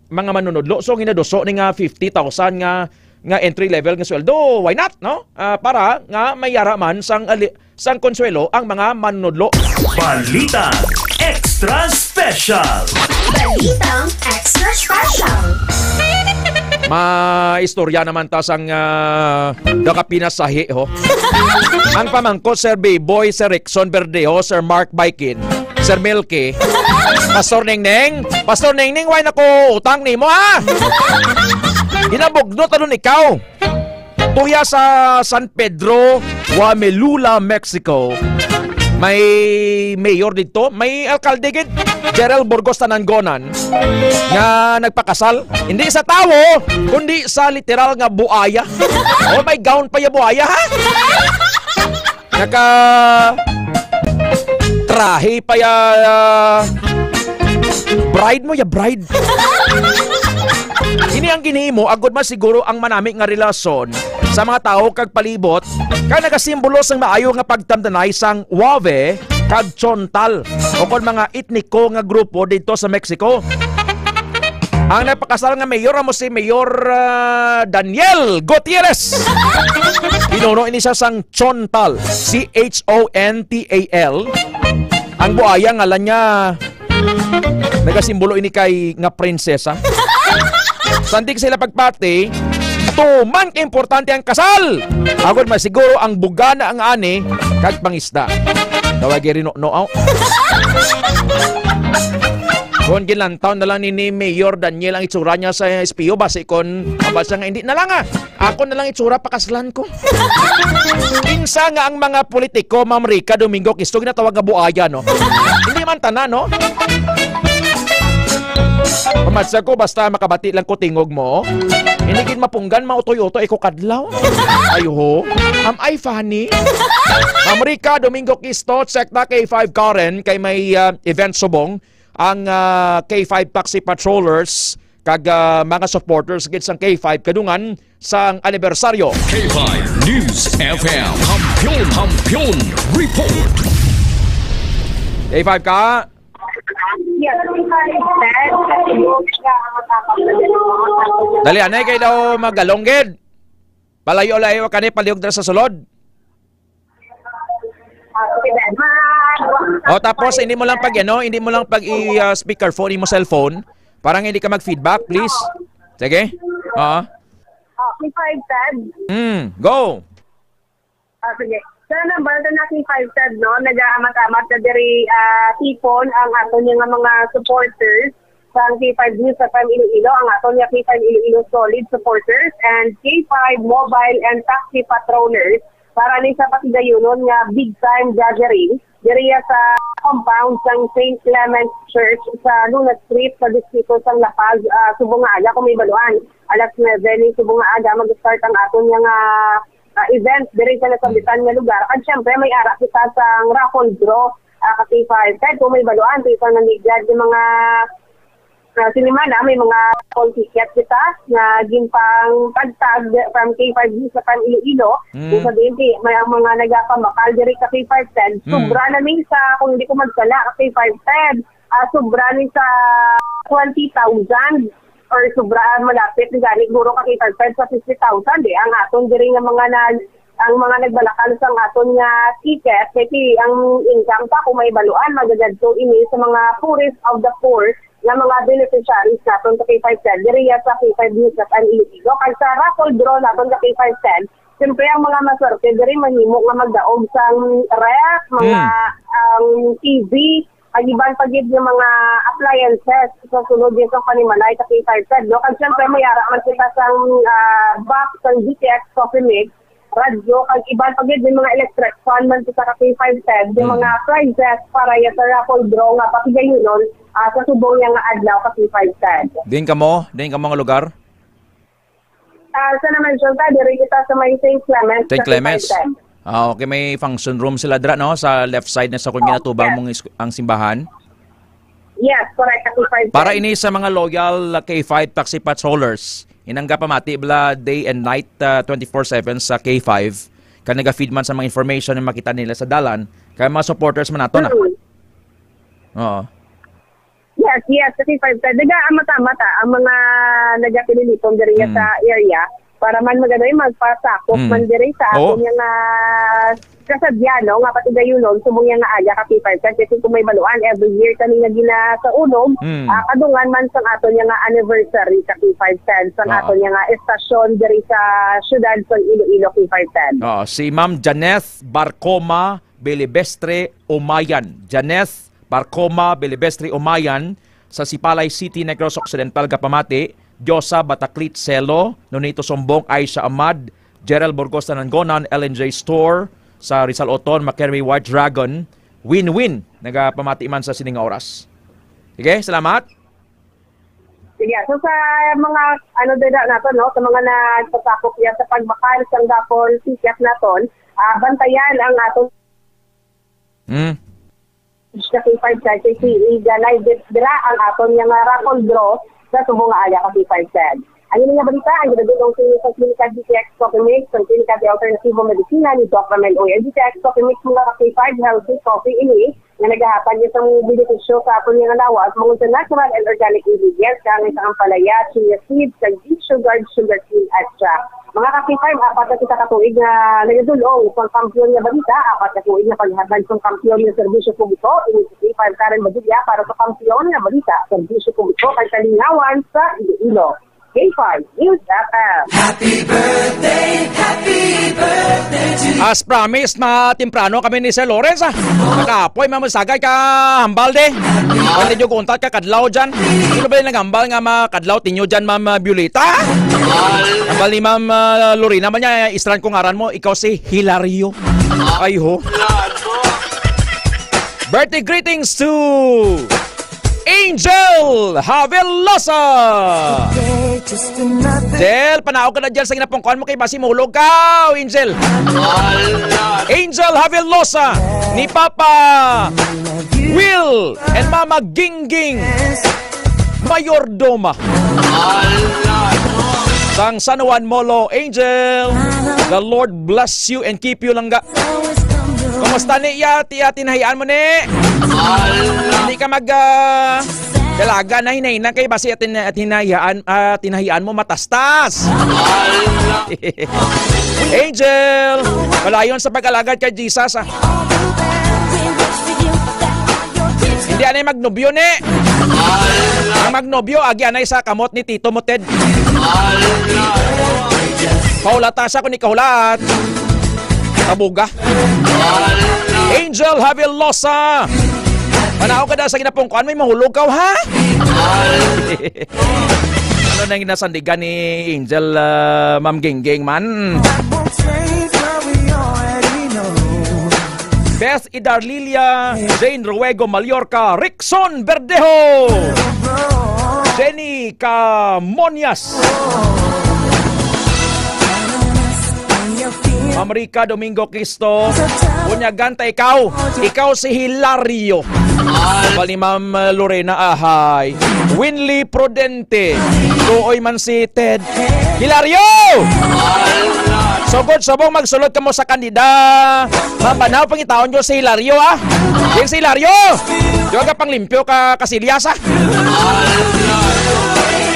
mga manunudlo. So, ginaduso ni nga fifty thousand nga, nga entry level nga sweldo. Why not, no? Ah, para nga may yara man sang ali-, sang konsuelo ang mga manunudlo. Balita Extra Special. Balitang Extra Special. Maistorya naman ta sang, ah, nakapinasahi, ho. Ang pamangko, Sir Biboy, Sir Rickson Verdejo, Sir Mark Baikin, Sir Milky, Pastor Ningning, Pastor Ningning, why nako utang nimo, ha? Ginabugnot, ano, ikaw? Tuya sa San Pedro, Huamelula, Mexico, may mayor dito, may alkalde gid, Gerald Burgos Tanangonan, nga nagpakasal, hindi sa tawo, kundi sa literal nga buaya. Oh, may gown pa ya buaya, ha? Naka trahe pa ya, ah, bride mo ya, bride. Ini ang ginhimo agud masiguro ang manami nga relasyon sa mga tawo kag palibot, kag nagasimbolo sang maayo nga pagtamdanay sang Wave kag Chontal, o kon mga etniko nga grupo didto sa Mexico. Ang nagpakasal nga mayor amo si Mayor, ah, Daniel Gutierrez. Pinuno ini siya sang Chontal, C H O N T A L. Ang buaya, ngalan niya, nagasimbolo ini kay nga prinsesa. Sandig sila pagpati, tuman ka importante ang kasal. Agod masiguro ang bugana ang ani kag pangisda. Tawag rin, no, no, aw. Kung ginlantaw na lang ni, ni Mayor Daniel ang itsura niya sa S P O, basi kon mabasa nga hindi na lang, ah. Ako na lang itsura, pakaslan ko. Kinsa nga ang mga politiko, Ma'am Rica Domingo Quisto, ginatawag nga buaya, no? Hindi man tanan, no? Pamansa ko, basta makabati lang ko tingog mo. Hindi gid mapunggan, mautoy-utoy ko kadlaw. Ay, ho. Am I funny? Ma'am Rica Domingo Quisto, check na K five Karen, kay may, ah, event subong ang, ah, K five Taxi Patrollers kag, ah, mga supporters gid sang K five kadungan sang anibersaryo. K five News F M. Kampiyon, Kampiyon Report. K five ka? Dali, anay kay daw magalong gid. Palayo-layo ka ni, palihog dira sa sulod. O, tapos hindi mo lang pag, ano, hindi mo lang pag i, ah, speakerphone imo cellphone para nga hindi ka mag-feedback, please. Sige. Oo. Ah, may five tab. Hmm, go. Ah, sige. Sa number sa na K five tab, no, nagaamat-amat na diri, ah, tipon ang ato niya nga mga supporters sa K five News F M Iloilo, ang ato niya K five Iloilo solid supporters and K five mobile and taxi patrollers para ni sa patigayunon nga big time gathering diriya sa compound sang Saint Clement Church sa Luna Street sa distrito sang La Paz, ah, subong nga aga kung may baluan. Alas nuebe ni subong nga aga mag-start ang aton nga, ah, event diri sa nasabitan nga lugar. At syempre, may ara kita sang raffle draw, ah, ka K five. Kay kung may baluan, sa isang nanigad yung mga, ah, sinimana, may mga raffle ticket kita nga ginpangtagtag from K five News F M Iloilo. Mm. Kung sabihin, di, may ang mga nagapambakal diri ka K five ten. Mm. Sobra na ni sa, kung hindi ko magsala, ka K five ten. Ah, sobra ni sa twenty thousand. Or sobra, malapit ni gani, siguro ka K five ten sa fifty thousand, eh. Ang aton diri nga mga nag-, ang mga nagbalakal sang aton nga ticket, kay si, ang income pa, kung may baluan, magagadto ini sa mga poorest of the poor nga mga beneficiaries naton sa K five ten, diri ya sa K five News F M Iloilo. Kag sa raffle draw naton sa K five ten, siyempre, ang mga maswerte diri mahimo nga magdaog sang ref, mga, Hmm. ang T V, kag iban pa gid nga mga appliances sa sulod gid sa panimalay sa K five ten, no? Kag siyempre, may ara man kita sang, ah, box sang G T X Coffee Mix, radyo, kag iban pa gid, may mga electric fan man kita ka K five ten, yung Hmm. mga prizes para ya sa raffle draw nga patigayunon, ah, sa subong niya nga adlaw ka K five ten. Din kamo? Din kamo nga lugar? Ah, sa na-mention ta, diri kita sa may Saint Clement, Saint sa Clements. K five ten. Ah, okay, may function room sila dira, no? Sa left side na sa kung Oh, ginatubang yes. mong is-, ang simbahan. Yes, correct, sa K five ten. Para ini sa mga loyal, ah, K five taxi patrollers, inang gapamati bala day and night, ah, twenty-four seven sa K five. Kag naga-feed man sa mga information na makita nila sa dalan, kay mga supporters man nato na. Mm. Oo. Yes, yes, sa K five ten. Nagaamat-amat, ah, ang mga nagapililipon diri Mm. sa area para man maganoy magpasakop Mm. man diri sa Oo. aton nga kasadya, no, nga patigayunon subong nga aga ka K five ten. Kasi kung may baluan, every year kami nga ginasaunog, Mm. ah, kadungan man sang aton nga anniversary sa K five ten, sang Oo. aton nga estasyon diri sa siyudad sa Iloilo, K five ten. Oo, si Ma'am Janeth Barcoma Belibestre Umayan. Janeth Barcoma Belibestre Umayan sa Sipalay City, Negros Occidental, gapamati. Diosa Bataclit Celo, Nonito Sumbong, Aisha Ahmad, Gerald Burgos Tanangonan, L N J Store sa Rizal Oton, McHenry White Dragon, Win-Win, nagapamati man sa sining nga oras. Sige, salamat. Sige, so sa mga, ano, dira nato, no, sa mga nagpasakop niya sa pagbakal sang raffle ticket naton, ah, bantayan ang aton Hmm. sa K five ten, kay si Iga Live dira ang aton nga raffle draw sa subong nga aga ka K five ten. Ang ini nga balita, ang ginadulong sa inyo sa Klinika D T X Coffee Mix, ang Klinika de Alternativo Medicina ni Doc Ramel Uy. Ang D T X Coffee Mix, mga ka K five, healthy coffee ini nga nagahatag niya sang benepisyo sa aton nga lawas, mga sa natural and organic ingredients, kaangay sa ampalaya, chia seeds, kag sugar, sugar cane extract. Mga ka K five, apat na kita ka tuig nga nagadulong sang kampiyon nga balita, apat ka tuig nga paghatag sang kampiyon nga serbisyo publiko, ini si K five Karen Badilla para sa kampiyon nga balita, serbisyo publiko kag kalingawan sa Iloilo. K five News F M. Happy birthday, happy birthday to you. As promised, matemprano kami ni Sir Lawrence, ah. Nakapoy, mamasagay ka hambal, de. Pwede nyo kuntat ka kadlaw dyan. Sino ba yung naghambal nga makadlaw tinyo dyan, Ma'am, ah, Violeta? Hambal ni Ma'am, ah, Lorena man niya, istran ko ngaran mo, ikaw si Hilario. Ay, ho. Birthday greetings to Angel Havelosa. Angel, panaog ka na dyan sa ginapungkuan mo kay basi mahulog ka, oh, Angel. Angel Havelosa ni Papa Will and Mama Gingging Mayordoma. Sang San Juan Molo, Angel. The Lord bless you and keep you, langga. Kumusta ni iya, tiya, tinahian mo ni? Hindi ka mag, ah, dalaga na hinay-hinay kay basi at hin-, at hinayaan, ah, tinahian mo matastas. Angel, palayon sa pag-alagad kay Jesus, ah. Hindi anay magnobyo ni. Ang magnobyo, agi anay sa kamot ni Tito mo, Ted. Paulata siya kung ikahulat. Kabuga. Angel Javilosa. Manaog ka na sa ginapungkuan, may mahulog ka, ha? Ano nang ginasandigan ni Angel, ah, Ma'am Gingging man? Beth Idarlilia, Jane Ruego Mallorca, Rickson Verdejo, Jenny Camonias, Ma'am Rica Domingo Cristo, Bunya Ganta, ikaw, ikaw si Hilario. Bali, Ma'am Lorena Ahay, Winley Prudente, Tuoy man si Ted. Hilario! Sugod subong magsulod kamo sa kandida. Mabanaw, pangitaon nyo si Hilario, ah. Yan si Hilario. Di ba ka panglimpyo ka kasilyas, ah?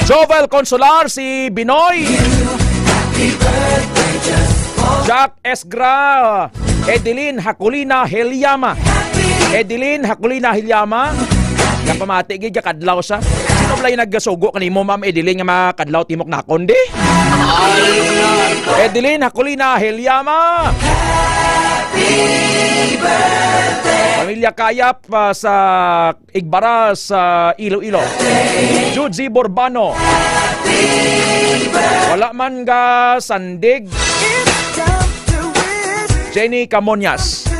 Jovel Consolar, si Binoy. Jack Esgra. Edeline Hakulina Heliama. Edeline Hakulina Heliama. Napamati gid ka kadlaw sa. Sino bala yung nagasugo kanimo, Ma'am Edeline, nga makadlaw timok nakon di? Edeline Hakulina Heliama. Pamilya Kayap, ah, sa Igbaras, ah, Iloilo. Juji Borbano. Wala man ga sandig. Jenny Camonias.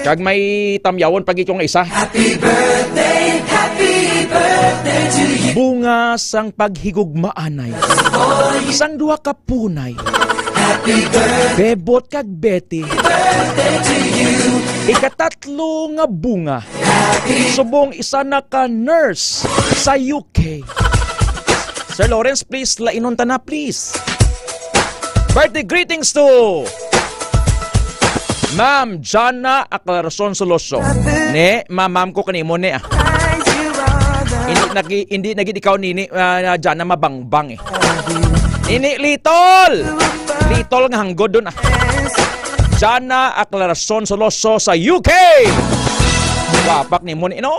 Kag may tamyawon pa gid kong isa. Happy birthday, happy birthday to you. Bunga sang paghigugmaanay sang duha ka punay. Happy birthday. Bebot kag Betty. Birthday to you. Ikatatlo nga bunga. Subong isa na ka nurse sa U K. Sir Lawrence, please, lainon ta na, please. Birthday greetings to Ma'am Jana Aclaracion Soloso. Ne, mamam ko kanimo, ne, ah. Hindi nagi-, hindi nagid ikaw nini, ah, Jana, mabangbang, eh. Nini Litol! Litol nga hanggod dun, ah. Jana Aclaracion Soloso sa U K. Wapak ni mo ni, no?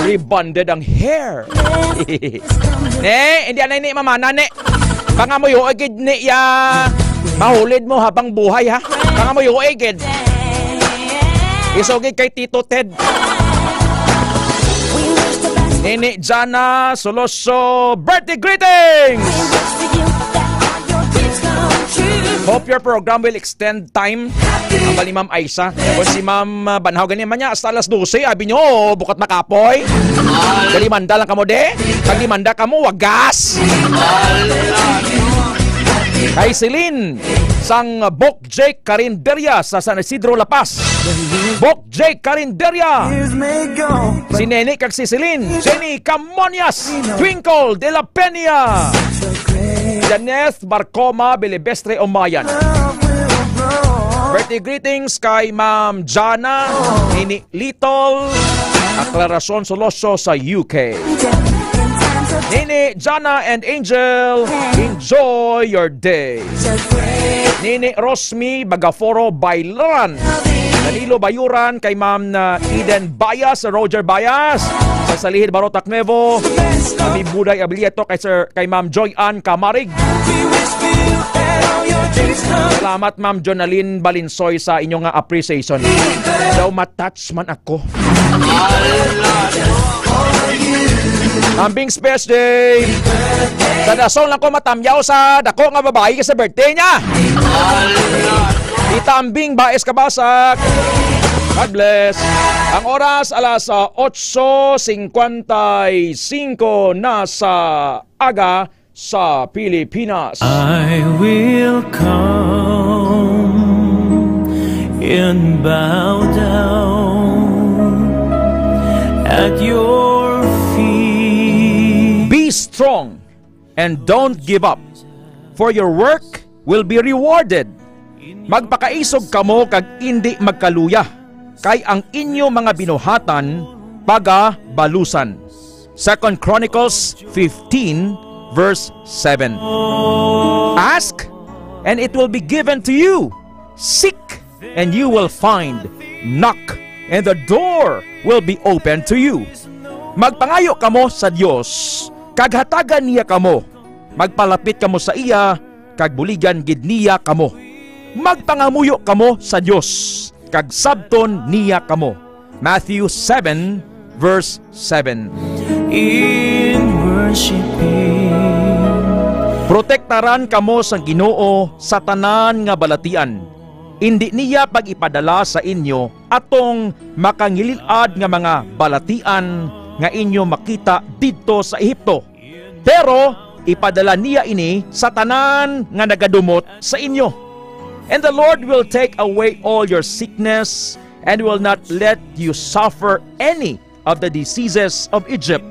Rebonded ang hair. Ne, hindi anay ni mamana, ne. Pangamuyo gid ni ya. Mahulid mo habang buhay, ha? Pangamuyo gid. Isugid kay Tito Ted. Nini Jana Soloso, birthday greetings! Hope your program will extend time. Ang bali, Ma'am Aisa. O si Ma'am, ah, Banhaw, gani man niya, hasta alas dose, abi nyo, bukot makapoy. Galimanda lang kamo, de. Pag limanda kamo, wagas. Kay Celine, sang Bok Jake Carinderia sa San Isidro, La Paz. Bok Jake Carinderia. Si Nene kag si Celine. Jenny Camonias. Twinkle de la Peña. Janeth Barcoma Belebestre Omayan. Birthday greetings kay Ma'am Jana, Nini Little, Aclaracion Soloso sa U K. Nini Jana and Angel, enjoy your day. Nini Rosmi Bagaforo Bailaran, Danilo Bayuran, kay Ma'am na Eden Bayas, Roger Bayas, sa Salihid Barotac Nuevo, Mami Buday Abilieto, kay Sir, kay Ma'am Joy Ann Camarig. Salamat, Ma'am Jonalyn Balinsoy, sa inyo nga appreciation. Daw matouch man ako. Tambing special day. Sa dasol lang ko matamyaw sa dako nga babayi sa birthday niya. Itambing Baes Kabasak. God bless. Ang oras, alas, ah, otso cincuenta y cinco na sa aga sa Pilipinas. I will come and bow down at your feet. Be strong and don't give up, for your work will be rewarded. Magpakaisog kamo kag indi magkaluya. kay ang inyo mga binuhatan pagabalusan. Second Chronicles fifteen, verse seven. "Ask, and it will be given to you. Seek, and you will find. Knock, and the door will be open to you." Magpangayo kamo sa Dios, kag hatagan niya kamo. Magpalapit kamo sa iya, kag buligan gid niya kamo. Magpangamuyo kamo sa Dios, kag sabton niya kamo. Matthew seven, verse seven. In worshiping. Protektaran kamo sang Ginoo sa tanan nga balatian. Indi niya pag-ipadala sa inyo atong makangilil-ad nga mga balatian nga inyo makita didto sa Egipto, pero ipadala niya ini sa tanan nga nagadumot sa inyo. And the Lord will take away all your sickness and will not let you suffer any of the diseases of Egypt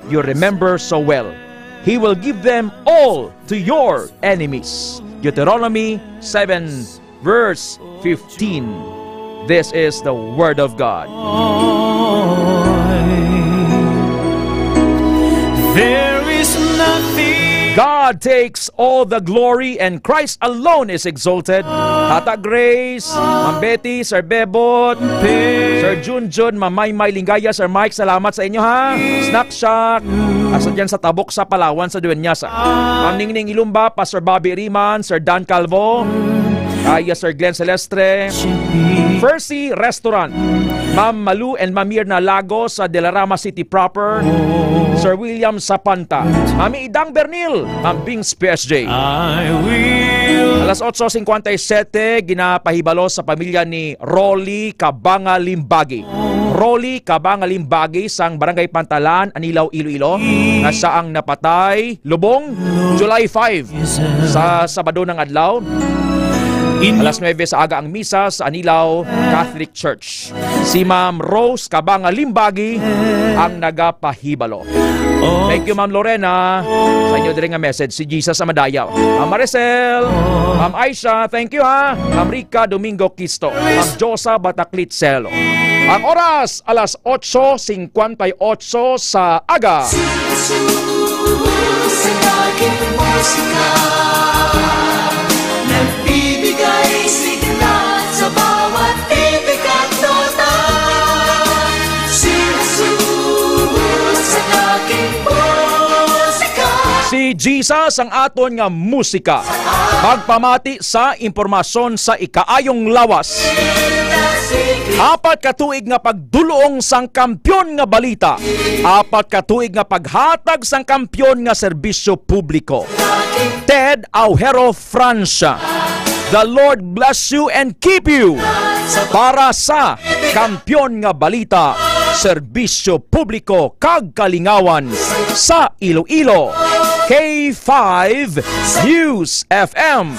you remember so well. He will give them all to your enemies. Deuteronomy seven, verse fifteen. This is the word of God. There is nothing. God takes all the glory and Christ alone is exalted. Tata Grace, Ma'am Betty, Sir Bebot, Sir Junjun, Ma'am Maymay Lingaya, Sir Mike, salamat sa inyo, ha. Snack Shack, asa dyan sa Tabok sa Palawan sa Dueñas, ha. Ma'am Ningning Ilumba, Pastor Bobby Riman, Sir Dan Calvo, kay Sir Glenn Celestre, Percy Restaurant, Ma'am Malu and Ma'am Mirna Lagos sa De La Rama City proper, Sir William Sapanta, Ma'am Idang Bernil, Ma'am Bings P S J. I will Alas otso cincuenta y siete, ginapahibalo sa pamilya ni Rolly Cabanga Limbagi. Rolly Cabanga Limbagi sang Barangay Pantalan, Anilao, Iloilo, nga siya ang napatay lubong, July five, sa Sabado nga adlaw. Alas nuebe sa aga ang misa sa Anilao Catholic Church. Si Ma'am Rose Cabanga Limbagi ang nagapahibalo. Thank you, Ma'am Lorena, sa inyo diri nga message. Si Jesus ang madayaw. Ma'am Maricel, Ma'am Aisha, thank you, ha. Ma'am Rica Domingo Quisto, Ma'am Josa Bataclit Celo. Ang oras, alas otso cincuenta y ocho sa aga. Si Jesus sa laging musika, nagbibigay sigla sa bawat titik at nota. Si Jesus sa laging musika. Si Jesus ang aton nga musika. Magpamati sa impormasyon sa ikaayong lawas. Apat ka tuig nga pagdulong sang Kampiyon nga Balita. Apat ka tuig nga paghatag sang kampiyon nga serbisyo publiko. Ted Aujero Francia, the Lord bless you and keep you. Para sa Kampiyon nga Balita, serbisyo publiko kag kalingawan sa Iloilo, K five News F M.